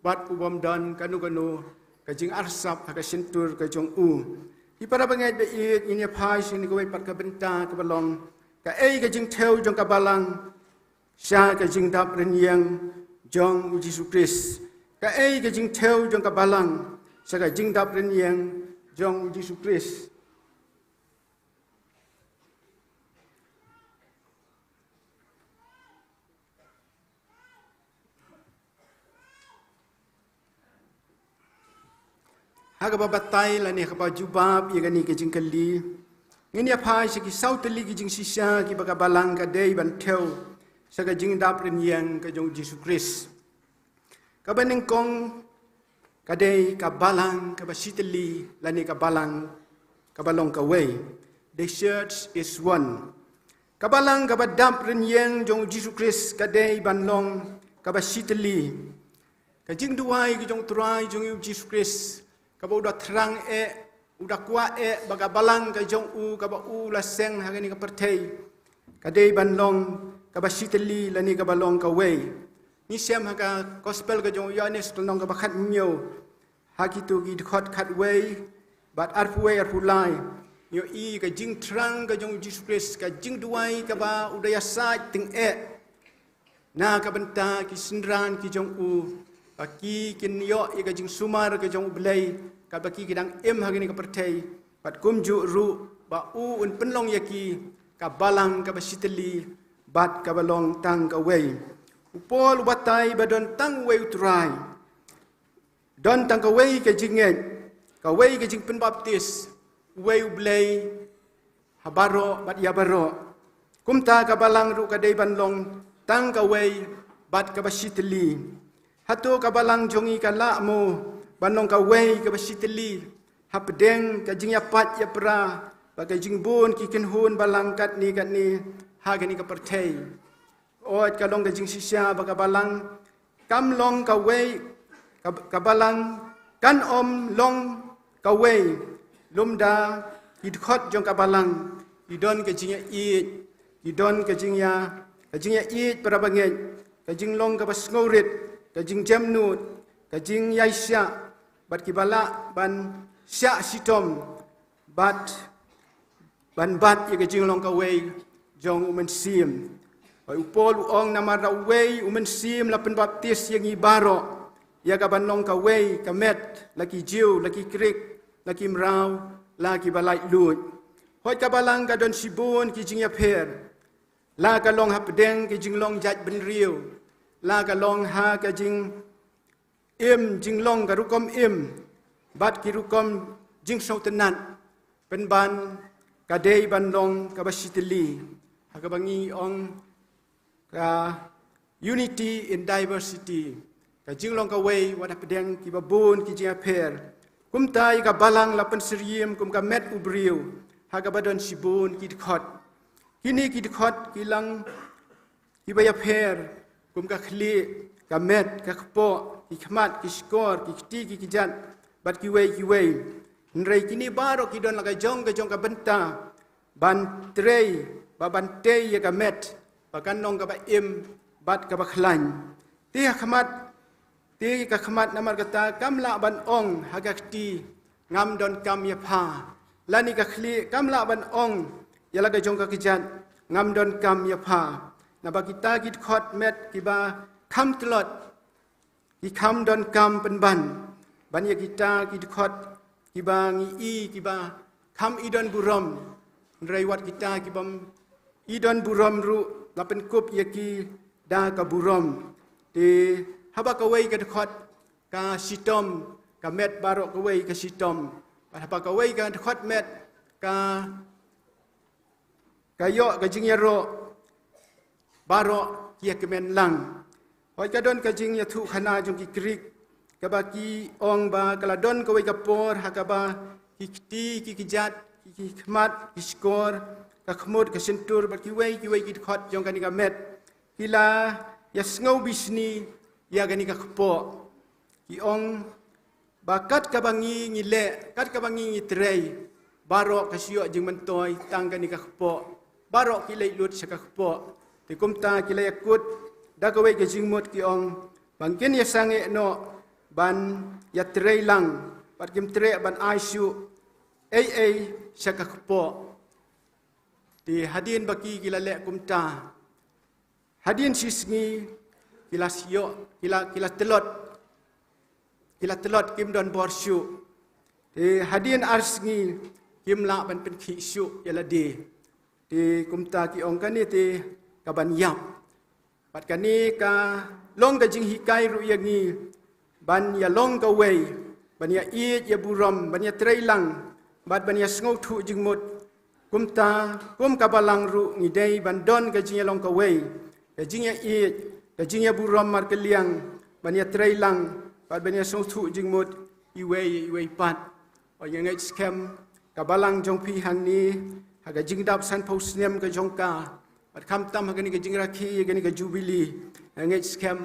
bad u bym don kano kano ka jingarsap ha ka shyntur ka jong u. Ki para bangeit ba ïeit, ngin ïa phai sha kane kawei pat ka bynta kaba long kaei ka jingthew jong ka balang sha ka jingdap rynïeng jong U Jisu Khrist. Kaei ka jingthew jong ka balang sha ka jingdap rynïeng jong U Jisu Khrist? Ha kaba batai lane ha kaba jubab ïa kane ka jingkylli, ngin ïa phai sha ki saw tylli ki jingshisha kiba ka balang ka dei ban thew sha ka jingdap rynïeng ka jong U Jisu Khrist. Kaba nyngkong ka dei ka balang kaba shitylli lane ka balang kaba long kawei. The church is one. Ka balang kaba dap rynïeng jong u Jisu Khrist ka dei ban long kaba shitylli. Ka jingduwai ka jong u Trai jong ngi u Jisu Khrist, kaba u da thrang eh, u da kwah eh ba ka balang ka jong u kaba u la seng ha kane ka pyrthei, ka dei ban long kaba shitylli lane kaba long kawei. Ngi shem ha ka gospel ka jong u Ïoannis ka lynnong kaba khathynñiew, ha kito ki dkhot khatwei bad arphew wei arphew lai, ngi ïohi ka jingthrang ka jong u Jisu Khrist, ka jingduwai kaba u da ïasaid tyngeh na ka bynta ki synran ki jong u, ba ki kin ïoh ïa ka jingsumar ka jong u Blei, kaba ki ki dang im ha kane ka pyrthei, bad kumjuh ruh ba u un pynlong ïa ki ka balang kaba shitylli bad kaba long tang kawei. U Paul u batai ba don tang uwei u Trai, don tang kawei ka jingngeit, kawei ka jingpynbaptis, uwei u Blei ha baroh bad ïa baroh. Kumta ka balang ruh ka dei ban long tang kawei bad kaba shitylli. Hato ka balang jong ngi ka lah mo ban long kawei kaba shitylli hapdeng ka jingïapait ïapra bad ka jingbun ki kynhun balang katne katne ha kane ka pyrthei? Oi, ka long ka jingshisha ba ka balang kam long kawei, ka, ka balang kan ym long kawei lymda ki dkhot jong ka balang ki don ka jingïaieit, ki don ka jingïa, ka jingïaieit para bangeit, ka jinglong kaba sngewrit, ka jingjemnud, ka jingïaishah, bad kiba lah ban shah shitom bad ban bat ïa ka jinglong kawei jong u Mynsiem. Ba u Paul u ong, namar da uwei u Mynsiem la pynbaptis ïa ngi baroh ïa ka ban long kawei ka met, la ki Jiw, la ki Krik, la ki mraw, la kiba laitluid. Hooid, ka balang ka don shibun ki jingïapher, la ka long hapdeng ki jinglong jaitbynriew, la ka long ha ka jing im jinglong, ka rukom im bad ki rukom jingsngewtynnad, pynban ka dei ban long kaba shitylli. Ha kaba ngi ong ka unity in diversity, ka jinglong kawei wat hapdeng kiba bun ki jingïapher. Kumta ïa ka balang la pynsyriem kum ka met u briew ha kaba don shibun ki dkhot. Kine ki dkhot ki long kiba ïapher, kum ka khlieh, ka met, ka kpoh, ki khmat, ki shkor, ki kti, ki kjat, bad kiwei kiwei. Hynrei kine baroh ki don la ka jong ka jong ka bynta ban trei, ba ban tei ïa ka met ba kan long kaba im bad kaba khlaiñ. Te ha khmat, te ka khmat, namar kata kam lah ban ong ha ka kti, ngam donkam ïa pha, lane ka khlieh kam lah ban ong ïa la ka jong ka kjat, ngam donkam ïa pha. Naba kita ki dkhot met kiba kham tlot, ki kham donkam pynban ban ïa kita ki dkhot kiba ngi i kiba kham i don burom. Hynrei wat kita kibym i don burom ruh la pynkup ïa ki da ka burom. Te haba kawei ka dkhot ka shitom, ka met baroh kawei ka shitom. Bad haba kawei ka dkhot met ka, ka ïoh ka jingïaroh, baroh ki ïa kmen lang. Hooid, ka don ka jingïathuhkhana jong ki Krik kaba ki ong ba ka la don kawei ka por ha kaba ki kti, ki kjat, ki, ki khmat, ki shkor, ka khmut, ka shyntur bad kiwei kiwei ki dkhot jong kane ka met ki la ïasngew bishni ïa kane ka kpoh. Ki ong ba kat kaba ngi ngi leh, kat kaba ngi ngi trei, baroh ka shu ïoh jingmyntoi tang kane ka kpoh, baroh ki leit lut sha ka kpoh. Te kumta ki la ïakut da kawei ka jingmut, ki ong ba ngin ïasangeh noh ban ïatrei lang, bad kim treh ban ai shuh ei ei sha ka kpoh. Te hadien ba ki ki la leh kumta, hadien shi sngi ki la ïoh, ki la, ki la tlot, ki la tlot, kim don bor shuh. Te hadien ar sngi kim lah ban pynkhih shuh ïa lade. Te kumta ki ong, kane te ka ban ïap. Bad kane ka long ka jinghikai ruh ïa ngi ban ïalong kawei, ban ïaieit ïaburom, ban ïatrei lang, bad ban ïasngewthuh jingmut. Kumta kum ka balang ruh ngi dei ban don ka jingïalong kawei, ka jingïaieit, ka jingïaburom markylliang, ban ïatrei lang bad ban ïasngewthuh jingmut iwei ïa iwei pat. Oi, nga ngeit skhem ka balang jong phi hangne, ha ka jingdap sanphew snem ka jong ka, Bad khamtam ha kane ka jingrakhe, kane ka jubili, nga ngeit skhem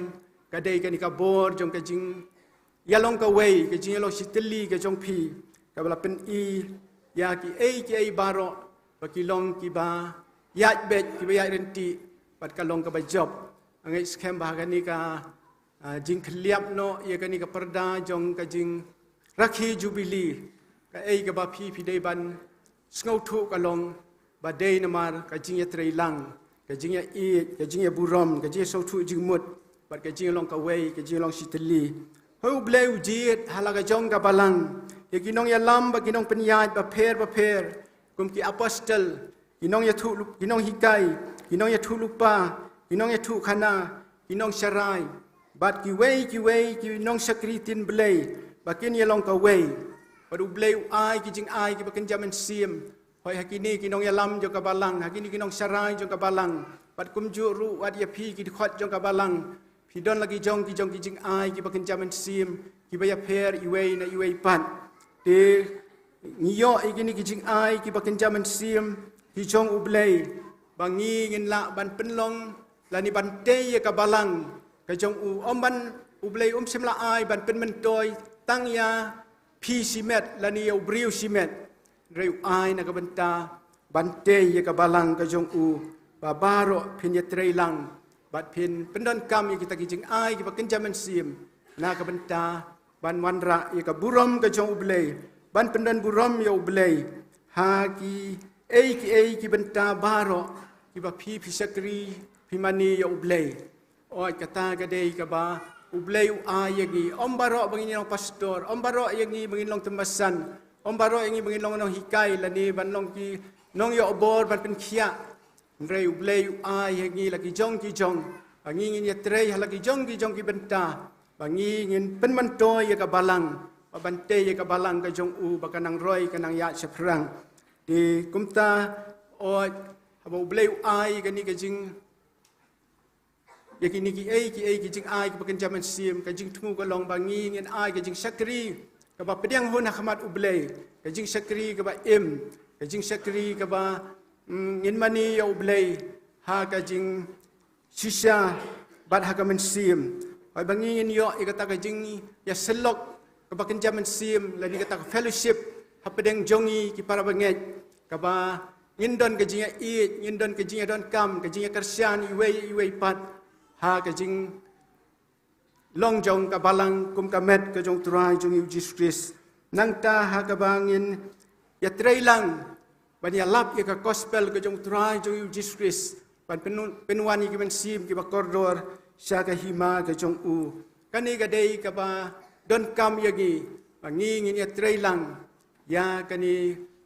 ka dei kane ka bor jong ka jingïalong kawei, ka jingïalong shitylli ka jong phi, kaba la pyni ïa kiei kiei baroh ba ki long kiba ïaid beit, kiba ïaid ryntih, bad ka long kaba jop. Nga ngeit skhem ba ha kane ka, ah, jingkhylliap noh ïa kane ka pyrda jong ka jingrakhe jubili, kaei kaba phi phi dei ban sngewthuh ka long ba dei namar ka jingïatreilang, ka jingïaieit, ka jingïaburom, ka jingïasngewthuh jingmut, bad ka jingïalong kawei, ka jingïalong shitylli. Hooid, U Blei u jied ha la ka jong ka balang ïa ki nongïalam bad ki nongpynïaid bapher bapher, kum ki apostol, ki nongïathuh lyp-, ki nonghikai, ki nongïathuh lypa, ki nongïathuh khana, ki nongsharai, bad kiwei kiwei ki nongshakri ktien Blei ba kin ïalong kawei. Bad U Blei u ai ki jingai kiba kynja mynsiem. Hooid, ha kine ki nongïalam jong ka balang, ha kine ki nongsharai jong ka balang, bad kumjuh ruh wat ïa phi ki dkhot jong ka balang, phi don la ki jong ki jong ki jingai kiba kynja mynsiem, kiba ïapher iwei na iwei pat. Te ngi ïoh ïa kine ki jingai kiba kynja mynsiem ki jong U Blei, ba ngi ngin lah ban pynlong lane ban tei ïa ka balang ka jong u. Ym ban, U Blei um shym la ai ban pynmyntoi tang ïa phi shimet lane ïa u briew shimet. Hynrei u ai na ka bynta ban tei ïa ka balang ka jong u ba baroh phin ïatreilang bad phin pyndonkam ïa kita ki jingai kiba kynja mynsiem na ka bynta ban wanrah ïa ka burom ka jong U Blei, ban pyndon burom ïa U Blei ha kiei kiei ki bynta baroh kiba phi phi shakri, phi mane ïa U Blei. Hooid, kata ka dei kaba U Blei u ai ïa ngi. Ym baroh ba ngin long pastor, ym baroh ïa ngi ba ngin long tymbasan, ym baroh ïa ngi ba ngin long nonghikai lane ban long ki nongïoh bor ban pynkhiah. Hynrei U Blei u ai ïa ngi la ki jong ki jong ba ngi ngin ïatrei ha la ki jong ki jong ki bynta, ba ngi ngin pynmyntoi ïa ka balang, ba ban tei ïa ka balang ka jong u ba ka nang roi, ka nang ïaid shaphrang. Te kumta, hooid, haba U Blei u ai kane ka jing ïa kine kiei kiei ki jingai kiba kynja mynsiem, ka jingthmu ka long ba ngi ngin ai ka jingshakri kaba pdiang hun ha khmat U Blei, ka jingshakri kaba im, ka jingshakri kaba, mm, ngin mane ïa U Blei ha ka jingshisha bad ha ka mynsiem. Hooid, ba ngi ngin ïoh ïa kata ka jingïasyllok kaba kynja mynsiem lane kata ka fellowship hapdeng jong ngi ki para bangeit, kaba ngin don ka jingïaieit, ngin don ka jingïadonkam, ka jingïakyrshan iwei iwei pat ha ka jinglong jong ka balang kum ka met ka jong U Trai jong ngi U Jisu Khrist. Nangta ha kaba ngin ïatreilang ban ïalap ïa ka gospel ka jong U Trai jong ngi U Jisu Khrist, ban pynwan, pynwan ïa ki mynsiem kiba kordor sha ka hima ka jong u. Kane ka dei kaba donkam ïa ngi ba ngi ngin ïatreilang ïa kane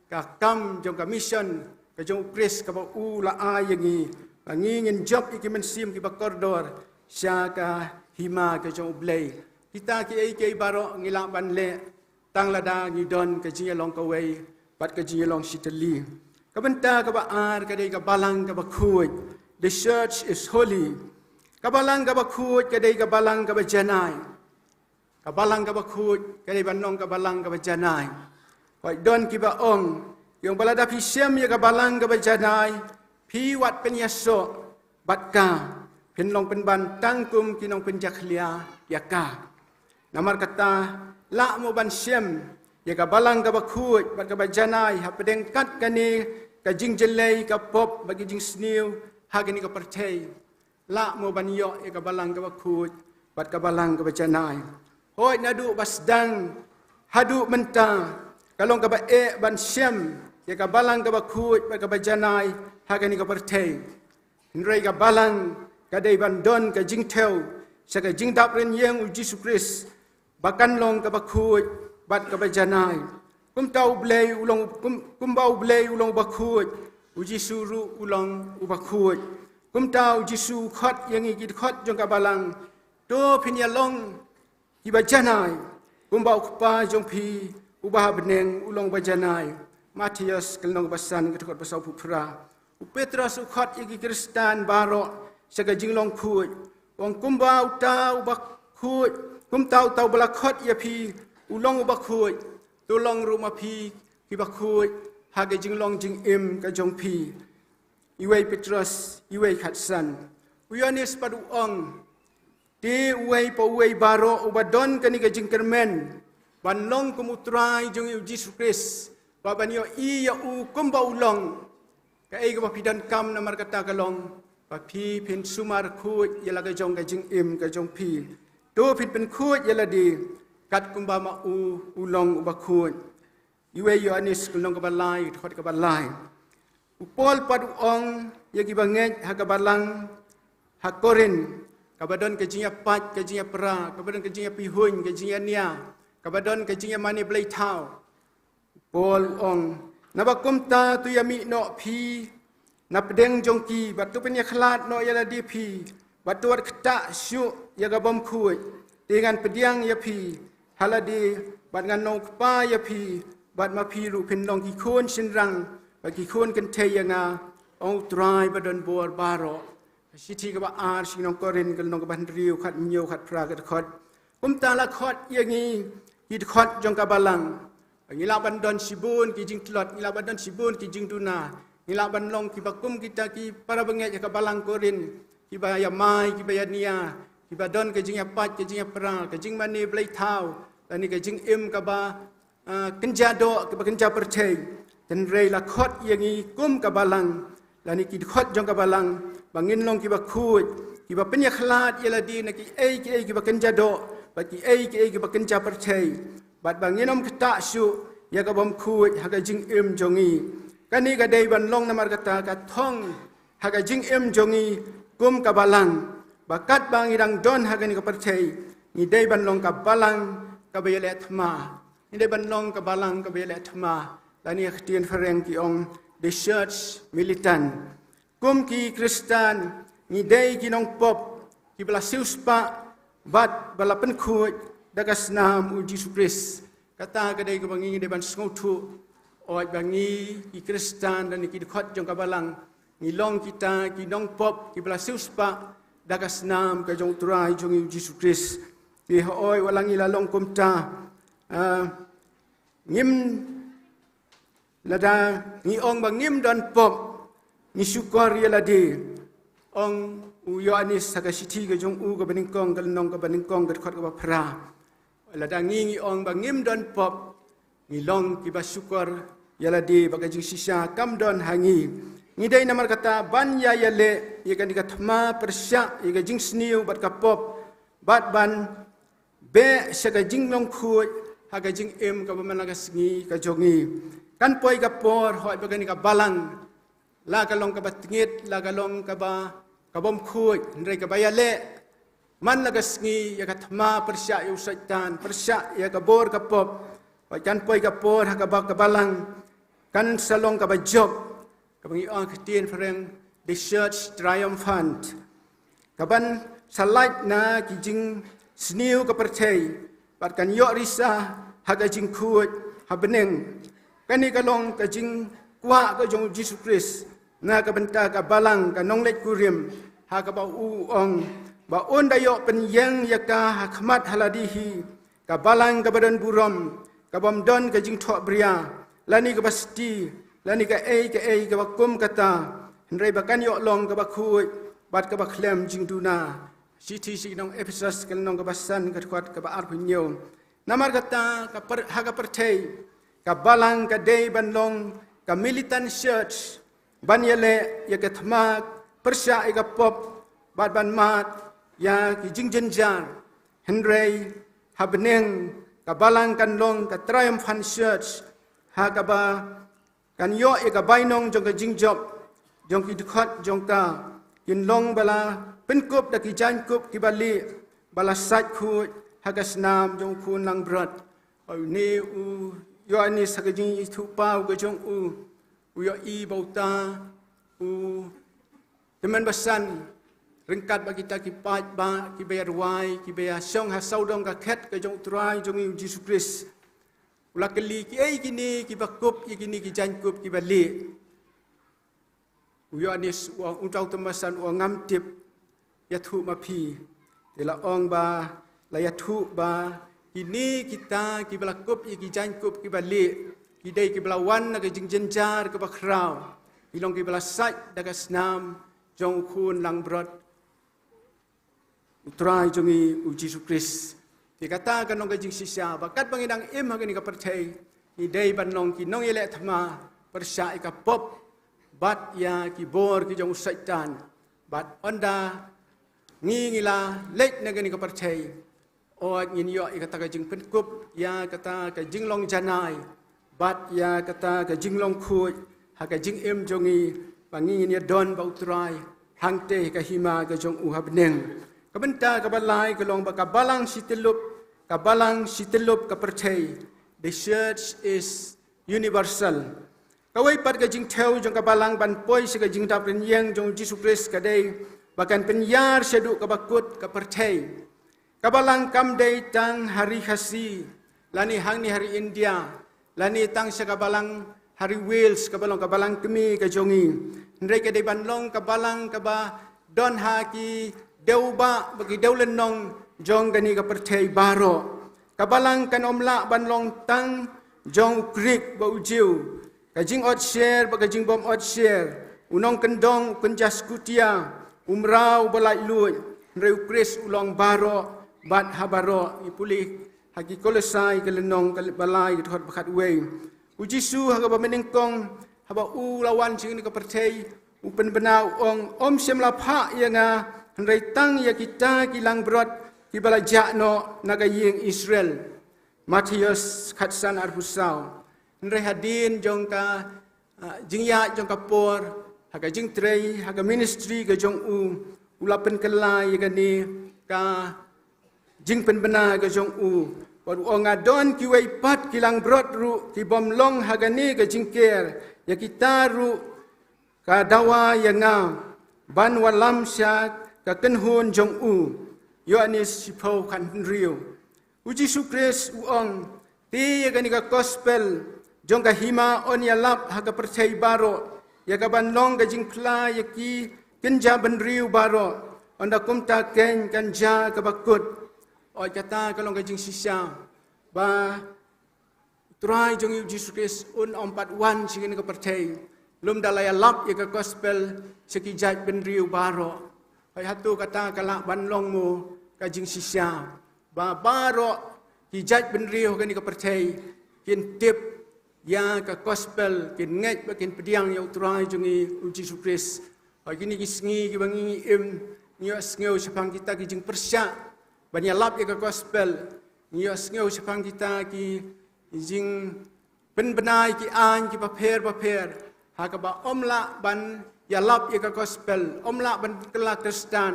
ka kam jong ka mission ka jong U Khrist kaba u la ai ïa ngi, ba ngi ngin jop ïa ki mynsiem kiba kordor sha ka hima ka jong U Blei. Kita kiei kiei baroh ngi lah ban leh tang lada ngi don ka jingïalong kawei bad ka jingïalong shitylli. Ka bynta kaba ar ka dei ka balang kaba khuid. The church is holy. Ka balang kaba khuid ka dei ka balang kaba janai. Ka balang kaba khuid ka dei ban long ka balang kaba janai. Hooid, don kiba ong, ïa ong ba lada phi shem ïa ka balang kaba janai, phi wat pynïasoh bad ka, phin long pynban tang kum ki nongpynjakhlia ïa ka. Namar kata, lah mo ban shem ïa ka balang kaba khuid bad kaba janai hapdeng kat kane ka jingjyllei ka pop bad ka jingsniew ha kane ka pyrthei. Lah mo ban ïoh ïa ka balang kaba khuid bad ka balang kaba janai? Hooid, naduh ba sdang haduh mynta ka long kaba eh ban shem ïa ka balang kaba khuid bad kaba janai ha kane ka pyrthei. Hynrei ka balang ka dei ban don ka jingthew sha ka jingdap rynïeng ïa U Jisu Khrist, ba kan long kaba khuid bad kaba janai. Kumta U Blei u long, kum, kumba U Blei u long uba khuid, U Jisu ruh u long uba khuid. Kumta U Jisu u khot ïa ngi ki dkhot jong ka balang, to phin ïa long kiba janai, kumba U Kpa jong phi uba ha bneng u long uba janai. Mathaios ka lynnong ba san ka dkhot ba sawphew phra. U Petros u khot ïa ki Khristan baroh sha ka jinglong khuid. U ong, kumba uta uba khuid, kumta uta uba la khot ïa phi u long uba khuid. To long ruh ma phi kiba khuid ha ka jinglong jingim ka jong phi. Iwei Petros, iwei khatsan. U Ïoannis pat u ong, te uwei pa uwei baroh uba don kane ka jingkyrmen ban long kum u Trai jong ngi u Jisu Khrist, ba ban ïohi ïa u kumba u long. Kaei kaba phi donkam namar kata ka long ba phi phin sumar khuid ïa la ka jong ka jingim ka jong phi. To phin pynkhuid ïa lade kat kumba ma u u long uba khuid. Iwei Ïoannis ka lynnong kaba lai, dkhot kaba lai. U Paul pat u ong ïa kiba ngeit ha ka balang ha Korinth, kaba don ka jingïapait, ka jingïapra, kaba don ka jingïapihuiñ, ka jingïania, kaba don ka jingïamane blei thaw. Paul u ong, naba kumta to ïamih noh phi na pdeng jong ki, bad to pynïakhlad noh ïa lade phi, bad to wat ktah shuh ïa ka bym khuid. Te ngan pdiang ïa phi ha lade, bad ngan long u kpa ïa phi, bad ma phi ruh phin long ki khun shynrang bad ki khun kynthei ïa nga, ong u Trai ba don bor baroh. Shithi kaba ar sha ki nong Korinth, ka lynnong kaba hynriew, khathynñiew, khatphra, ka dkhot. Kumta la khot ïa ngi ki dkhot jong ka balang. Ngi lah ban don shibun ki jingtlot, ngi lah ban don shibun ki jingduna, ngi lah ban long kiba kum kita ki para bangeit ha ka balang Korinth, kiba ïamai, kiba ïania, kiba don ka jingïapait, ka jingïapra, ka jingmane blei thaw, lane ka jingim kaba ah, kynja doh, kaba kynja pyrthei. Hynrei la khot ïa ngi kum ka balang, lane ki dkhot jong ka balang, ba ngin long kiba khuid, kiba pynïakhlad ïa lade na kiei kiei kiba kynja doh bad kiei kiei kiba kynja pyrthei, bad ba ngin ym ktah shuh ïa ka bym khuid ha ka jingim jong ngi. Kane ka dei ban long namar kata ka thong ha ka jingim jong ngi kum ka balang, ba katba ngi dang don ha kane ka pyrthei, ngi dei ban long ka balang kaba ïaleh thma. Ngi dei ban long ka balang kaba ïaleh thma, lane ha ka ktien phareng ki ong the church militant. Kum ki Khristan, ngi dei ki nongpop kiba la siewspah bad ba la pynkhuid da ka snam u Jisu Khrist. Kata ka dei kaba ngi dei ban sngewthuh, hooid ba ngi ki Khristan lane ki dkhot jong ka balang, ngi long kita ki nongpop kiba la siewspah da ka snam ka jong u Trai jong ngi u Jisu Khrist. Te hooid wat la ngi la long kumta, ah, ngim, lada ngi ong ba ngim don pop, ngi shukor ïa lade. Ong u Ïoannis ha ka shithi ka jong u kaba nyngkong, ka lynnong kaba nyngkong, ka dkhot kaba phra. Lada ngi ngi ong ba ngim don pop, ngi long kiba shukor ïa lade, ba ka jingshisha kam don ha ngi. Ngi dei namar kata ban ïa ïaleh ïa kane ka thma pyrshah ïa ka jingsniew bad ka pop, bad ban beh sha ka jinglong khuid ha ka jingim kaba man la ka sngi ka jong ngi. Kan poi ka por, hooid ba kane ka balang la ka long kaba tngit, la ka long kaba, ka bym khuid, hynrei kaba ïaleh man la ka sngi ïa ka thma pyrshah ïa u Soitan, pyrshah ïa ka bor ka pop. Hooid kan poi ka por ha kaba ka balang kan sa long kaba jop, kaba ngi ong ha ka ktien phareng the church triumphant, kaban sa lait na ki jingsniew ka pyrthei bad kan ïoh risa ha ka jingkhuid ha bneng. Kane ka long ka jingkwah ka jong u Jisu Khrist na ka bynta ka balang, ka nongleit kurim, ha kaba u ong ba un da ïoh pynïeng ïa ka ha khmat ha lade hi, ka balang kaba don burom, ka bym don ka jingthohbria, lane kaba sti, lane kaei kaei kaba kum kata, hynrei ba kan ïoh long kaba khuid bad kaba khlem jingduna. Shithi sha ki nong Ephesos, ka lynnong kaba san, ka dkhot kaba arphew hynñiew. Namar kata ka pyr-, ha ka pyrthei ka balang ka dei ban long ka militant church, ban ïaleh ïa ka thma pyrshah ïa ka pop bad ban mad ïa ki jingjynjar. Hynrei ha bneng ka balang kan long ka triumphant church, ha kaba kan ïoh ïa ka bainong jong ka jingjop jong ki dkhot jong ka, kin long ba la pynkup da ki jaiñkup kiba lieh, ba la sait khuid ha ka snam jong u khun langbrot. Une u Ïoannis ha ka jingïathuhpaw ka jong u, u ïohi ba uta u tymmen basan ryngkat bad kita ki paidbah kiba ïa rwai, kiba ïa shong ha sawdong ka khet ka jong u Trai jong ngi u Jisu Khrist. U la kylli, kiei kine kiba kup ïa kine ki jaiñkup kiba lieh? U Ïoannis u ong, uta u tymmen basan u ong, ngam tip, ïathuh ma phi. Te la ong ba, la ïathuh ba kine kita kiba la kup ïa ki jaiñkup kiba lieh, ki dei kiba la wan na ka jingjynjar kaba khraw. ki long kiba la sait da ka snam jong u khun langbrot, u Trai jong ngi u Jisu Khrist. Te kata kan long ka jingshisha ba katba ngi dang im ha kane ka pyrthei, ngi dei ban long ki nongïaleh thma pyrshah ïa ka pop bad ïa ki bor ki jong u Soitan. Bad ynda ngi, ngi la leit na kane ka pyrthei, oi, ngin ïoh ïa kata ka jingpynkup, ïa kata ka jinglong janai bad ïa kata ka jinglong khuid ha ka jingim jong ngi, ba ngi ngin ïadon bad u Trai hangtei ha ka hima ka jong u ha bneng. Ka bynta kaba lai ka long ba ka balang shityllup, ka balang shityllup ka pyrthei. The church is universal. Kawei pat ka jingthew jong ka balang ban poi sha ka jingdap rynïeng jong u Jisu Khrist ka dei ba kan pynïar shaduh kaba kut ka pyrthei. Ka balang kam dei tang ha ri Khasi, lane hangne ha ri India, lane tang sha ka balang ha ri Wales, kaba long ka balang kmie ka jong ngi. Hynrei ka dei ban long ka balang kaba don ha ki dewbah bad ki dewlynnong jong kane ka pyrthei baroh. Ka balang kan ym lah ban long tang jong u Grik bad u Jiw, ka jingot sher bad ka jingbym ot sher, u nongkyndong, u kynja skutia, u mraw ba laitluid, hynrei u Khrist u long baroh bad ha baroh. Ngi pule ha ki Kolosai ka lynnong kaba lai, ka dkhot ba khatwei. U Jisu ha kaba mynnyngkong haba u la wan sha kane ka pyrthei, u pynbna, u ong, ym shym la phah ïa nga, hynrei tang ïa kita ki langbrot kiba la jah noh na ka ïing Israel. Mathaios khatsan arphew saw. Hynrei hadien jong ka, ah, jingïaid jong ka por, ha ka jingtrei, ha ka ministry ka jong u, u la pynkylla ïa kane ka jingpynbna ka jong u. Bad u ong, nga don kiwei pat ki langbrot ruh ki bym long ha kane ka jingker, ïa kita ruh ka dawa ïa nga ban wallam sha ka kynhun jong u. Ïoannis shiphew khathynriew. U Jisu Khrist u ong, te ïa kane ka gospel jong ka hima yn ïalap ha ka pyrthei baroh, ïa kaban long ka jingphla ïa ki kynja bynriew baroh, ynda kumta keiñ kan jia kaba kut. Oi, kata ka long ka jingshisha ba u Trai jong ngi u Jisu Khrist un ym pat wan sha kane ka pyrthei lym da la ïalap ïa ka gospel sha ki jait bynriew baroh. Hoi, hato kata ka lah ban long mo ka jingshisha ba baroh ki jait bynriew ha kane ka pyrthei kin tip ïa ka gospel, kin ngeit bad kin pdiang ïa u Trai jong ngi u Jisu Khrist? Hoi, kine ki sngi kiba ngi im, ngi ïohsngew shaphang kita ki jingpyrshah ban ïalap ïa ka gospel. Ngi ïohsngew shaphang kita ki jingpynbna ïa ki aiñ kiba pher bapher, ha kaba ym lah ban ïalap ïa ka gospel, ym lah ban kylla Khristan.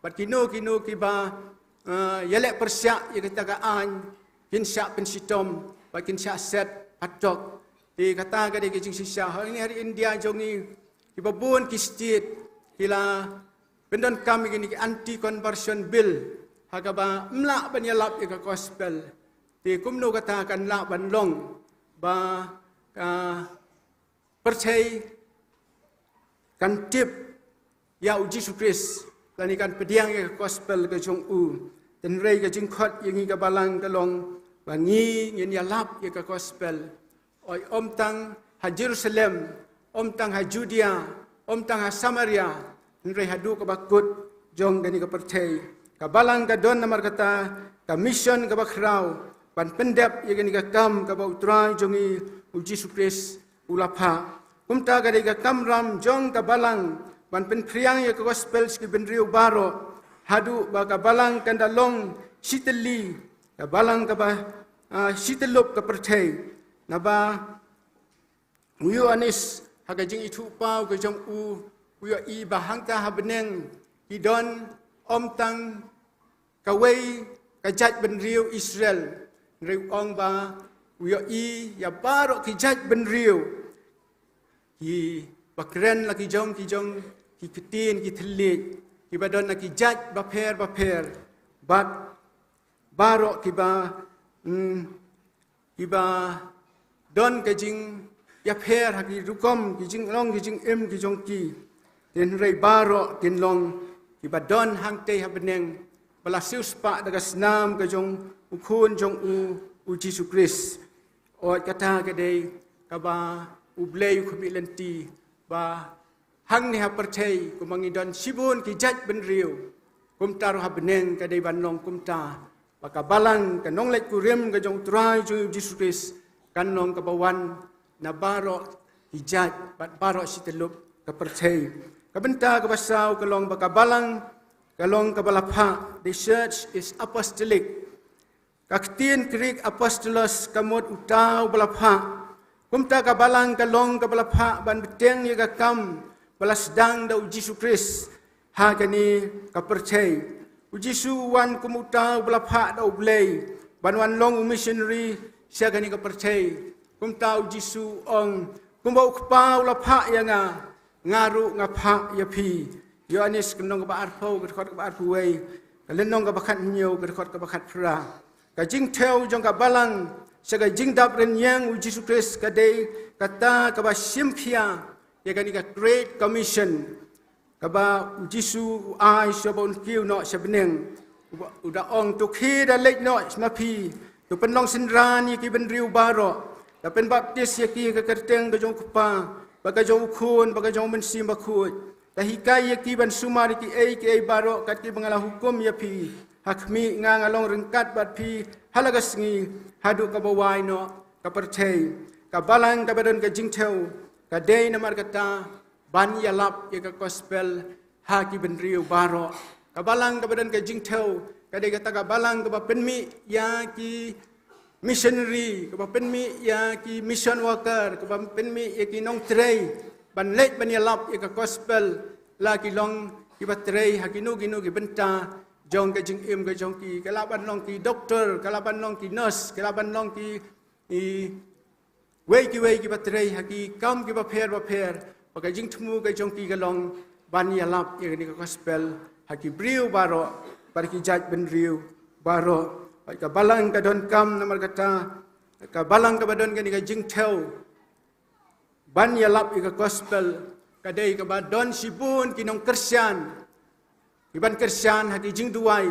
Bad kino kino kiba, eh, ïaleh pyrshah ïa kita ka aiñ kin shah pynshitom bad kin shah set patok. Te kata ka dei ka jingshisha. Hangne ha ri India jong ngi, kiba bun ki state ki la pyndonkam ïa kine ki anti conversion bill, ha kaba ym lah ban ïalap ïa ka gospel. Te kumno kata kan lah ban long ba ka pyrthei kan tip ïa u Jisu Khrist, lane kan pdiang ïa ka gospel ka jong u? Hynrei ka jingkhot ïa ngi ka balang ka long ba ngi ngin ïalap ïa ka gospel. Oi, ym tang ha Jerusalem, ym tang ha Judea, ym tang ha Samaria, hynrei haduh kaba kut jong kane ka pyrthei. Ka balang ka don namar kata ka mission kaba khraw ban pyndep ïa kane ka kam kaba u Trai jong ngi u Jisu Khrist u la phah. Kumta ka dei ka kamram jong ka balang ban pynphriang ïa ka gospel sha ki bynriew baroh, haduh ba ka balang kan da long shitylli, ka balang kaba, ah, shityllup ka pyrthei. Naba u Ïoannis ha ka jingithuhpaw ka jong u, u ïohi ba hangta ha bneng ki don ym tang kawei ka jaitbynriew Israel. Hynrei u ong ba u ïohi ïa baroh ki jaitbynriew, kiba kren la ki jong ki jong ki ktien ki thylliej, kiba don la ki jait bapher bapher, bad baroh kiba, mm, kiba don ka jingïapher ha ki rukom ki jinglong ki jingim ki jong ki. Hynrei baroh kin long kiba don hangtei ha bneng, ba la siewspah da ka snam ka jong u Khun jong u, u Jisu Khrist. Oi, kata ka dei kaba U Blei u khmih lynti ba hangne ha pyrthei kumba ngi don shibun ki jait bynriew, kumta ruh ha bneng ka dei ban long kumta, ba ka balang ka nongleit kurim ka jong U Trai jong ngi U Jisu Khrist kan long kaba wan na baroh ki jait bad baroh shi tyllup ka pyrthei. Ka bynta kaba saw ka long ba ka balang ka long kaba la phah, the church is apostolic. Ka ktien Greek apostolos ka mut uta uba la phah. Kumta ka balang ka long kaba la phah ban bteng ïa ka kam ba la sdang da U Jisu Khrist ha kane ka pyrthei. U Jisu u wan kum uta uba la phah da U Blei ban wan long u missionary sha kane ka pyrthei. Kumta U Jisu u ong, kumba U Kpa u la phah ïa nga, nga ruh nga phah ïa phi. Ïoannis ka lynnong kaba arphew, ka dkhot kaba arphew wei, ka lynnong kaba khathynñiew, ka dkhot kaba khatphra. Ka jingthew jong ka balang sha ka jingdap rynïeng U Jisu Khrist ka dei kata kaba shim khia ïa kane ka Great Commission kaba U Jisu u ai sha ba un kiew noh sha bneng. U da ong, to khie da leit noh ma phi, to pynlong synran ïa ki bynriew baroh, da pynbaptis ïa ki ha ka kyrteng ka jong U Kpa, bad ka jong U Khun, bad ka jong U Mynsiem Bakhuid. Da hikai ïa ki ban sumar ïa kiei kiei baroh kat kiba nga la hukum ïa phi. Ha khmih, nga nga long ryngkat bad phi ha la ka sngi haduh kaba wai noh ka pyrthei. Ka balang kaba don ka jingthew ka dei namar kata ban ïalap ïa ka gospel ha ki bynriew baroh. Ka balang kaba don ka jingthew ka dei kata ka balang kaba pynmih ïa ki missionary, kaba pynmih ïa ki mission worker, kaba pynmih ïa ki nongtrei ban leit ban ïalap ïa ka gospel, la ki long kiba trei ha kino kino ki bynta jong ka jingim ka jong ki. Ka lah ban long ki doktor, ka lah ban long ki nurse, ka lah ban long ki, ki wei ki wei kiba trei ha ki kam kiba pher ba pher, ba ka jingthmu ka jong ki ka long ban ïalap ïa kane ka gospel ha ki briew baroh, bad ki jait bynriew baroh. Bad ka balang ka donkam namar kata, ka balang kaba don kane ka jingthew ban ïalap ïa ka gospel ka dei kaba don shibun ki nongkyrshan kiban kyrshan ha ki jingduwai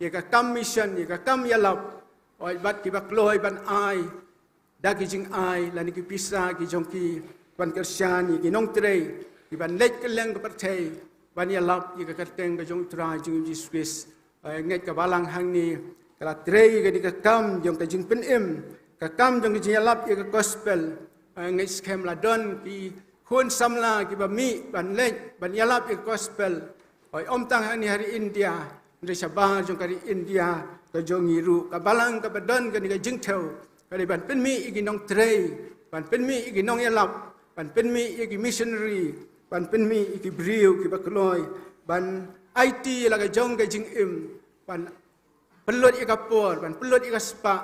ïa ka kam mission, ïa ka kam ïalap. Oi, bad kiba kloi ban ai da ki jingai lane ki pisa ki jong ki ban kyrshan ïa ki nongtrei kiban leit kylleng ka pyrthei ban ïalap ïa ka kyrteng ka jong U Trai jong U Jisu Khrist. Oi, ngeit ka balang hangne ka la trei ïa kane ka kam jong ka jingpynim, ka kam jong ka jingïalap ïa ka gospel. Oi, ngeit skhem la don ki khun samla kiba mih ban leit ban ïalap ïa ka gospel. Oi, ym tang hangne ha ri India, hynrei shabar jong ka ri India ka jong ngi ruh, ka balang kaba don kane ka jingthew ka dei ban pynmih ïa ki nongtrei, ban pynmih ïa ki nongïalap, ban pynmih ïa ki missionary, ban pynmih ïa ki briew kiba kloi ban aiti la ka jong ka jingim, ban pynlut ïa ka por, ban pynlut ïa ka spah,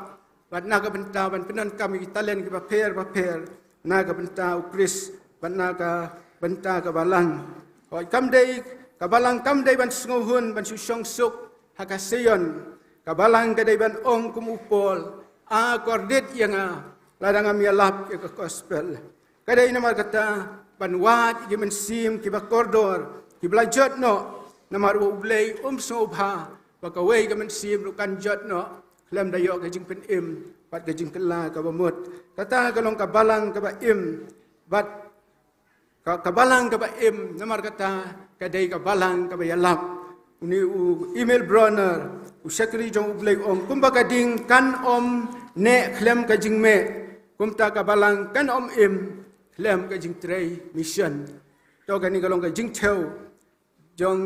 bad na ka bynta ban pyndonkam ïa ki talent kiba pher ba pher na ka bynta U Khrist, bad na ka bynta ka balang. Hooid, kam dei, ka balang kam dei ban sngewhun ban shu shong suk ha ka Sion. Ka balang ka dei ban ong kum u Paul, a kordit ïa nga lada ngam ïalap ïa ka gospel. Ka dei namar kata ban wad ïa ki mynsiem kiba kordor kiba la jot noh, namar ba U Blei um sngewbha ba kawei ka mynsiem ruh kan jot noh khlem da ïoh ka jingpynim bad ka jingkylla kaba mut. Kata ka long ka balang kaba im, bad ka, ka balang kaba im, namar kata ka dei ka balang kaba ïalap. Une u Emil Brunner, u shakri jong U Blei, u ong, kumba ka ding kan ym neh khlem ka jingmeh, kumta ka balang kan ym im khlem ka jingtrei mission. To kane ka long ka jingthew jong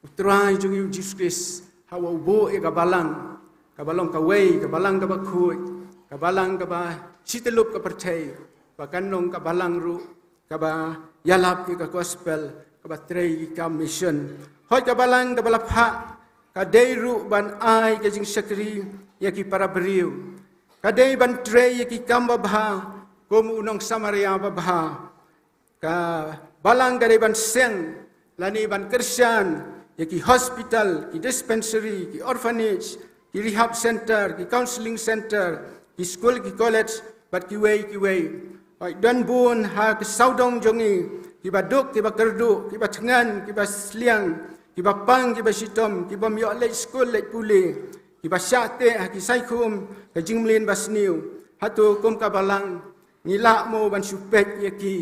U Trai jong ngi U Jisu Khrist, ha uba u buh ïa ka balang, kaba long kawei, ka balang kaba khuid, ka balang kaba shityllup ka pyrthei, ba kan long ka balang ruh kaba ïalap ïa ka gospel, kaba trei ïa ka mission. Hooid, ka balang kaba la phah ka dei ruh ban ai ka jingshakri ïa ki para briew. Ka dei ban trei ïa ki kam babha kum u nongsamaria babha. Ka balang ka dei ban seng lane ban kyrshan ïa ki hospital, ki dispensary, ki orphanage, ki rehab center, ki counseling center, ki skul, ki college, bad kiwei kiwei. Hooid, don bun ha ki sawdong jong ngi, kiba duk, kiba kyrduh, kiba thngan, kiba sliang, kiba pang, kiba shitom, kibym ïoh leit skul leit pule, kiba shah teh ha ki saikhum ka jingmlien basniew. Hato kum ka balang ngi lah mo ban shu peit ïa ki?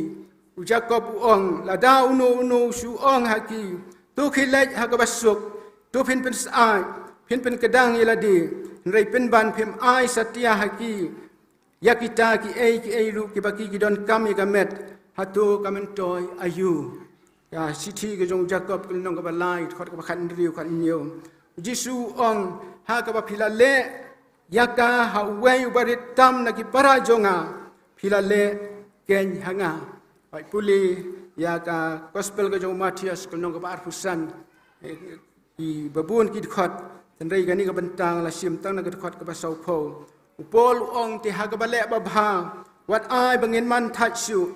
U Jakob u ong, lada uno uno u shu ong ha ki, to khie leit ha kaba suk, to phin pynsyaid, phin pynkdang ïa lade, hynrei pynban phim ai satia ha ki ïa kita kiei kiei ruh kiba ki ki donkam ïa ka met, hato ka myntoi aïu? Ka shithi ka jong u Jakob ka lynnong kaba lai, dkhot kaba khathynriew, khathynñiew. U Jisu u ong, ha kaba phi la leh ïa ka ha uwei uba rit tam na ki para jong nga, phi la leh keiñ ha nga. Peit pule ïa ka Gospel ka jong u Mathaios ka lynnong kaba arphew san, eh, kiba bun ki dkhot, hynrei kane ka bynta nga la shim tang na ka dkhot kaba sawphew. U Paul u ong, te ha kaba leh babha, wat ai ba ngin man thait shuh,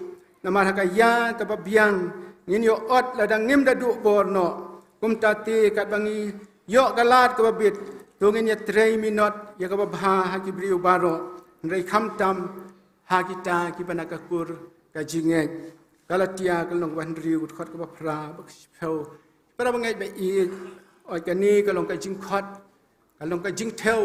namar ha ka ïa kaba biang ngin ïoh ot lada ngim da duh bor noh. Kumta te katba ngi ïoh ka lad kaba bit, to ngin ïatrei minot ïa kaba bha ha ki briew baroh, hynrei khamtam ha kita kiba na ka kur ka jingngeit. Galatia ka lynnong kaba hynriew, dkhot kaba phra bad ka shiphew. Para bangeit ba ïeit, oi kane ka long ka jingkhot, ka long ka jingthew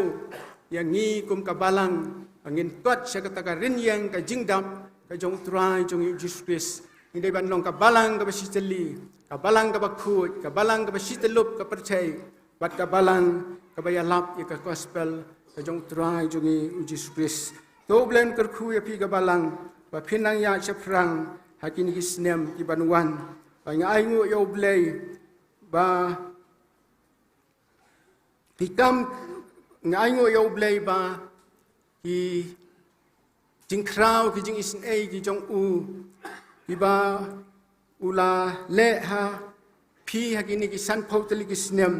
ïa ngi kum ka balang, ba ngin kot sha kata ka rynïeng ka jingdap ka jong U Trai jong ngi U Jisu Khrist. Ngi dei ban long ka balang kaba shitylli, ka balang kaba khuid, ka balang kaba shityllup ka pyrthei, bad ka balang kaba ïalap ïa ka gospel ka jong U Trai jong ngi U Jisu Khrist. To U Blei un kyrkhu ïa phi ka balang, ba phin nang ïaid shaphrang ha kine ki snem ki ban wan. Ba nga ainguh ïa U Blei ba ki kam, nga ainguh ïa U Blei ba ki jingkhraw, ki jingisynei ki jong u, kiba u la leh ha phi ha kine ki sanphew tylli ki snem.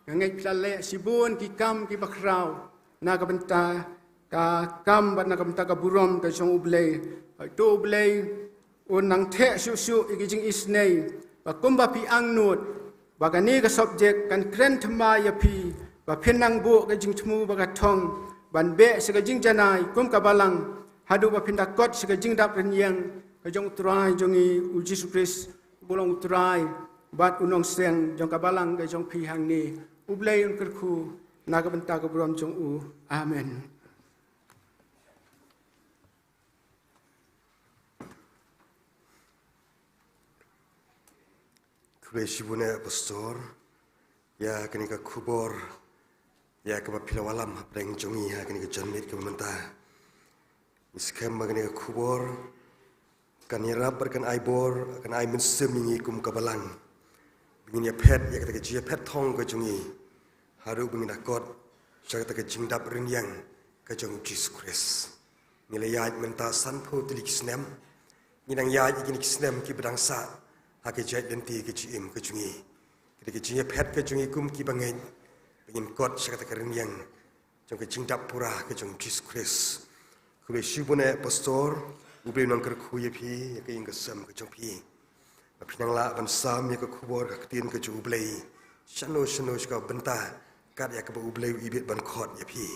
Nga ngeit phi la leh shibun ki kam kiba khraw na ka bynta ka kam bad na ka bynta ka burom ka jong U Blei. Hooid, to U Blei un nang theh shuh shuh ïa ki jingisynei, ba kumba phi angnud ba kane ka subject kan kren thymmai ïa phi, ba phin nang buh ka jingthmu ba ka thong ban beh sha ka jingjanai kum ka balang, haduh ba phin da kot sha ka jingdap rynïeng ka jong U Trai jong ngi U Jisu Khrist, uba long U Trai bad U Nongseng jong ka balang ka jong phi hangne. U Blei un kyrkhu na ka bynta ka burom jong u. Amen. Khublei shibun eh Pastor ïa kane ka khubor ïa kaba phi la wallam hapdeng jong ngi ha kane ka janmiet kaba mynta. Ngi skhem ba kane ka khubor kan ïarap bad kan ai bor, kan ai mynsiem ïa ngi kum ka balang, ba ngin ïaphet ïa kata ka jingïaphet thong ka jong ngi, haduh ba ngin da kot sha kata ka jingdap rynïeng ka jong U Jisu Khrist. Ngi la ïaid mynta sanphew tylli ki snem. Ngi nang ïaid ïa kine ki snem kiba dang sah ha ka jait lynti ka jingim ka jong ngi. Kata ka jingïaphet ka jong ngi kum ki bangeit, ba ngin kot sha kata ka rynïeng jong ka jingdap pura ka jong U Jisu Khrist. Khublei shibun eh Pastor, U Blei un nang kyrkhu ïa phi, ïa ka ïing ka sem ka jong phi. Ba phin nang lah ban sam ïa ka khubor ka ktien ka jong U Blei shano shano sha ka bynta kat ïa kaba U Blei u ibit ban khot ïa phi.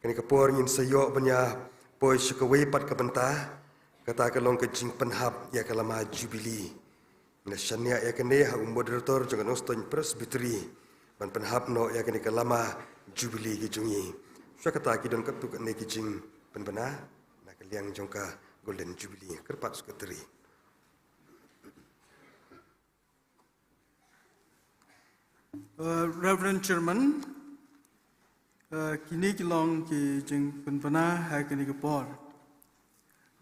Kane ka por ngin sa ïoh ban ïa poi sha kawei pat ka bynta, kata ka long ka jingpynhap ïa ka lama Jubilee. Ngin ïa shaniah ïa kane ha u moderator jong ka Nongstoiñ Presbytery ban pynhap noh ïa kane ka lama Jubilee ka jong ngi. Sha kata ki don katto katne ki jingpynbna na ka liang jong ka Golden Jubilee. Kyrpad Secretary. Uh, Reverend Chairman, uh, kine ki long ki jingpynbna ha kane ka por.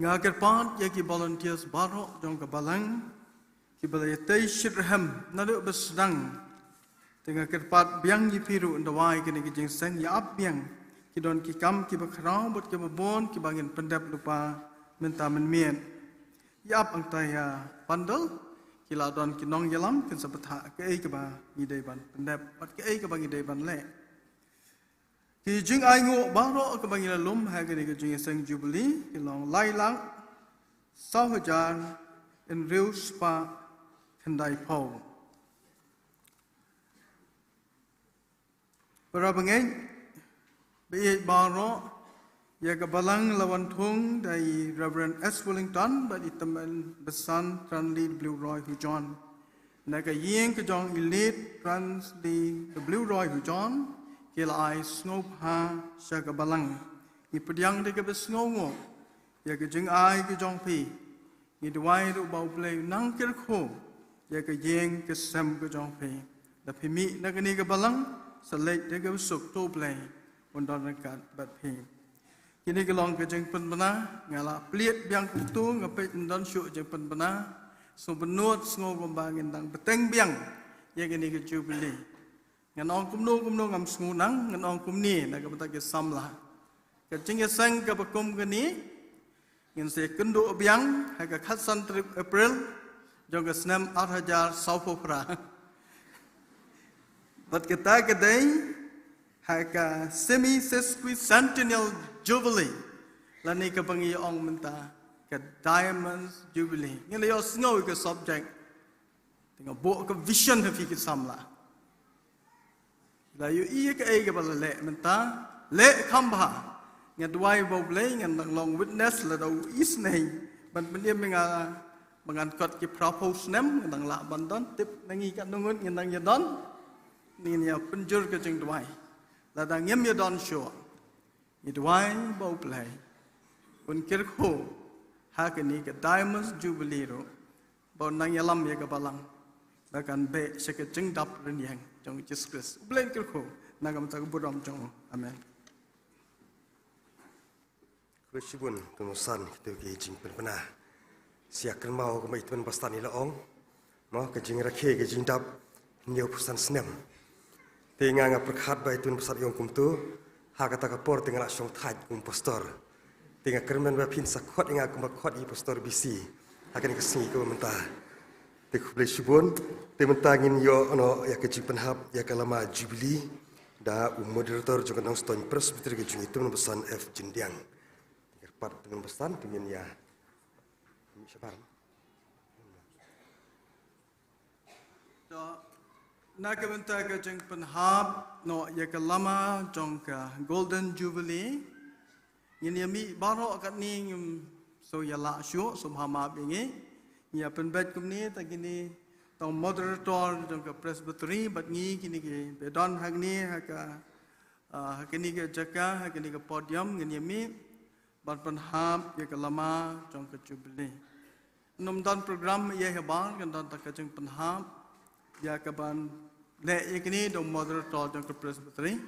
Nga kyrpad ïa ki volunteers baroh jong ka balang kiba la ïatei shitrhem naduh ba sdang. Te nga kyrpad biang ïa phi ruh, ynda wai kane ka jingseng ïa ap biang, ki don ki kam kiba khraw bad kiba bun kiba ngin pyndep lypa mynta mynmiet. Ïa ap hangta ïa pandal, ki la don ki nongïalam kin sa bthah kaei kaba ngi dei ban pyndep bad kaei kaba ngi dei ban leh. Ki jingainguh baroh kaba ngi la lum ha kane ka jingïaseng Jubilee ki long lai lak saw hajar hynriew spah khyndai phew. Para bangeit ba ïeit baroh, ïa ka balang la wan thung da i Reverend S Wellington bad i Tymmen Basan Transley W Roy Hujon. Na ka ïing ka jong i Late Transley W Roy Hujon ki la ai sngewbha sha ka balang. Ngi pdiang da kaba sngewnguh ïa ka jingai ka jong phi. Ngi duwai ruh ba U Blei un nang kyrkhu ïa ka ïing ka sem ka jong phi. Da phi mih na kane ka balang, sa leit da kaba suk, to U Blei un don ryngkat bad phi. Kine ki long ka jingpynbna, nga la plie biang kumto, nga peit ym don shuh jingpynbna. Sngewbha nud, sngewbha ba ngin dang bteng biang ïa kine ki Jubilee. Ngan ong kumno kumno ngam sngew nang, ngan ong kumne na ka bynta ki samla. Ka jingïaseng kaba kum kane, ngin sa ïakynduh biang ha ka khatsan tarik April jong ka snem ar hajar sawphew phra. Bad kata ka dei ha ka semi sesquicentennial jubilee, lane kaba ngi ong mynta ka Diamond Jubilee. Ngi la ïohsngew ïa ka subject. Te nga buh ka vision ha phi ki samla. La ïohi ïa kaei kaba la leh mynta, leh kham bha. Nga duwai ba U Blei ngan dang long witness lada u isynei ban pynim ïa nga ba ngan kot ki phraphew snem, ngan dang lah ban don, tip na ngi katno ngut ngin dang ïadon. Ngin ïa pynjur ka jingduwai. Lada ngim ïadon shuh, ngi duwai ba U Blei un kyrkhu ha kane ka Diamond Jubilee ruh, ba un nang ïalam ïa ka balang ba kan beh sha ka jingdap rynïeng jong U Jisu Khrist. U Blei un kyrkhu na ka bynta ka burom jong u. Amen. Khublei shibun Tun Basan, kito ki jingpynbna. Sa ïa kynmaw kumba i Tun Basan i la ong, mo, ka jingrakhe ka jingdap hynñiewphew san snem. Te nga nga pyrkhat ba i Tun Basan i ong kumto, ha kata ka por te nga la shong thait kum pastor. Te nga kyrmen ba phin sa khot ïa nga kumba khot ïa i Pastor B C ha kane ka sngi kaba mynta. Te khublei shibun. Te mynta ngin ïoh noh ïa ka jingpynhap ïa ka lama Jubilee da u moderator jong ka Nongstoiñ Presbytery ka jong i Tun Basan F Jyndiang. Te kyrpad Tun Basan, te ngin ïa mih shabar. To, na ka bynta ka jingpynhap noh ïa ka lama jong ka Golden Jubilee, ngin ïa mih baroh katne, ngim shu ïa lah shuh, sngewbha map ïa ngi. Ngi ïa pynbeit kumne, ta kine, tang moderator jong ka Presbytery bad ngi, kine kiba don hangne ha ka, ah, ha kane ka jaka, ha kane ka podium, ngin ïa mih ban pynhap ïa ka lama jong ka Jubilee. Ym don program ïa habar, kan don tang ka jingpynhap ïa kaban leh ïa kine da u moderator jong ka Presbytery.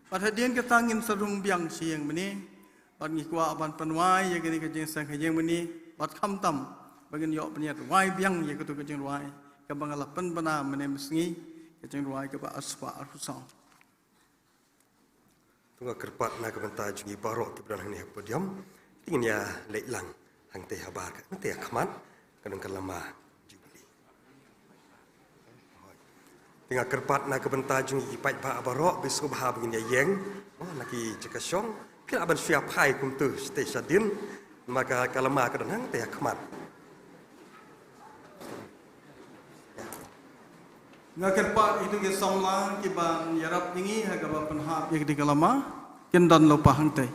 Bad hadien kata ngin sa rung biang sha ïing mane. Bad ngi kwah ban pynwai ïa kane ka jingseng ha ïing mane. Bad khamtam ba ngin ïoh pynïaid wai biang ïa kato ka jingrwai kaba nga la pynbna mynne mynsngi, ka jingrwai kaba arspah arphew saw. To nga kyrpad na ka bynta jong ngi baroh kiba don hangne ha podium, te ngin ïa leit lang hangtei habar, hangtei ha khmat, ka don ka lama Jubilee. Te nga kyrpad na ka bynta jong ngi ki paidbah baroh, ba sngewbha ba ngin ïa ïeng, oh, na ki jaka shong, phi lah ban shu ïa phai kumto shatei shadien, namar ka, ka lama ka don hangtei ha khmat. Nga kyrpad ïa kito ki samla kiban ïarap ïa ngi ha kaba pynhap ïa kane ka lama, kin don lypa hangtei.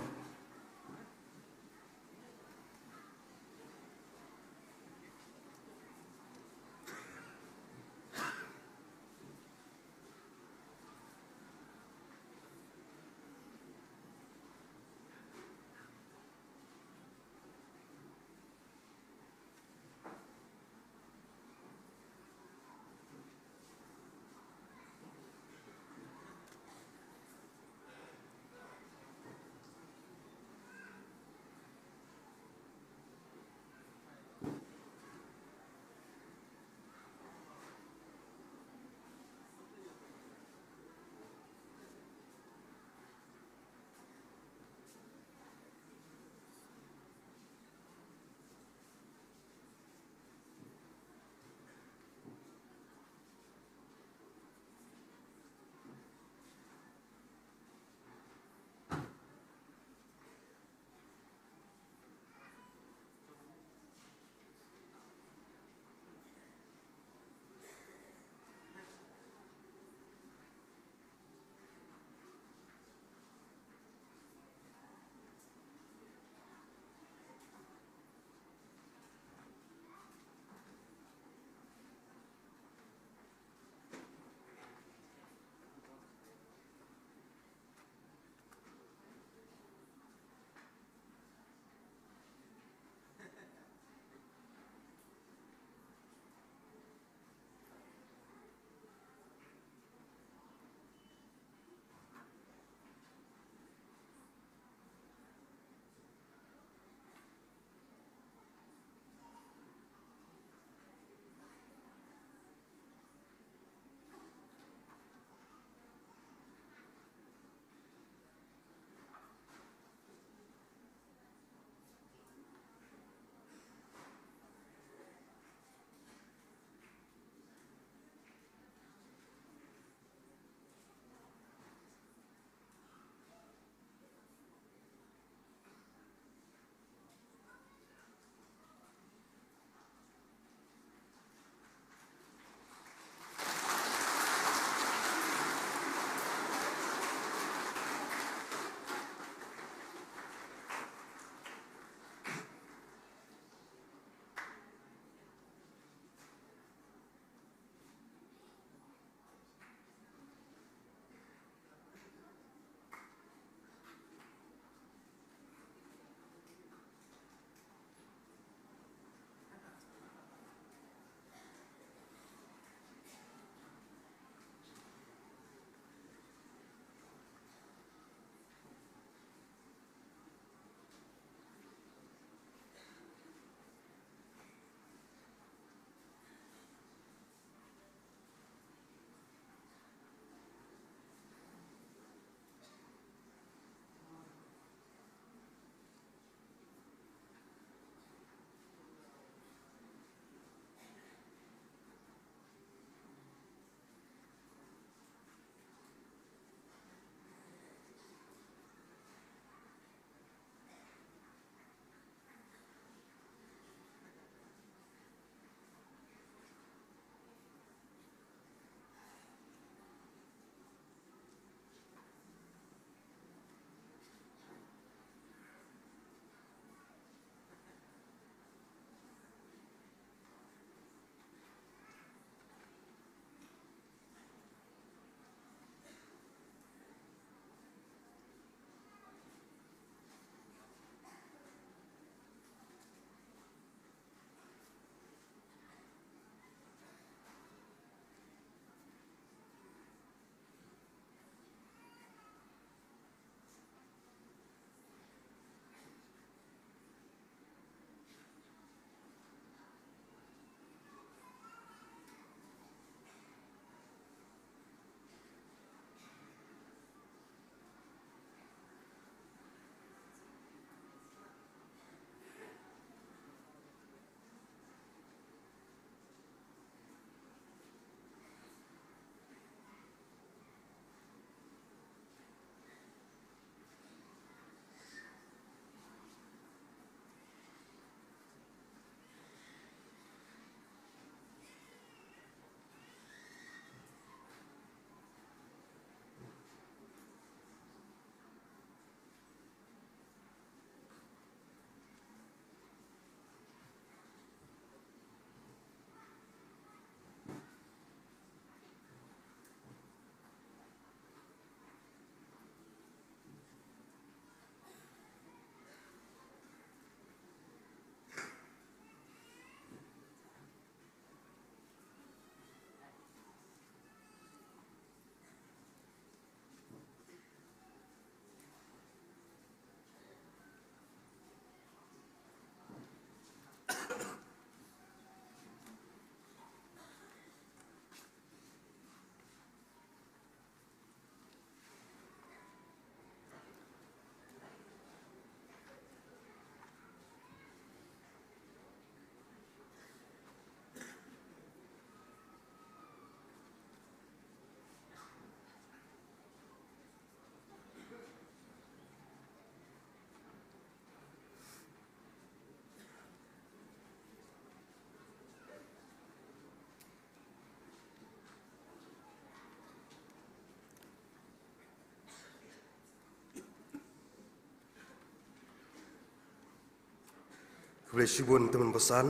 Blei shibun tymmen basan,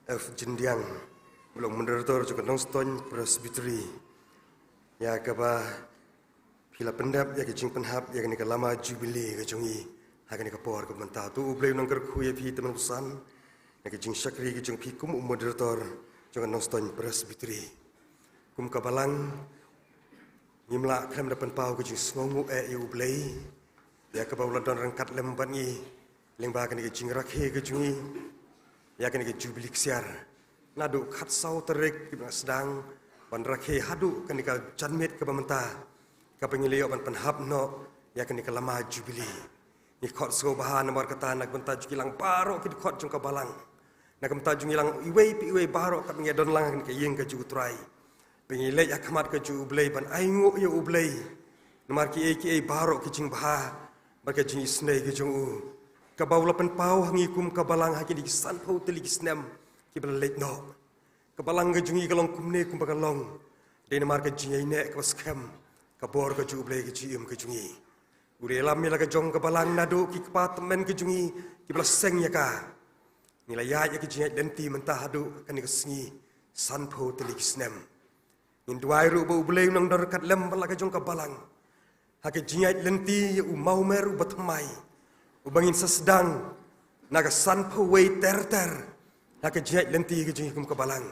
F Jindiang, u long moderator jong ka Nongstoiñ Presbytery. Ïa kaba phi la pyndep ïa ka jingpynhap ïa kane ka lama Jubilee ka jong ngi ha kane ka por ka mynta. To U Blei un nang kyrkhu ïa phi tymmen basan, ïa ka jingshakri ka jong phi kum u moderator jong ka Nongstoiñ Presbytery. Kum ka balang, ngim lah khlem da pynpaw ka jingsngewnguh eh ïa U Blei ïa kaba u la don ryngkat lem bad ngi lyngba kane ka jingrakhe ka jong ngi ïa kane ka Jubilee ksiar. Naduh khatsaw tarik kiba sdang ban rakhe haduh kane ka janmiet kaba mynta, kaba ngi la ïoh ban pynhap noh ïa kane ka lama Jubilee. Ngi khot sngewbha namar kata na ka bynta jong ki lang baroh ki dkhot jong ka balang, na ka bynta jong ngi lang iwei pa iwei baroh kaba ngi don lang ha kane ka ïing ka jong U Trai. Ba ngi leit ha khmat ka jong U Blei ban ainguh ïa U Blei namar kiei kiei baroh ki jingbha bad ka jingisynei ka jong u, kaba u la pynpaw ha ngi kum ka balang ha kine ki sanphew tylli ki snem kiba la leit noh. Ka balang ka jong ngi ka long kumne kumba ka long, dei namar ka jingïaineh kaba skhem, ka bor ka jong U Blei, ka jingim ka jong ngi. U la ïalam ïa la ka jong ka balang naduh ki kpa tymmen ka jong ngi kiba la seng ïa ka. Ngi la ïaid ïa ka jingïaid lynti mynta haduh kane ka sngi, sanphew tylli ki snem. Ngin duwai ruh ba U Blei un nang don ryngkat lem bad la ka jong ka balang ha ka jingïaid lynti ïa u mawmer uba thymmai, uba ngin sa sdang na ka sanphew wei ter ter ha ka jingïaid lynti ka jong ngi kum ka balang.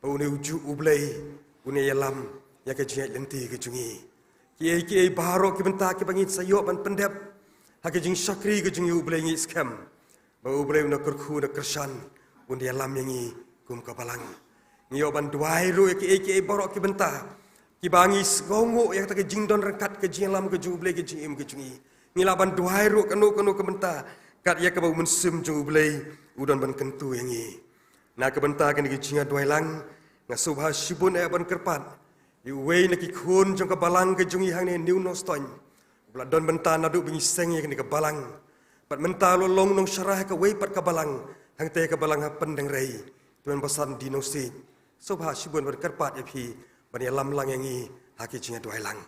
Ba une ujuh U Blei un ïalam ïa ka jingïaid lynti ka jong ngi. Kiei kiei baroh ki bynta kiba ngin sa ïoh ban pyndep ha ka jingshakri ka jong ngi, U Blei, ngi skhem ba U Blei un da kyrkhu, un da kyrshan, un da ïalam ïa ngi kum ka balang. Ngi ïoh ban duwai ruh ïa kiei kiei baroh ki bynta kiba ngi sngewnguh ïa kata ka jingdon ryngkat, ka jingïalam ka jong U Blei, ka jingim ka jong ngi. Ngi lah ban duwai ruh kano kano ka bynta kat ïa kaba U Mynsiem jong U Blei u don ban kyntu ïa ngi. Na ka bynta kane ka jingïaduwai lang, nga sngewbha shibun eh ban kyrpad ïa uwei na ki khun jong ka balang ka jong ngi hangne New Nongstoiñ, uba la don bynta naduh ba ngi seng ïa kane ka balang. Bad mynta u la long nongshakri ha kawei pat ka balang, hangtei ka balang ha Pyndengrei, tymmen basan D. Nongsiej. Sngewbha shibun ban kyrpad ïa phi ban ïalam lang ïa ngi ha ka jingïaduwai lang.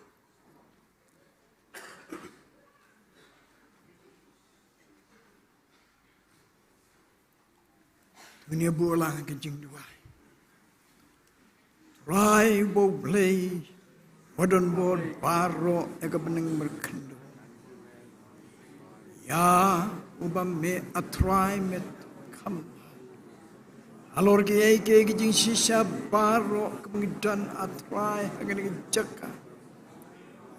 Ngin ïa buh lang ka jingduwai. Trai uba U Blei uba don bor baroh ïa ka bneng markhyndew, ïa uba me A Trai me kham halor kiei kiei ki jingshisha baroh kaba ngi don, A Trai, ha kane ka jaka.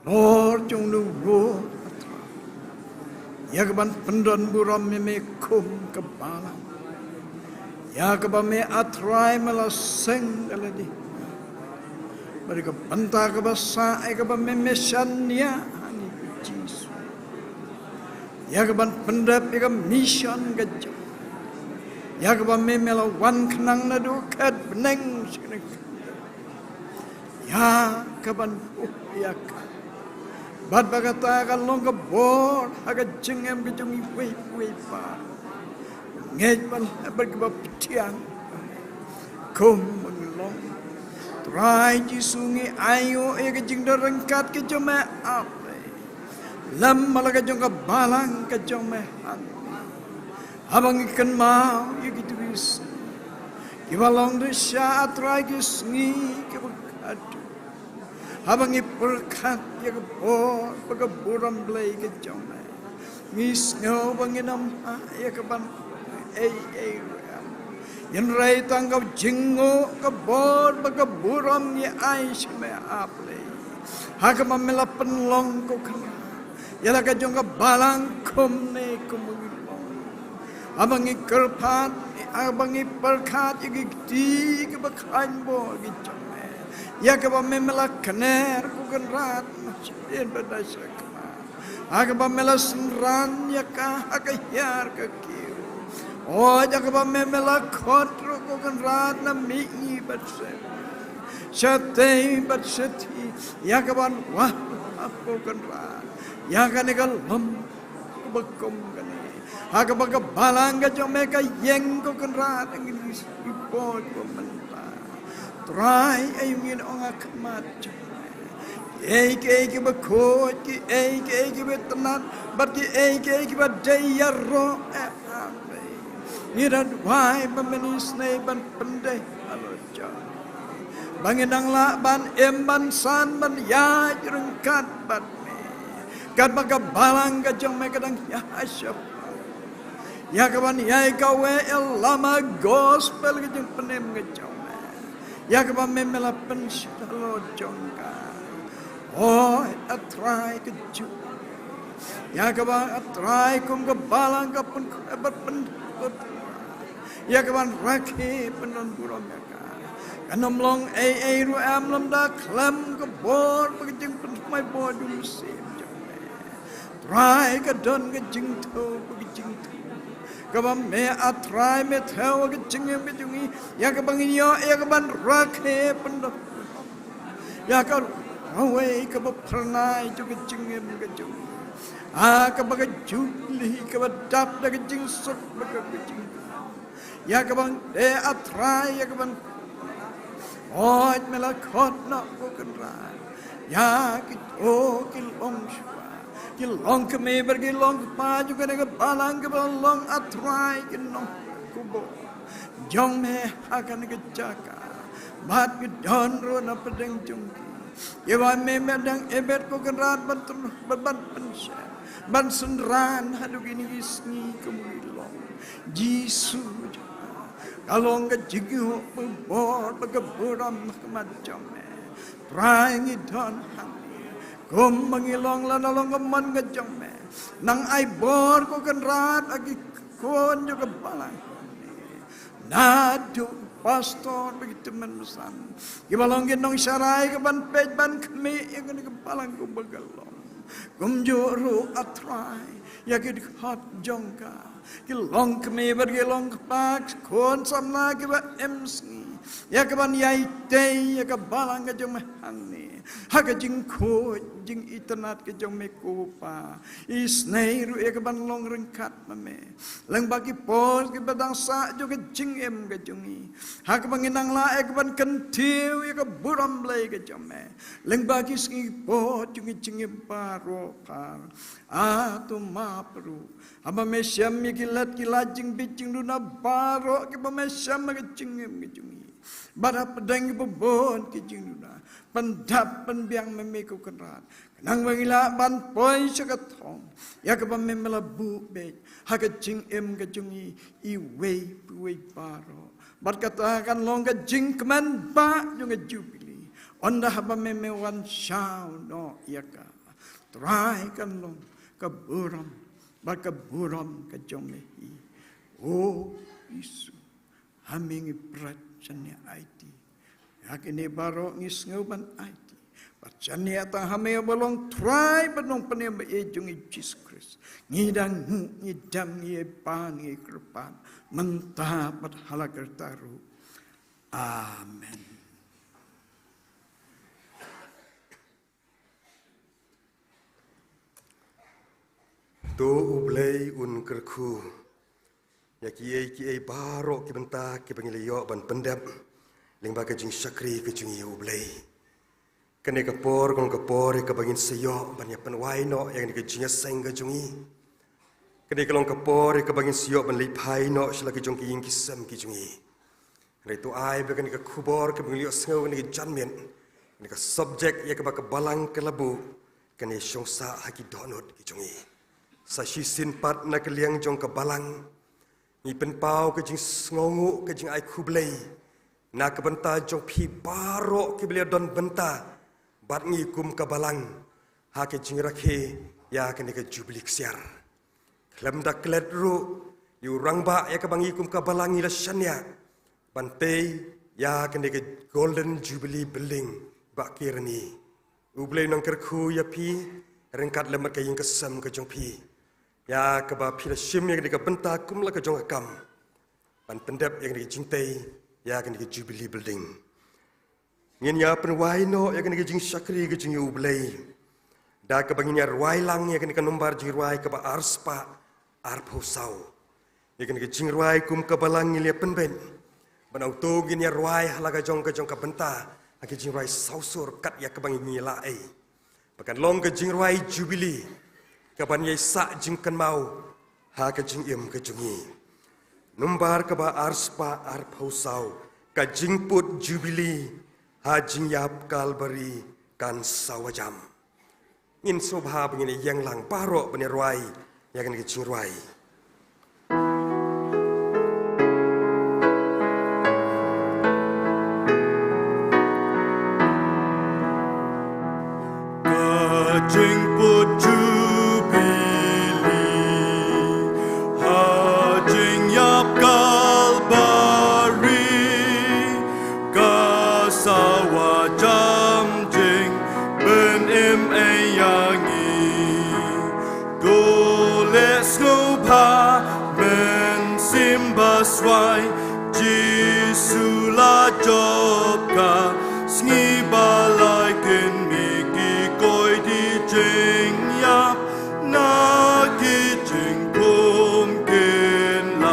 Lord jong u ruh, A Trai, ïa kaban pyndon burom ïa me kum ka balang, ïa kaba me, A Trai, me la seng da lade. Bad ïa ka bynta kaba sah ïa kaba me, me shaniah ha ngi, ko Jisu, ïa kaban pyndep ïa ka mission ka jong, ïa kaba me, me la wan khnang naduh khet bneng sha kane ka ïa kaban buh ïa ka. Bad ba kata kan long ka bor ha ka jingim ka jong iwei pa iwei pa. Ngeit ban leh bad kaba pdiang kumba ngi long. Trai Jisu, ngi aïu ïa ka jingdon ryngkat ka jong me, A Blei, lem bad la ka jong ka balang ka jong me hangne. Haba ngi kynmaw ïa kito ki sngi kiba long dusha, A Trai, ki sngi kiba khatduh, haba ngi pyrkhat ïa ka bor bad ka burom Blei ka jong me, ngi sngew ba ngin ym hap ïa kaban ei ei ruh. Hynrei tang ka jingnguh, ka bor bad ka burom ngi ai sha me, A Blei, ha kaba me la pynlong, ko Kynrad, ïa la ka jong ka balang kumne kumba ngi long. Haba ngi kyrpad, haba ngi pyrkhat ïa ki kti kiba khlaiñ bor ki jong me, ïa kaba me, me la kner, ko Kynrad, na shadien bad na shakhmat, ha kaba me la synran ïa ka ha ka hiar ka kiew. O, ïa kaba me, me la khot ruh, ko Kynrad, na mihngi bad semihngi, shatei bad shathie, ïa kaban wad, ko Kynrad, ïa kane ka lum kaba kum kane, ha kaba ka balang ka jong me ka ïeng, ko Kynrad, ha kine ki por kiba mynta. Trai, aïu ngin ong ha khmat jong me, kiei kiei kiba khuid, kiei kiei kiba itynnad, bad kiei kiei kiba dei ïaroh, eh, A Blei, Ngi da duwai ba men isynei ban pyndei halor jong ngi, ba ngin nang lah ban im, ban san, ban ïaid ryngkat bad me, katba ka balang ka jong me ka dang ïa hashapoh, ïa kaban ïai kawei ïa la ka gospel ka jingpynim ka jong me, ïa kaba me me la pynshitom halor jong ka. O A Trai, ka juk ïa kaba A Trai kum ka balang ka pynkhraw bad pynkhraw, ïa kaban rakhe pyndonburom ïa ka. Kan ym long ei ei ruh em lymda khlem ka bor bad ka jingpynshai bor jong U Mynsiem jong me. Trai, ka don ka jingthew bad ka jingthew kaba me A Trai me thew ha ka jingim ka jong ngi, ïa kaba ngin ïoh ïa kaban rakhe pyndon ïa ka rawei kaba phyrnai jong ka jingim ka jong ngi, ha kaba ka Jubili kaba dap da ka jingsuk bad ka jingkmen, ïa kaba ngi dei A Trai ïa kaban, hooid me la khot noh ko Kynrad, ïa ki, o ki longshuwa, ki longkmie bad ki longkpa jong kane ka balang kaba long A Trai ki nongkhublei jong me ha kane ka jaka, bad ki don ruh na pdeng jong ki, ïa ba me me dang ibit ko Kynrad ban tyn-, ban, ban pynshem, ban synran haduh kine ki sngi kum ki long. Jisu jong nga, ka long ka jingïoh bor bad ka burom ha khmat jong me. Trai, ngi don hangne kumba ngi long lada long ka mon ka jong me. Nang ai bor ko Kynrad ha ki khun jong ka balang hangne, naduh pastor bad ki tymmen basan, kiba long ki nongsharai kaban peit ban khmih ïa kane ka balang kumba ka long. Kumjuh ruh A Trai, ïa ki dkhot jong ka, ki longkmie bad ki longkpa, khun samla kiba im sngi, ïa kaban ïai tei ïa ka balang ka jong me hangne ha ka jingkhuid jingitynnad ka jong me ko Pa. Isynei ruh ïa kaban long ryngkat ma me lyngba ki por kiba dang sah jong ka jingim ka jong ngi, ha kaba ngin nang lah ïa kaban kyntiew ïa ka burom Blei ka jong me lyngba ki sngi ki por jong ka jingim baroh Pa. A to map ruh haba me shem ïa ki lad ki lad jingbit jingduna baroh kiba me shem ha ka jingim ka jong ngi, bad hapdeng kiba bun ki jingduna, pyndap pynbiang ma me ko Kynrad, khnang ba ngin lah ban poi sha ka thong ïa kaba me me la buh beit ha ka jingim ka jong ngi iwei pa iwei baroh. Bad kata kan long ka jingkmen bah jong ka Jubili, ynda haba me me wan shaw noh ïa ka. Trai, kan long ka burom bad ka burom ka jong me hi. O Jisu, ha me ngi pyrshang shaniah aiti. Ha kine baroh ngi sngew ban aiti, bad shaniah tang ha me ba long Trai bad Nongpynim ba ïeit jong ngi Jisu Khrist, ngi da nguh, ngi dem, ngi ïai pan, ngi kyrpad mynta bad ha la karta ruh. Amen. To U Blei un kyrkhu ïa kiei kiei baroh ki bynta kiba ngi la ïoh ban pyndep lyngba ka jingshakri ka jong ngi ïa U Blei. Kane ka por kan long ka por ïa kaba ngin sa ïoh ban ïa pynwai noh ïa kane ka jingïaseng ka jong ngi. Kane ka long ka por ïa kaba ngin sa ïoh ban leit phai noh sha la ki jong ki ïing ki sem ki jong ngi. Hynrei to ai ba kane ka khubor kaba ngi la ïohsngew kane ka janmiet, kane ka subject ïa kaba ka balang ka la buh, kan ïa shong sah ha ki dohnud ki jong ngi. Sa shisien pat na ka liang jong ka balang, ngi pynpaw ka jingsngewnguh, ka jingai khublei na ka bynta jong phi baroh kiba la don bynta bad ngi kum ka balang ha ka jingrakhe ïa kane ka Jubili Ksiar. Khlem da klet ruh, ïa u rangbah ïa kaba ngi kum ka balang ngi la shaniah ban tei ïa kane ka Golden Jubilee Building, Bah Kirani. U Blei un nang kyrkhu ïa phi ryngkat lem bad ka ïing ka sem ka jong phi, ïa kaba phi la shim ïa kane ka bynta kum la ka jong ka kam ban pyndep ïa kane ka jingtei ïa kane ka Jubilee Building. Ngin ïa pynwai noh ïa kane ka jingshakri ka jong ngi ïa U Blei da kaba ngin ïa rwai lang ïa kane ka nombar jingrwai kaba arspah arphew saw. Ïa kane ka jingrwai kum ka balang ngin ïa pynbeit, bad uto ngin ïa rwai ha la ka jong ka jong ka bynta ha ka jingrwai sawsur kat ïa kaba ngin ïa lah ei. Ba kan long ka jingrwai Jubili kaban ïai sah jingkynmaw ha ka jingim ka jong ngi. Nombar kaba arspah arphew saw, ka jingput Jubili ha jingïap Kalbari kan sa wa jam. Ngin sngewbha ba ngin ïeng lang baroh ban ïa rwai ïa kane ka jingrwai. Ka jingput Jubili ha jingïap Kalbari, ka sa wa jam jingpynim ïa ngi. To leh sngewbha mynsiem baswai, Jisu la jop ka sngi ba lai kynmiet, ki koit ki jingïap na ki jingkhum kynlait.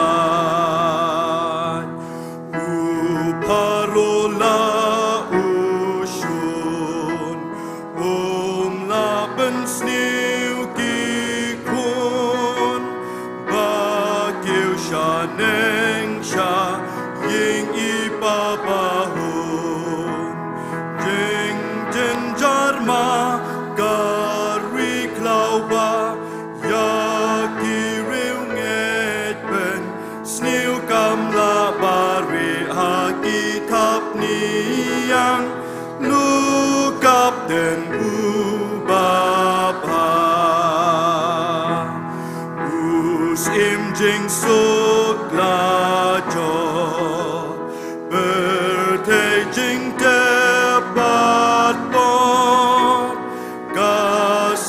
U Pharaoh la u shun, um lah pynsniew ki khun ba kiew sha neng sha ïing i Pa bahun. Jingjynjar ma ka ri khlaw ba ïa ki riewngeit pynsniew kam lah ba rieh ha ki thapniang, lukapten u babha. U Syiem jingsuk la jop, pyrthei jingtep bad bor, ka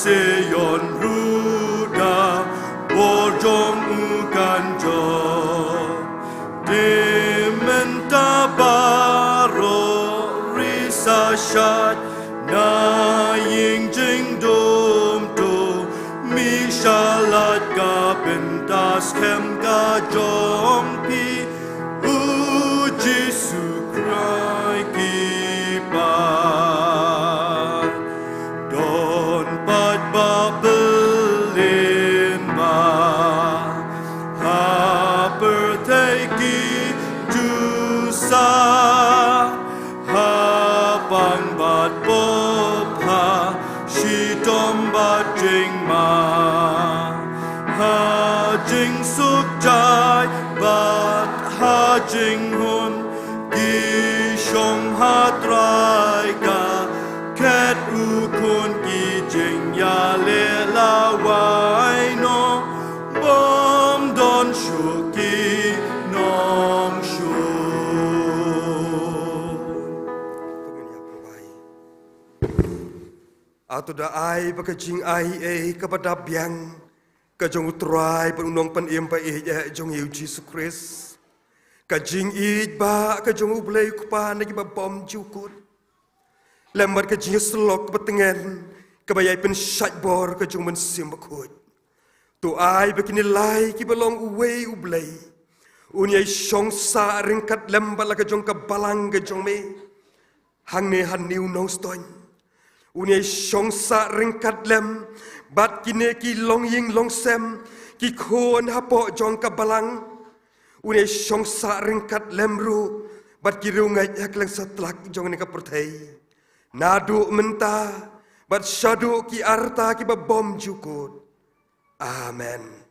Sion ruh da bor jong u kan jop. Te mynta baroh ri sa shait na ïing jingdum, to mih sha lad ka bynta skhem ka jong phi, U Jisu Khrist, ki paid. Don paid ba bylliah ba ha pyrthei ki ju sah, ha pang bad pop, ha shitom bad jingma, ha jingsuk jai bad ha jinghun, ki shong ha trai ka khet u khun, ki jingïaleh lawei noh, bym don shuh ki nongshun. Hato da ai ba ka jingai ei kaba dap biang ka jong U Trai bad U Nongpynim ba ïeit eh jong ngi U Jisu Khrist, ka jingïeit ba ka jong U Blei U Kpa na kiba bym ju kut, lem bad ka jingïasyllok kaba tngen kaba ïai pynshait bor ka jong U Mynsiem Bakhuid, to ai ba kine lai kiba long uwei U Blei un ïai shong sah ryngkat lem bad la ka jong ka balang ka jong me hangne ha New Nongstoiñ. Un ïai shong sah ryngkat lem bad kine ki longïing longsem, ki khun hapoh jong ka balang. Un ïai shong sah ryngkat lem ruh bad ki riewngeit ha kylleng satlak jong kane ka pyrthei, naduh mynta bad shaduh ki arta kiba bym ju kut. Amen.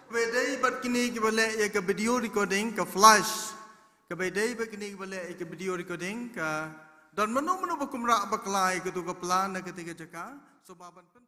Kaba ïadei bad kine kiba leh ïa ka video recording, ka flash. Kaba ïadei bad kine kiba leh ïa ka video recording, ka don mano mano ba kum rah bakla ïa katu ka pla na katei ka jaka, sngewbha ban pyn